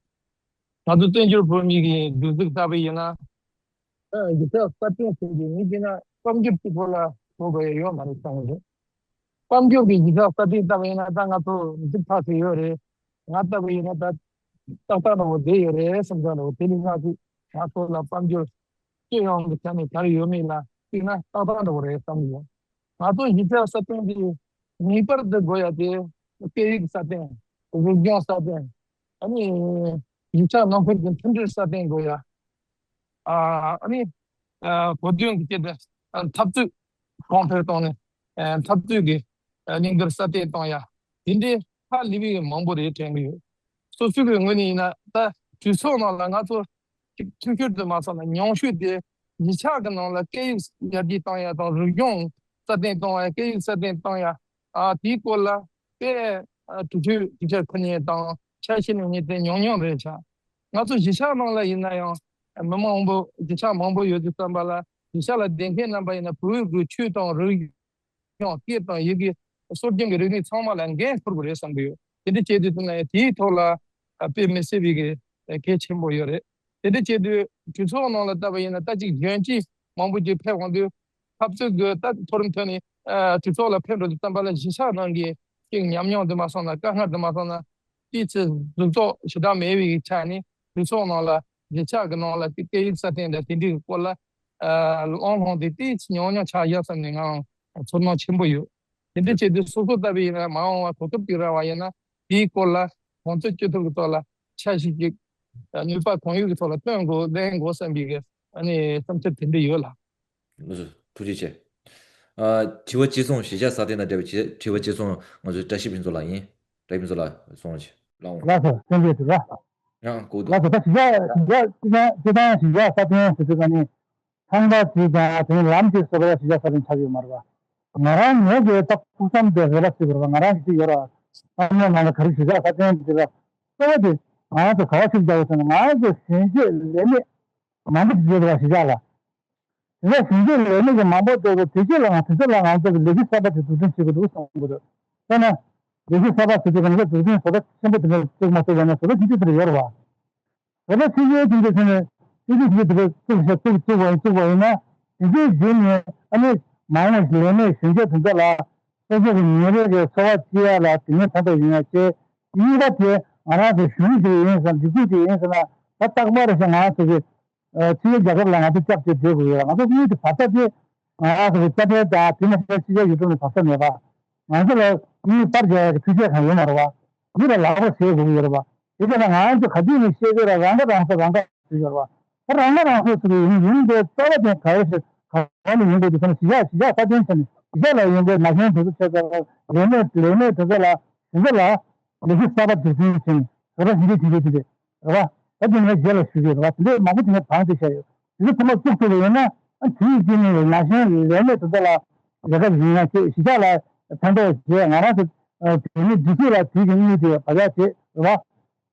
ང་ཚོ་བཙན་བྱོལ་བོད་མི་གི་སྒྲིག་འཛུགས་ལྟ་བུ་ཡིན་ན། ཨ། གཞིས་ཆགས་སྲ་བརྟན་ཟེར་དུས་མི་གཅིག་ན་དཔལ་འབྱོར་གཅིག་པོ་ལ་གོ་དགོས་ཡ་ཡོད་མ་རེད་བསམ་གི་རེད། དཔལ་འབྱོར་གྱི་གཞིས་ཆགས་སྲ་བརྟན་ལྟ་བུ་ཡིན་ན་ད་ང་ཚོ་འཛུགས་ཐག་ཆོད་ཡོད་རེད། ང་ལྟ་བུ་ཡིན་ན་ད་ཏག་ཏག་འདྲ་བོ་བསྡད་ཡོད་རེད་བསམ་བསམ་འདྲ་བོ། དེ་ནི་ང་ཚོས་ང་ཚོ་ལ་དཔལ་འབྱོར་སྤྱི་ཡོངས་ཀྱི་ཆ་ནས་ག་རེ་ཡོད་མེད་ལ་གཅིག་ན་ཏག་ཏག་འདྲ་བོ་རེད་བསམ་གི་ཡོད། ང་ཚོ་གཞིས་ཆགས་སྲ་བརྟན་གྱི་ངེས་པར་དུ་དགོས་ཡ་དེ་སྐད་ཡིག་སྲ་བརྟན། རིག་གཞུང་སྲ་བརྟན། ཨ་ནི་གཞིས་ཆགས་ནང་ཁུལ་གྱི་མཐུན་སྒྲིལ་སྲ་བརྟན་དགོས་ཡ། ཨ་ནི་ཨ་གོ་དོན་གྱི་ཆེད་དུ་ཨ་འཐབ་རྩོད་གོང་འཕེལ་གཏོང་ནས་ཨ་འཐབ་རྩོད་ཀྱི་ཨ་གླིང་གར་སྲ་བརྟན་གཏོང་ཡ། དེ་འདྲའི་ཧ་ལས་པའི་མང་པོ་རེད་དྲན་གྱི་ཡོད། སོ་སོའི་གི་ངོས་ནས་ཡིན་ན་ད་གྲོས་ཚོགས་ནང་ལ་ང་ཚོ་ཅིག་འཐུས་ཤོར་དུ་མ་སོང་ན་ཉུང་ཤོས་དེ་གཞིས་ཆགས་ཀྱི་ནང་ལ་སྐད་ཡིག་ཡར་རྒྱས་གཏོང་ཡ་དང་རིག་གཞུང་སྲ་བརྟན་གཏོང་ཡ། སྐད་ཡིག་སྲ་བརྟན་གཏོང་ཡ། ཨ་དེའི་སྐོར་ལ་དཔེ་ཨ་གྲོས་ཆོད་གྲོས་ཆོད་ཁུར་མཁན་དང་ཆ་ཤས་ལེན་མཁན་དེ་ཉུང་ཉུང་རེད་ཤག་ང་ཚོ་གཞིས་ཆགས་ནང་ལ་ཡིན་ན་ཡང་མི་མང་མང་པོ་གཞིས་ཆགས་མང་པོ་ཡོད་དུས་ཙམ་པ་ལ་གཞིས་ཆགས་ལ་བསྡད་མཁན་རྣམ་པ་ཡིན་ན་བོད་ཀྱི་ཆོས་དང་རིག་གཞུང་སྐད་དང་ཡི་གེ་སྲོལ་རྒྱུན་གྱི་རིག་གནས་ཚང་མ་ལ་འགན་འཁུར་དགོས་རེད་བསམ་གྱི་ཡོད། དེ་འདྲ་བྱས་དུས་ཙམ་ལ་ཡང་དེའི་ཐོག་ལ་དཔེ་མི་སྲིད་པའི་གི་གལ་ཆེན་པོ་ཡོད་རེད། དེ་འདྲ་བྱས་དུས་གྲོས་ཚོགས་ནང་ལ་ལྟ་བ་ཡིན་ན་ད་ཅིག་གཞོན་སྐྱེས་མང་པོ་ཅིག་ཕེབས་འོང་དུས། འཐབ་རྩོད་ཀྱི་ད་མཐོ་རིམ་ཐོན་ནས་ཨ་གྲོས་ཚོགས་ལ་ཕེབས་འགྲོ་དུས་ཙམ་པ་ལ་གཞིས་ཆགས་ནང་གི་ཅིག་ཉམས་མྱོང་དུ་མ་སོང་ན་དཀའ་ངལ་དུ་མ་སོང་ན་དེའི་ཚེ་གཟུགས་ཐོག་ཞེ་དྲག་མེད་པའི་ཆ་ནས་གྲོས་ཚོགས་ནང་ལ་གཞིས་ཆགས་ཀྱི་ནང་ལ་དེ་སྐད་ཡིག་སྲ་བརྟན་དང་དེ་འདྲའི་སྐོར་ལ་ཨ་ལོང་ལོང་དེ་དེའི་ཚེ་ཉུང་ཉུང་ཆགས་ཡ་བསམ་ནས་ང་ཚོར་སྣང་ཆེན་པོ་ཡོད། དེ་འདྲ་བྱས་དུས་སོ་སོ་ལྟ་བུ་ཡིན་ན་མ་འོངས་པ་གོ་སྐབས་ཅིག་རག་པ་ཡིན་ན་དེའི་སྐོར་ལ་གོང་ཚོད་ཅི་ཐུབ་ཀྱི་ཐོག་ལ་འཆར་གཞི་ཅིག་ནུས་པ་གང་ཡོད་ཀྱི་ཐོག་ལ་བཏོན་དགོས་ལེན་དགོས་བསམ་པའི་གི་ཨ་ནི་བསམ་འཆར་དེ་འདྲ་ཡོད་ལགས། ལགས་སོ། ཐུགས་རྗེ་ཆེ། ཨ་དྲི་བ་གཅིག་མཚུངས་གཞིས་ཆགས་སྲ་བརྟན་དང་འབྲེལ་བའི་དྲི་བ་གཅིག་མཚུངས་ང་ཚོའི་བཀྲ་ཤིས་ཕུན་ཚོགས་ལགས་ཡིན། བཀྲ་ཤིས་ཕུན་ཚོགས་ལགས་གསུངས་རོགས་བྱེད། ལགས་འོང་། ལགས་སོ། བསྟན་རྒྱས་དྲི་བ། ཡང་གོ་འདུག་ལགས་སོ། ད་གཞིས་ཆགས་གཞིས་ཆགས་སྤྱི་བཏང་སྤྱི་བཏང་གཞིས་ཆགས་སྲ་བརྟན་ཟེར་དུས་ཀ་ནི་ཚང་པ་ཅིག་དང་དེ་ནི་ལམ་ཅིག་བཟོ་བར་གཞིས་ཆགས་སྲ་བརྟན་ཆགས་ཡོད་མ་རེད་པ། ང་རང་ངོས་ཀྱི་ད་ཕུགས་བསམ་དེ་རེ་བ་ཞིག་རེད་པ། ང་རང་གི་ཅིག་ཡོད་ར། བསམ་བློ་ནང་ལ་ག་རེ་གཞིས་ཆགས་སྲ་བརྟན་ཟེར་ལ་གཙོ་བོ་དེ་ང་རང་ཚོ་ག་བ་ཞིག་བསྡད་ཡོད་ཟེར་ན་ང་རང་ཚོ་གཞོན་སྐྱེས་ལས་མེད་མང་པོ་ཞིག་ཡོད་རེད་པ་གཞིས་ཆགས་ལ། དེ་ནས་གཞོན་སྐྱེས་ལས་མེད་ཀྱི་མང་པོ་འདུག་གི་དེ་རྗེས་ལ་ང་དེ་ཚོ་ལ་ང་ཚོ་གི་ལས་གཞི་གསར་པ་དེ་འཛུགས་སྐྲུན་བྱེད་དགོས་འདུག་བསམ་གྱི་འདུག་དཔེར་ན། ལས་གཞི་གསར་པ་དེ་ཚོ་གི་ང་ཚོ་འཛུགས་སྐྲུན་བཟོ་ལྟ་ཆེན་པོ་དེ་འདྲ་བཙུགས་མ་ཐུབ་པ་ན་བཟོ་ལྟ་ཆུང་ཆུང་དེ་འདྲ་ཡོད་རེད་པ། བཟོ་ལྟ་ཆུང་ཆུང་དེ་འདྲ་བྱས་ནས་ ཅི་ཅི་ཅི་དེ་བཙུགས་ཤག་བཙུགས་བཙུགས་པ་ཡིན། བཙུགས་པ་ཡིན་ན་དེ་ཚོའི་རྗེས་ནས་ཨ་ནི་མ་འོངས་ལས་གནས་གཞོན་སྐྱེས་དེ་ཚོ་ལ་སོ་སོ་གི་ཉིན་རེ་གི་འཚོ་བ་སྐྱེལ་ཡ་ལ་དེ་ནས་ཕན་ཐོགས་ཡོང་ཡ་བྱས། གཉིས་པ་དེ་ང་རང་ཚོ་གཞོན་ནུ་ཅིག་ཡིན་ཟེར་ན་འདི་ཅིག་ཅིག་ཡིན་ཟེར་ན་ད་རྟག་པར་ཞིག་ང་རང་ཚོ་གི་ཕྱི་རྒྱལ་རྒྱལ་ཁབ་ལ་ང་ཚོ་སྐྱབས་བཅོལ་བསྡད་དགོས་ཡོད་ལ། ང་ཚོ་དངུལ་དེ་བར་ཐག་དེ་ང་རང་ཚོ་གི་དཔལ་འབྱོར་དང་དེ་ནས་ཕྱི་རྒྱལ་ཡུལ་གྲུ་ནས་བར་ཐག་མེད་པ། ང་ཚོ་ལ་དངུལ་པར་རྒྱག་ཡག་གི་འཕྲུལ་ཆས་གང་ཡོད་མ་རེད་བ། མི་ལ་ལག་པ་བཟས་དགོས་ཀྱི་ཡོད་རེད་བ། དེ་ལྟར་ང་རང་ཚོ་ག་དུས་ནས་བཤད་ཀྱི་རེད། རང་ཁ་རང་གསོ་རང་ཁ་བཟོས་ཡོད་རེད་བ། ད་རང་ཁ་རང་གསོ་ཟེར་གྱི་ཡིན་ཡིན་པའི་རྩ་བ་དེ་ག་རེ་ཟེར་ག་བ་ནས་ཡིན་དགོས་དུས་ཙམ་གཞིས་ཆགས་གཞིས་ཆགས་སྲ་བརྟན་བྱས་ནས་གཞིས་ཆགས་ལ་ཡོང་མཁན་ན་གཞོན་དེ་ཚོ་ཆ་ཚང་ལ་ལས་གནས་ལས་གནས་དེ་ཚོ་ལ་དེ་ཚོ་ལ་ལས་གཞི་གསར་པ་སྒྲིག་འཛུགས་བྱས་ནས་རེད་བ། ཞི་བདེ་དེ་འདྲ་དེ་འདྲ་རེད་བ། ད་དེ་ནས་རྗེས་ལ་ཞུ་གི་རེད་བ། དེ་འདྲའི་མང་པོ་དེ་འདྲ་བང་དེ་བྱས་ཡོད། དེ་ཚོ་ཚང་མ་བཙུགས་ཐུབ་པ་ཡིན་ན་ཨ་དེའི་རྗེས་ནས་ན་གཞོན་ལས་གནས་དེ་ཚོ་ལ་རྒྱལ་ཁབ་ཡིན་ན་ཆེ་གཞིས་ཆགས་ལ་ཕན་ཐོགས་བྱས། ང་རང་ཚོ་དེ་ནི་སྒྲིག་འཛུགས་ལ་དུས་ཀྱི་དངུལ་དེ་བར་ཆད་བྱེད་རེད་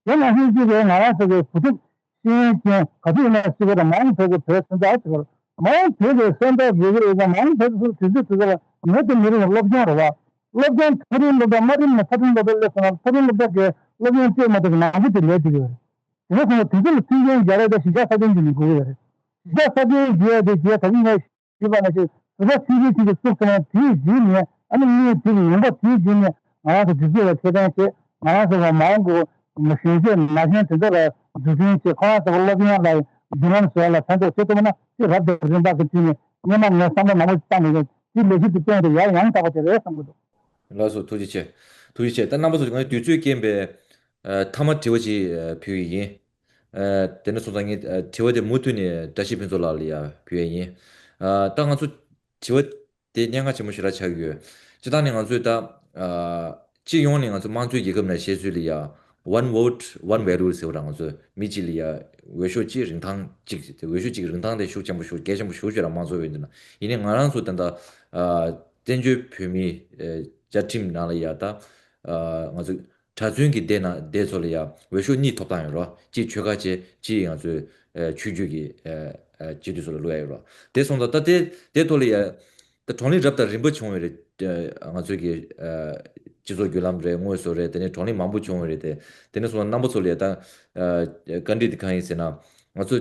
བ། དེ་ནང་བཞིན་གཅིག་རེད། ང་རང་ཚོ་གི་བུ་ཕྲུག་ཤེས་ཡོན་ཅན་ག་ཚོད་ཡིན་ན་གཅིག་རེད། མ་འོངས་བོད་ཀྱི་བོད་སོན་རྩ་གཅིག་རེད། མ་འོངས་བོད་ཀྱི་སོན་རྩ་བཟོ་གི་རེད་ན་མ་འོངས་བོད་ཀྱི་སོན་དུས་ཚོད་དུས་ཚོད་ལ་མི་དེ་མི་རིགས་ལ་སློབ་སྦྱོང་རེད་བ། སློབ་སྦྱོང་མཐོ་རིམ་སློབ་གྲྭ་དམའ་རིམ་ནས་མཐོ་རིམ་སློབ་གྲྭ་སླེབས་སོང་ན་མཐོ་རིམ་སློབ་གྲྭ་གི་སློབ་ཡོན་སྤྲད་མ་ཐུབ་པའི་མང་པོ་དེ་ལས་འགྲིག་གི་ཡོད་རེད། དེ་ནས་ཁོང་ཚོ་དུས་ཚོད་ལ་མཐུན་རྐྱེན་སྦྱར་ཡ་དེ་གཞིས་ཆགས་སྲ་བརྟན་གྱི་ནུས་ཁུར་ཡོད་རེད། གཞིས་ཆགས་སྲ་བརྟན་ཡོད་དེ་རྗེས་ད་གིན་ངས་ཞུས་པ་ནང་བཞིན་བཟོ་གྲྭ་ཆུང་ཆུང་ཅིག་གི་བཙུགས་སོང་ན་དེའི་རྗེས་ནས་ཨ་ནི་དངུལ་དེ་གི་ཡོང་འབབ་དེའི་རྗེས་ནས་ང་རང་ཚོ་སྒྲིག་འཛུགས་ལ་ཁེ་ཕན་བྱེད། ང་རང་ཚོ་གི་མ་འོངས་གི་གཞོན་སྐྱེས་ན་གཞོན་དེ་ཚོ་ལ་འཛུགས་སྐྲུན་བྱེད། ཁོ་རང་ཚོ་གི་སློབ་ཡོན་ལ་མདུན་ལམ་བཟོ་ཡ་ལ་ཕན་ཐོགས་བྱེད་ཐུབ་ན་དེ་རབ་དང་རིམ་པ་གི་དུས་ནས་སྔོན་མ་ངས་བསམ་བློ་མང་པོ་ཞིག་བཏང་མི་ཡོང་། དེ་ལས་གཞི་དེ་བཏོན་ཏེ་ཡར་ཡང་དག་པ་དེ་རེད་བསམ་གི་འདུག་ལགས་སོ། ཐུགས་རྗེ་ཆེ། ཐུགས་རྗེ་ཆེ། ད་རྣམ་པ་ཚོ་ང་ཚོ་དུས་ཚོད་རྐྱེན་པས་ཨ་མཐའ་མ་དྲི་བ་ཅིག་ཨ་ཕུལ་གི་ཡིན། ཨ་དེ་འདྲ་སོང་ཙང་ངས་ཨ་དྲི་བ་དེ་མུ་མཐུད་ནས་བཀྲ་ཤིས་ཕུན་ཚོགས་ལགས་ལ་ཡ་ཕུལ་ཡ་ཡིན། ཨ་ད་ང་ཚོ་དྲི་བ་དེ་གནད་འགག་ཆེན་པོ་ཞེ་དྲག་ཆགས་ཀྱི་ཡོད། སྤྱིར་བཏང་ནས་ང་ཚོས་ད་ཨ་སྤྱི་ཡོངས་ནས་ང་ཚོ་དམངས་གཙོའི་རྒྱལ་ཁབ་ནང་བཤད་ཚུལ་ལ་ཡ་one vote one value ཟེར་བ་ར། ང་ཚོ་མི་གཅིག་ལ་ཡ་འོས་ཤོག་གཅིག་རིན་ཐང་གཅིག་ཟེར་ཏེ། འོས་ཤོག་གཅིག་རིན་ཐང་དེ་ཤུགས་ཆེན་པོ་ཞིག་གལ་ཆེན་པོ་ཞིག་ཞུ་ར་དམངས་གཙོ་འོས་བསྡུ་ན། ཡིན་ནའི་ང་རང་ཚོ་ད་ལྟ་ཨ་བཙན་བྱོལ་བོད་མིའི་ཨ་བཅའ་ཁྲིམས་ནང་ལ་ཡ་ད་ཨ་ང་ཚོ་གྲྭ་བཙུན་གྱི་སྡེ་ནང་སྡེ་ཚོ་ལ་ཡ་འོས་ཤོག་གཉིས་ཐོབ་ཐང་ཡོད་རོ། གཅིག་ཆོལ་ཁ་བྱས། གཅིག་ང་ཚོའི་ཨ་ཆོས་བརྒྱུད་ཀྱི་ཨ་ཨ་སྤྱི་འཐུས་ཚོ་ལ་བླུག་ཡ་ཡོད་རོ། དེ་སོང་ཙང་ད་ད་དེ་དེ་ཐོག་ལ་ཡ་ད་བགྲོ་གླེང་རབ་དང་རིམ་པ་བྱུང་བ་རེད། ཨ་ང་ཚོའི་གི་ཨ་སྤྱི་ཚོགས་བརྒྱུད་ལམ་རེད། དངོས་སུ་རེད། དེ་ནས་བགྲོ་གླེང་མང་པོ་བྱུང་བ་རེད་དེ། དེ་ནས་སོང་ཙང་རྣམ་པ་ཚོ་ལ་ཡ་ད་ཨ་བཀའ་འདྲི་དེ་གང་ཡིན་ཟེར་ན། ང་ཚོ་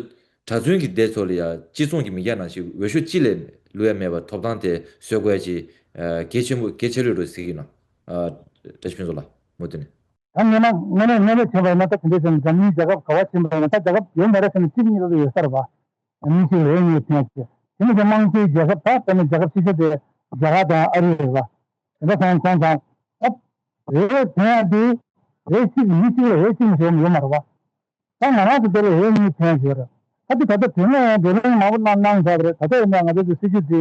གྲྭ་བཙུན་གྱི་སྡེ་ཚོ་ལ་ཡ་སྤྱི་ཚོགས་ཀྱི་མི་སྐྱ་ནང་བཞིན་འོས་ཤོག་གཅིག་ལས་བླུག་ཡ་མེད་པར་ཐོབ་ཐང་དེ་བཟོ་དགོས་ཡ་ཅིག་ཨ་གལ་ཆེན་པོ་གལ་ཆེ་རུ་རུ་གཟིགས་ཀྱི་ཡིན་ནམ། ཨ་བཀྲ་ཤིས་ཕུན་ཚོགས་ལགས་མུ་མཐུད་ནས། ད་སྔོན་མ་དངོས་གནས་དངོས་གནས་བྱས་པ་ཡིན་ན་ད་དེ་འདྲའི་བྱས་ན་འཛམ་གླིང་རྒྱལ་ཁབ་ག་བ་ཕྱིན་པ་ཡིན་ན་ད་རྒྱལ་ཁབ་ཡོད་མ་རེད་ཟེར་ན་གཅིག་གཉིས་ལ་ཡོད་ས་རེད་པ། མི་གཅིག་ལ་འོས་གཉིས་ཐོན་ཡ་ཅིག་དེ་ནི་ཀྱང་དམངས་གཙོའི་རྒྱལ་ཁབ་ད་དཔེར་ན་རྒྱལ་ཁབ་ཆེ་ཤོས་དེ་རྒྱ་གར་དང་ཨ་རི་རེད་པ། དེ་འདྲ་སོང་སོང་ཙང་ཨ་འོས་ཐོན་ཡ་དེ་འོས་གཅིག་མི་གཅིག་ལ་འོས་གཅིག་མ་ཞིག་ཡོད་མ་རེད་པ། ད་ང་རང་ཚོ་དེ་ལ་འོས་གཉིས་ཐོན་ཟེར། ད་དེ་ད་ལྟ་དོན་ལ་བགྲོ་གླེང་མང་པོ་གནང་གནང་བཞག་པ་རེད། ད་ལྟ་ཡིན་ན་ང་ཚོ་གི་སྲིད་ཇུས་དེ་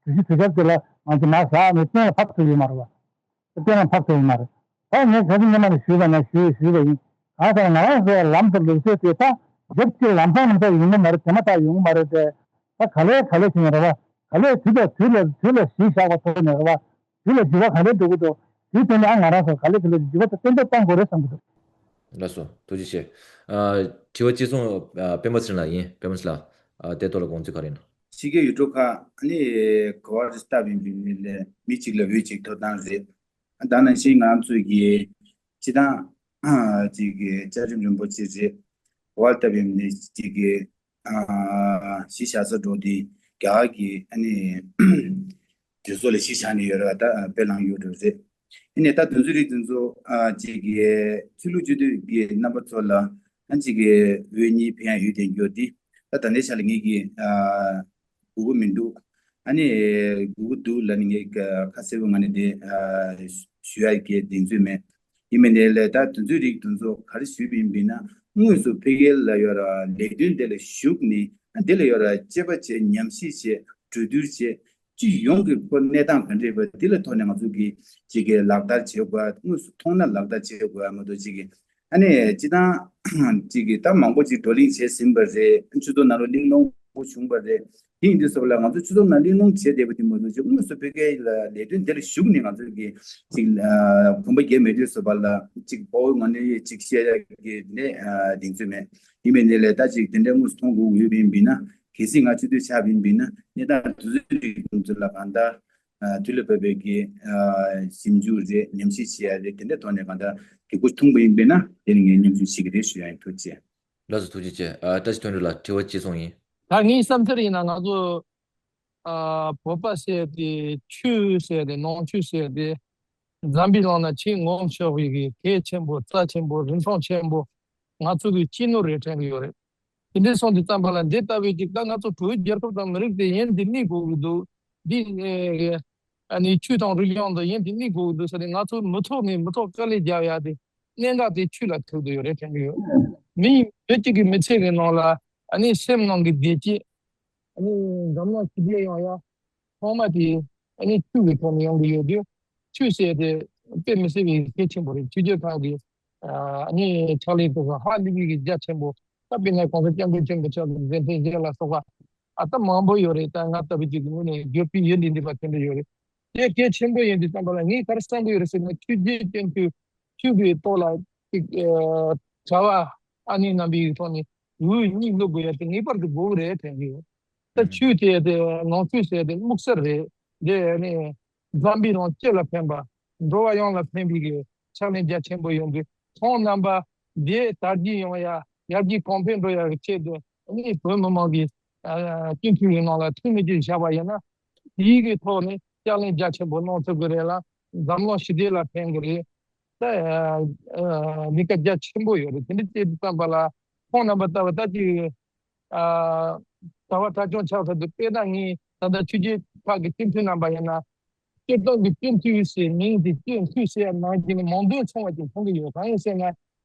གྲོས་གཞི་གྲོས་འཆར་དེ་ལ་ང་ཚོ་མར་བཞག་ནས་གཏན་ལ་ཕབ་ཐུབ་ཡོད་མ་རེད་པ། གཏན་ལ་ཕབ་ཐུབ་ཡོད་མ་རེད། ད་ངས་ད་ལྟ་སྔོན་མ་ནས་ཞུས་པ་ན་ཞུས་ཞུས་པ་ཡིན། གང་ལྟར་ང་རང་ཚོའི་ལམ་དང་ལུགས་སྲོལ་དེ་ད་རྒྱབ་ཀྱི་ལམ་སང་ལམ་སང་ཡོང་གི་མ་རེད། དེ་མ་ཐག་ཡོང་གི་མ་རེད་དེ། ད་ག་ལེ་ག་ལེ་བྱས་ནས་རེད་པ། ག་ལེ་དུས་དང་དུས་ལ་དུས་ལ་གཞི་བཞག་པ་ཐོག་ནས་རེད་པ། དུས་ལ་འགྱུར་བ་ག་ལེ་འགྲོ་གི་འདུག་དུས་དེ་ནས་ཨ་ང་རང་ཚོ་ག་ལེ་ག་ལེ་འགྱུར་བ་དེ་ཏན་ཏན་གཏོང་དགོས་རེད་བསམ་གི་འདུག་ལགས་སོ། ཐུགས་རྗེ་ཆེ། ཨ་དྲི་བ་གཅིག་མཚུངས་ཨ་སྤེན་པ་ཚེ་རིང་ལགས་ཡིན། སྤེན་པ་ཚེ་རིང་ལགས། ཨ་དེ་ཐོག་ལ་དགོངས་ཚུལ་ག་རེ་ཡིན་ནམ། ཕྱི་རྒྱལ་ཡུལ་གྲུ་ཁག་ནི་ག་བར་སྟབས་ཡིན་པའི་མི་ལས་མི་གཅིག་ལ་འོས་གཅིག་ཐོབ་ཐང་རེད། ད་ནང་བཞིན་ང་ཚོ་གི་སྤྱི་བཏང་ཨ་ཅིག་གི་བཅའ་ཁྲིམས་རིན་པོ་ཆེ་རེད། ག་བར་སྟབས་ཡིན་པའི་ཅིག་གི་ཨ་གཞི་བཞག་ས་འགྲོ་དེ་རྒྱ་གར་གྱི་ཨ་ནི་དུས་ཚོད་ལ་གཞི་བཞག་ནས་ཡོད་ར། ད་དཔེ་བླངས་ཡོད་འགྲོ་རེད། ཨ་ནི་ད་དོན་ཚན་རིགས་དེ་ཚོ་ཨ་ཅིག་གི་ཆོས་ལུགས་སྤྱི་འཐུས་ཀྱི་རྣམ་པ་ཚོ་ལ་ཨ་ཅིག་གི་འོས་གཉིས་ཕན་ཡོད་དེ་འགྱོ་དེ། ད་ད་ལྟའི་ཆ་ལ་ངེད་ཀྱི་ཨ་དགོས་མཁོ་མི་འདུག་ཨ་ནི་དགོས་མཁོ་འདུག་ལབ་ནས་ངས་ཁ་གསལ་པོ་ངང་ནས་དེ་ཨ་ཞུ་ཡ་གི་གདེང་ཚོད་མེད། ཡིན་མིན་དེ་ལས་ད་དོན་ཚན་རིགས་དེ་ཚོ་ག་རེ་ཞུས་པ་ཡིན་པས་ན། དངོས་སུ་ཕ་གི་ལ་ཡོད་ར་ལས་དོན་དེ་ལ་ཞུགས་ནས་དེ་ལ་ཡོད་ར་དཔྱད་པ་བྱས། ཉམས་ཞིབ་བྱས། གྲོས་བསྡུར་བྱས། སྤྱི་ཡོངས་ཀྱི་ཁོ་གནས་སྟངས་ག་འདྲ་ཡོད་པ་དེ་ལ་ཐོག་ནས་ང་ཚོ་གིས་ཅིག་གི་ལག་བསྟར་བྱེད་དགོས། དངོས་སུ་མཐོང་ན་ལག་བསྟར་བྱེད་དགོས་མ་གཏོགས་ཅིག་གི་ཨ་ནི་སྤྱི་བཏང་ཅིག་གི་ད་མང་པོ་ཅིག་བགྲོ་གླེང་བྱས་ཟིན་པ་རེད། སྤྱི་ཚོགས་ནང་ལ་གླེང་སློང་པོ་བྱུང་བ་རེད། དེ་ཡིན་དུས་ཙམ་པ་ལ་ང་ཚོ་སྤྱི་ཚོགས་ནང་གླེང་སློང་བྱས་བསྡད་པ་དེ་མ་གཏོགས་ཅིག་དངོས་སུ་ཕ་གི་ལ་ལས་དོན་དེ་ལ་ཞུགས་ནས་ང་ཚོ་གིས་ཅིག་ཨ་གོམ་པ་རྒྱབ་མེད་དུས་ཙམ་པ་ལ་ཅིག་དཔའ་བོའི་ངོས་ནས་ཅིག་བཤད་ཡ་གི་ནས་ཨ་གདེང་ཚོད་མེད། ཡིན་པའི་གནས་ལས་ད་ཅིག་དེ་འདྲའི་དངོས་སུ་མཐོང་དགོས་ཡོད་པ་ཡིན་པས་ན། གལ་སྲིད་ང་སྤྱི་འཐུས་ཆགས་པ་ཡིན་པས་ན་གནས་སྟངས་དེ་ཚོའི་རིགས་དེ་ཚོ་ལ་གང་ལྟར་ཨ་དུས་ལ་བབ་པའི་གི་ཨ་ཞིབ་འཇུག་རེད། ཉམས་ཞིབ་བྱེད་ཡ་རེད། དེ་འདྲའི་ཐོག་ནས་གང་ལྟར་གི་སྒོ་ཐུང་པ་ཡིན་པས་ན་དེ་ནི་ངས་མཉམ་ཞུགས་བྱེད་ཀྱི་རེད་ཞུ་ཡ་ཡིན། ཐུགས་རྗེ་ཆེ། ལགས་སོ། ཐུགས་རྗེ་ཆེ། ཨ། བཀྲ་ཤིས་དོན་གྲུབ་ལགས། དྲི་བ་གཅིག་གསུངས་ཡིན། ད་ངའི་བསམ་ཚུལ་ཡིན་ན། ང་ཚོ་ཨ་བོད་པ་ཟེར་དེ། ཆོས་ཟེར་དེ། ནང་ཆོས་ཟེར་དེ། འཛམ་བུའི་གླིང་ན་ཆེས་ངོ་མ་ཆེ་བའི་གི་གལ་ཆེན་པོ། རྩ་ཆེན་པོ། རིན་ཐང་ཆེན་པོ་ང་ཚོ་གི་སྤྱི་ནོར་རེད་དྲན་གི་ཡོད་རེད། དེ་འདྲ་སོང་དུས་ཙམ་པ་ལ། འདི་ལྟ་བུའི་ཅིག་ད་ང་ཚོ་བོད་རྒྱལ་ཁབ་དང་མི་རིགས་དེ་ཡིན་དེ་གནས་དགོས་ཀྱི་འདུག་འདི་ཨ་ནི་ཆོས་དང་རིག་གཞུང་དེ་ཡིན་དེ་གནས་དགོས་ཀྱི་འདུག་ཟེར་ནས། ང་ཚོ་མི་ཐོག་ནས་མི་ཐོག་དཀའ་ལས་རྒྱག་ཡ་དེ་གནད་འགག་དེ་ཆོས་ལ་ཐུག་བསྡད་ཡོད་རེད་དྲན་གི་ཡོད། མི་མི་གཅིག་གི་མི་ཚེ་གི་ནང་ལ། ཨ་ནི་སེམས་ནང་གི་བདེ་སྐྱིད། ཨ་ནི་འཛམ་གླིང་ཞི་བདེ་ཡོང་ཡ་ཚང་མ་དེ་ཨ་ནི་ཆོས་ཀྱི་ཐོག་ནས་ཡོང་གི་ཡོད་དུས། ཆོས་ཟེར་དེ་དཔེ་མི་སྲིད་པའི་གལ་ཆེན་པོ་རེད། ཆོས་བརྒྱུད་ཁག་གི་ཨ་ནི་ཕྱག་ལས་དེ་ཚོ་ཧ་ལས་པའི་གི་རྒྱ་ཆེན་པོ། ད་དཔེར་ན་༸གོང་ས་༸སྐྱབས་མགོན་ཆེན་པོ་མཆོག་གི་མཛད་འཕྲིན་བརྒྱད་ལ་སོགས་པ་ཨ་ད་མང་པོ་ཡོད་རེད། ད་ང་ལྟ་བུ་ཅིག་གི་ངོས་ནས་བརྗོད་པའི་ཡུལ་ལས་འདས་པ་དེ་འདྲ་ཡོད་རེད། དེ་གལ་ཆེན་པོ་ཡིན་དུས་ཙམ་པ་ལ། ངས་ག་རེ་བསམ་གི་ཡོད་རེད་ཟེར་ན། ཆོས་བརྒྱུད་སྤྱི་འཐུས་ཆོས་ཀྱི་ཐོག་ལ་ཅིག་ཨ་གྲྭ་པ་ཨ་ནི་རྣམ་པའི་ཐོག་ནས་འོས་གཉིས་བླུག་དགོས་ཡ་དེ་ངེས་པར་དུ་དགོས་ཀྱི་རེད་དྲན་གི་ཡོད། ད་ཆོས་དེ་དེ་ནང་ཆོས་ཟེར་དེ་དམིགས་བསལ་རེད། དེ་ནི་འཛམ་བུའི་གླིང་སྤྱི་ལ་ཕན་པ། འགྲོ་བ་ཡོངས་ལ་ཕན་པའི་གི་ཕྱག་ལེན་རྒྱ་ཆེན་པོ་ཡོང་གི། ཁོང་རྣམ་པ་འདི་དར་རྒྱས་ཡོང་ཡ། ཡར་རྒྱས་གོང་འཕེལ་འགྲོ་ཡ་གི་ཆེད་དུ། ཨ་ནི་བོད་མི་མང་གི་ཨ་སྤྱི་འཐུས་ཀྱི་ནང་ལ་འཐུས་མི་གཅིག་བཞག་པ་ཡིན་ན། དེའི་གི་ཐོག་ནས་ཕྱག་ལེན་རྒྱ་ཆེན་པོ་གནང་ཐུབ་ཀྱི་རེད་ལ། འཛམ་གླིང་ཞི་བདེ་ལ་ཕན་གྱི་རེད། ད་ཨ་ཨ་ལས་ཀ་རྒྱ་ཆེན་པོ་ཡོད་རེད། དེ་འདྲ་བྱེད་དུས་ཙམ་པ་ལ། ཁོང་རྣམ་པ་ལྟ་བུ་ད་ཅིག་ཨ་གྲྭ་པ་གྲྭ་ཆུང་ཆགས་ཚར་དུས། དཔེར་ན་ངས་ད་ལྟ་ཆོས་བརྒྱུད་ཁག་གི་སྤྱི་འཐུས་རྣམ་པ་ཡིན་ན། སྤྱིར་བཏང་གི་སྤྱི་འཐུས་ཟེར་མིང་དེ། སྤྱི་འཐུས་ཟེར་ནང་བཞིན་མང་འདོད་ཚང་བ་ཅིག་མཐོང་གི་ཡོད། གང་ཡིན་ཟེར་ན།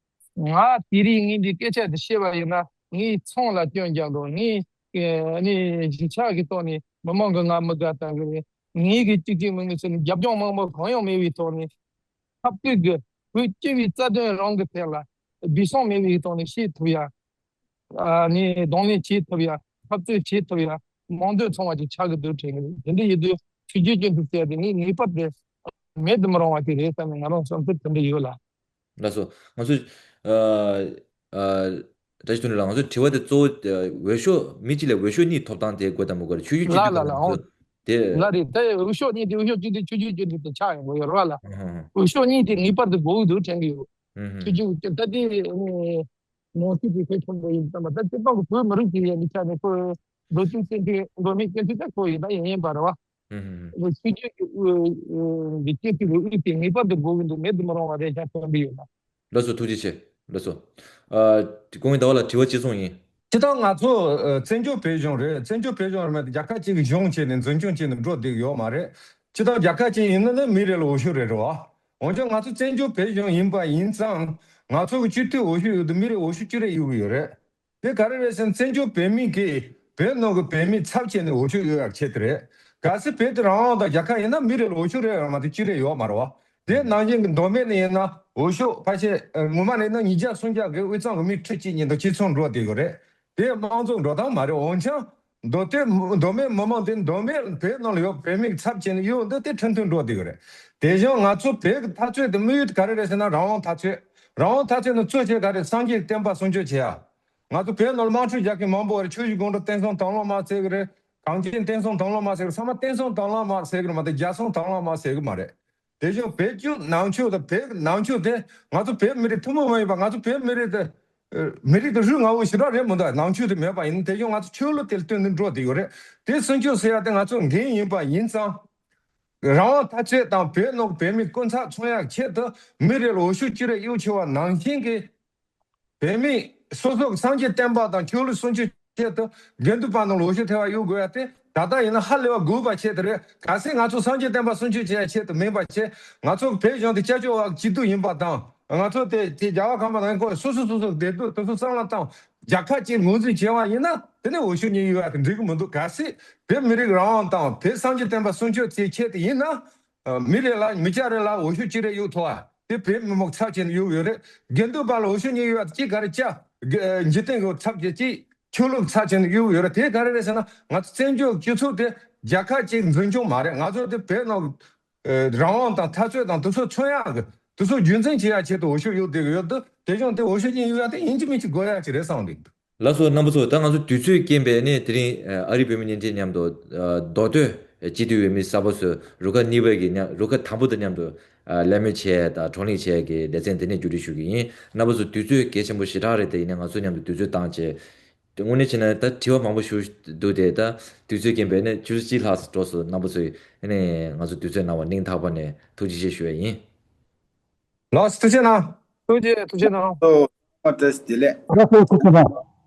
ང་དེ་རིང་ངས་འདི་སྐད་ཆ་དེ་བཤད་པ་ཡིན་ན། ངས་ཚང་ལ་སྐྱོན་རྒྱག་འགྲོ། ངས་ཨ་ནི་གཞིས་ཆགས་ཀྱི་ཐོག་ནས་མི་མང་གིས་ང་མི་དགའ་བཏང་གི་རེད། ངས་གི་གཅིག་གཅིག་མིན་གི་ཟེར་ནས་རྒྱབ་ལྗོངས་མང་པོ་གང་ཡང་མེད་པའི་ཐོག་ནས། འཐབ་རྩོད་ཀྱི་བོད་སྤྱི་པའི་རྩ་དོན་རང་གི་ཐད་ལ་སྦས་གསང་མེད་པའི་ཐོག་ནས་བཤད་ཐུབ་ཡ། ཨ་ནི་གདོང་ལེན་བྱེད་ཐུབ་ཡ། འཐབ་རྩོད་བྱེད་ཐུབ་ཡ། མང་འདོད་ཚང་བ་ཅིག་ཆགས་ཀྱི་འདུག་དྲན་གྱི་རེད། དེ་འདྲ་ཡིན་དུས་ཆོས་བརྒྱུད་སྤྱི་འཐུས་ཟེར་དེ་ངས་ངེས་པར་དུ་མེད་དུ་མི་རུང་བ་ཅིག་རེད་བསམ་ནས་ང་རང་བསམ་ཚུལ་དེ་འདྲ་ཡོད་ལ། ལགས་སོ། ང་ཚོ་ཨ་ཨ་བཀྲ་ཤིས་དོན་གྲུབ་ལགས། ང་ཚོ་དྲི་བ་དེ་གཙོ་བོ་ཨ་འོས་ཤོག་མི་གཅིག་ལ་འོས་ཤོག་གཉིས་ཐོབ་སྟངས་དེ་དགོས་དང་མི་དགོས་རེད། ཆོས་བརྒྱུད་སྤྱི་འཐུས་ལ་ཐོབ་ལ་ལ་སྟངས་ལ་དེ། ལ་རེད། ད་འོས་ཤོག་གཉིས་དེ། འོས་ཤོག་གཅིག་དེ་ཆོས་བརྒྱུད་སྤྱི་འཐུས་དེ་ཆགས་ཡོང་གི་ཡོད་རེད་བ་ལ། ཧུམ་ཧུམ་ཧུམ། འོས་ཤོག་གཉིས་དེ་ངེས་པར་དུ་དགོས་ཀྱི་འདུག་དྲན་གྱི་ཡོད། ཧུམ་ཧུམ་ཧུམ། ཆོས་བརྒྱུད་ཀྱི་ད་དེ་ནང་སྲིད་ཀྱི་གལ་ཆེན་པོ་ཡིན་ཙང་། ད་སྤྱིར་བཏང་གི་བོད་མི་རིགས་ཀྱི་ཡན་ཆད་ནས་ཁོ་འགྲོ་ཆུང་སྤྱི་འཐུས། འགྲོ་མི་སྤྱི་འཐུས་ད་ཁོ་ཡིན་ད་ཡིན་ཡིན་པ་རེད་བ། ཧུམ་ཧུམ་ཧུམ། ཆོས་བརྒྱུད་ཀྱི་དབུ་གི་སྤྱི་འཐུས་ཀྱི་དབུ་དེ་ངེས་པར་དུ་དགོས་ཀྱི་འདུག་མེད་དུ་མི་རུང་བ་རེད་ཤག་དྲན་གྱི་ཡོད་ལ། ལགས་སོ། ཐུགས་རྗེ་ཆེ། ལགས་སོ། ཨ་སྐུ་ངོ་ཟླ་བ་ལགས། དྲི་བ་གཅིག་གསུངས་ཡིན། སྤྱིར་བཏང་ང་ཚོ་ཨ་བཙན་བྱོལ་བོད་གཞུང་རེད། བཙན་བྱོལ་བོད་གཞུང་རེད་མ་གཏོགས་རྒྱལ་ཁབ་གཅིག་གི་གཞུང་བྱས་ནས་འཛིན་སྐྱོང་བྱས་ནས་འགྲོ་བསྡད་ཡོད་མ་རེད། སྤྱིར་བཏང་རྒྱལ་ཁབ་གཅིག་ཡིན་ན་ནི་མི་རེ་ལ་འོས་ཤོག་རེ་རེ་བ། འོན་ཀྱང་ང་ཚོ་བཙན་བྱོལ་བོད་གཞུང་ཡིན་པ་ཡིན་ཙང་། ང་ཚོ་གི་སྤྱི་འཐུས་འོས་ཤོག་ཡོད་དུས་མི་རེ་འོས་ཤོག་བཅུ་རེ་གཡུག་གི་ཡོད་རེད། དེ་ག་རེ་རེད་ཟེར་ན། བཙན་བྱོལ་བོད་མི་གིས་བོད་ནང་གི་བོད་མི་ཚབ་བྱས་ནས་འོས་ཤོག་གཡུག་ཡག་ཆེད་དུ་རེད། གལ་སྲིད་བོད་དེ་རང་དབང་དང་རྒྱལ་ཁབ་ཡིན་ན་མི་རེ་ལ་འོས་ཤོག་རེ་རེ་མ་གཏོགས་བཅུ་རེ་ཡོད་མ་རེད་བ། དེ་ནང་བཞིན་གྱི་མདོ་སྨད་ནས་ཡིན་ན་འོས་ཤོག་ཕལ་ཆེར་ངོ་མ་ནས་ན་ཉིས་བརྒྱ་སུམ་བརྒྱ་གི་དབུས་གཙང་གི་མི་ཁྲི་གཅིག་གཉིས་དང་གཅིག་མཚུངས་འགྲོ་བསྡད་ཡོད་རེད། དེ་དམངས་གཙོ་འགྲོ་སྟངས་མ་རེད། འོན་ཀྱང་མདོ་སྟོད་མདོ་སྨད་མི་མང་དེ་མདོ་སྨད་བོད་ནང་ལ་ཡོད་བོད་མི་གི་ཚབ་བྱས་ནས་གཡུག་འདུག་དེ་ཁྲིམས་མཐུན་འགྲོ་བསྡད་ཡོད་རེད། དེ་བཞིན་ང་ཚོ་བོད་ཀྱི་འཐབ་རྩོད་དེ་དམིགས་ཡུལ་དེ་ག་རེ་རེད་ཟེར་ན། རང་དབང་འཐབ་རྩོད། རང་དབང་འཐབ་རྩོད་ནི་གཙོ་ཆེ་ག་རེ། སངས་རྒྱས་བསྟན་པ་སྲུང་སྐྱོབ་བྱེད་ཡ། ང་ཚོ་བོད་ནང་ལ་དམག་འཁྲུག་རྒྱག་མཁན་མང་པོ་རེད། ཆུ་བཞི་སྒང་དྲུག་བསྟན་སྲུང་དང་བླངས་དམག་ཟེར་གི་རེད། གངས་ཅན་བསྟན་སྲུང་དང་བླངས་དམག་ཟེར་གི་རེད། ཚང་མ་བསྟན་སྲུང་དང་བླངས་དམག་ཟེར་གི་རེད་མ་གཏོགས་རྒྱལ་སྲུང་དང་བླངས་དམག་ཟེར་གི་མ་རེད། དེ་བཞིན་བོད་བརྒྱུད་ནང་ཆོས་དང་། བོད་ནང་ཆོས་དེ་ང་ཚོ་བོད་མི་རིགས་ཐུན་མོང་མ་ཡིན་པ། ང་ཚོ་བོད་མི་རིགས་དེ་ཨ་མི་རིགས་དེ་རིགས་ང་ཚོ་ཞེ་དྲག་རེད་མི་འདུག་ནང་ཆོས་དེ་མེད་པ་ཡིན། དེ་བཞིན་ང་ཚོ་ཆོས་ལུགས་དེ་ལ་བརྟེན་ནས་འགྲོ་བསྡད་ཡོད་རེད། དེ་སྲུང་སྐྱོབ་ཟེར་ཡ་དེ་ང་ཚོ་འགན་ཡིན་པ་ཡིན་ཙང་། རང་དབང་འཐབ་རྩོད་དང་བོད་ནང་བོད་མི་སྐུ་ཚབ་མཚོན་ཡག་ཆེད་དུ་མི་རེ་ལ་འོས་ཤོག་བཅུ་རེ་གཡུག་ཆོག་པ་ནང་བཞིན་གྱི། བོད་མི་སོ་སོ་གི་སངས་རྒྱས་བསྟན་པ་དང་ཆོས་ལུགས་སྲུང་སྐྱོབ་ཆེད་དུ་དགེ་འདུན་པ་རྣམས་ལ་འོས་ཤོག་ཐེ་བ་གཡུག་དགོས་ཡ་དེ་ད་ལྟ་ཡིན་ན་ཧ་ལས་པ་དགོས་པ་ཆེད་དུ་རེད། གལ་སྲིད་ང་ཚོ་སངས་རྒྱས་བསྟན་པ་སྲུང་སྐྱོབ་བྱེད་ཡ་ཆེད་དུ་མིན་པ་བྱས། ང་ཚོ་བོད་གཞུང་དེ་སྐྱབས་བཅོལ་བ་སྐྱིད་སྡུག་ཡིན་པ་དང་། ང་ཚོ་དེ་དེ་རྒྱལ་བ་གང་མ་དང་ཁོ་སོ་སོ་སོ་སོ་བདེ་སྡུག་དེ་ཚོ་བསམ་བློ་བཏང་། རྒྱལ་ཁབ་ཅིག་ངོས་འཛིན་བྱས་པ་ཡིན་ན་དེ་ནས་འོས་ཤོག་གཉིས་གཡུག་ཡ་དེ་འགྲིག་གི་མི་འདུག་གལ་སྲིད་བོད་མི་རིགས་རང་དབང་དང་བོད་སངས་རྒྱས་བསྟན་པ་སྲུང་སྐྱོབ་བྱེད་ཆེད་དུ་ཡིན་ན། ཨ་མི་རེ་ལ། མི་སྐྱ་རེ་ལ་འོས་ཤོག་གཅིག་རེ་གཡུག་ཐུབ་པ་དེ་བོད་མི་མང་ཚབ་བྱས་ནས་གཡུག་ཡོད་རེད། དགེ་འདུན་པ་ལ་འོས་ཤོག་གཉིས་གཡུག་ཡ་དེ་གཅིག་ག་རེ་བྱ། དགེ་འཇིག་རྟེན་གྱི་ཚབ་བྱས། གཅིག་ཆོས་ལུགས་ཚབ་བྱས་ནས་གཡུག་ཡོད་རེད། དེ་ག་རེ་རེད་ཟེར་ན། ང་ཚོ་བཙན་བྱོལ་སྤྱི་ཚོགས་དེ་རྒྱལ་ཁབ་ཅིག་འཛིན་སྐྱོང་མ་རེད། ང་ཚོ་དེ་བོད་ནང་ཨ་རང་དབང་དང་འཐབ་རྩོད་དང་དེ་ཚོ་མཚོན་ཡག་གི། དེ་ཚོ་རྒྱུན་འཛིན་བྱེད་ཡག་ཆེད་དུ་འོས་ཤོག་གཡུག་བསྡད་ཀྱི་ཡོད་དུས། དེ་བཞིན་དེ་འོས་ཤོག་གཉིས་གཡུག་ཡག་དེ་ཡིན་གཅིག་མིན་གཅིག་དགོས་ཡག་ཅིག་རེད་བསམ་གི་འདུག་ལགས་སོ། རྣམ་པ་ཚོ། ད་ང་ཚོ་དུས་ཚོད་རྐྱེན་པས་ནི་དེ་རིང་ཨ་རིའི་བོད་མི་བརྙན་འཕྲིན་མཉམ་དུ་ཨ་མདོ་སྟོད་ སྤྱི་འཐུས་འོས་མི་གསར་པ་ཚོས་རུ་ཁག་གཉིས་པའི་གི་མཉམ་རུ་ཁག་དང་པོ་དང་མཉམ་དུ་ཨ་གླེང་མོལ་བྱས་དང་བགྲོ་གླེང་བྱས་ཀྱི་ལེ་ཚན་དེ་ནས་མཇུག་སྒྲིལ་ཞུ་གི་ཡིན། རྣམ་པ་ཚོ་དུས་ཚོད་གལ་ཆེན་པོ་ཞེ་དྲག་རེད། དེ་ཡིན་ན་ང་ཚོ་མཉམ་དུ་དུས་ཚོད་བཏང་བྱས། དངོས་གནས་བྱས་ན་ད་དྲི་བ་མང་པོ་ཞུ་འདུག་སྟེ། ད་དུས་ཚོད་རྐྱེན་པས་ནས་ཆུ་ཚོད་གཅིག་ལྷག་འགྲོ་སོང་། རྣམ་པ་ཚོས་ཨ་ནི་ང་ཚོ་དུས་ཚོད་གནང་བར་སྙིང་ཐག་པ་ནས་ཐུགས་རྗེ་ཆེ་ཞུ་ཡ་ཡིན། ལགས་སོ། ཐུགས་རྗེ་གནང་། ཐུགས་རྗེ་ཐུགས་རྗེ་གནང་། ཨོ། བཀྲ་ཤིས་བདེ་ལེགས། ལགས་སོ། ཐུགས་རྗེ་གནང་།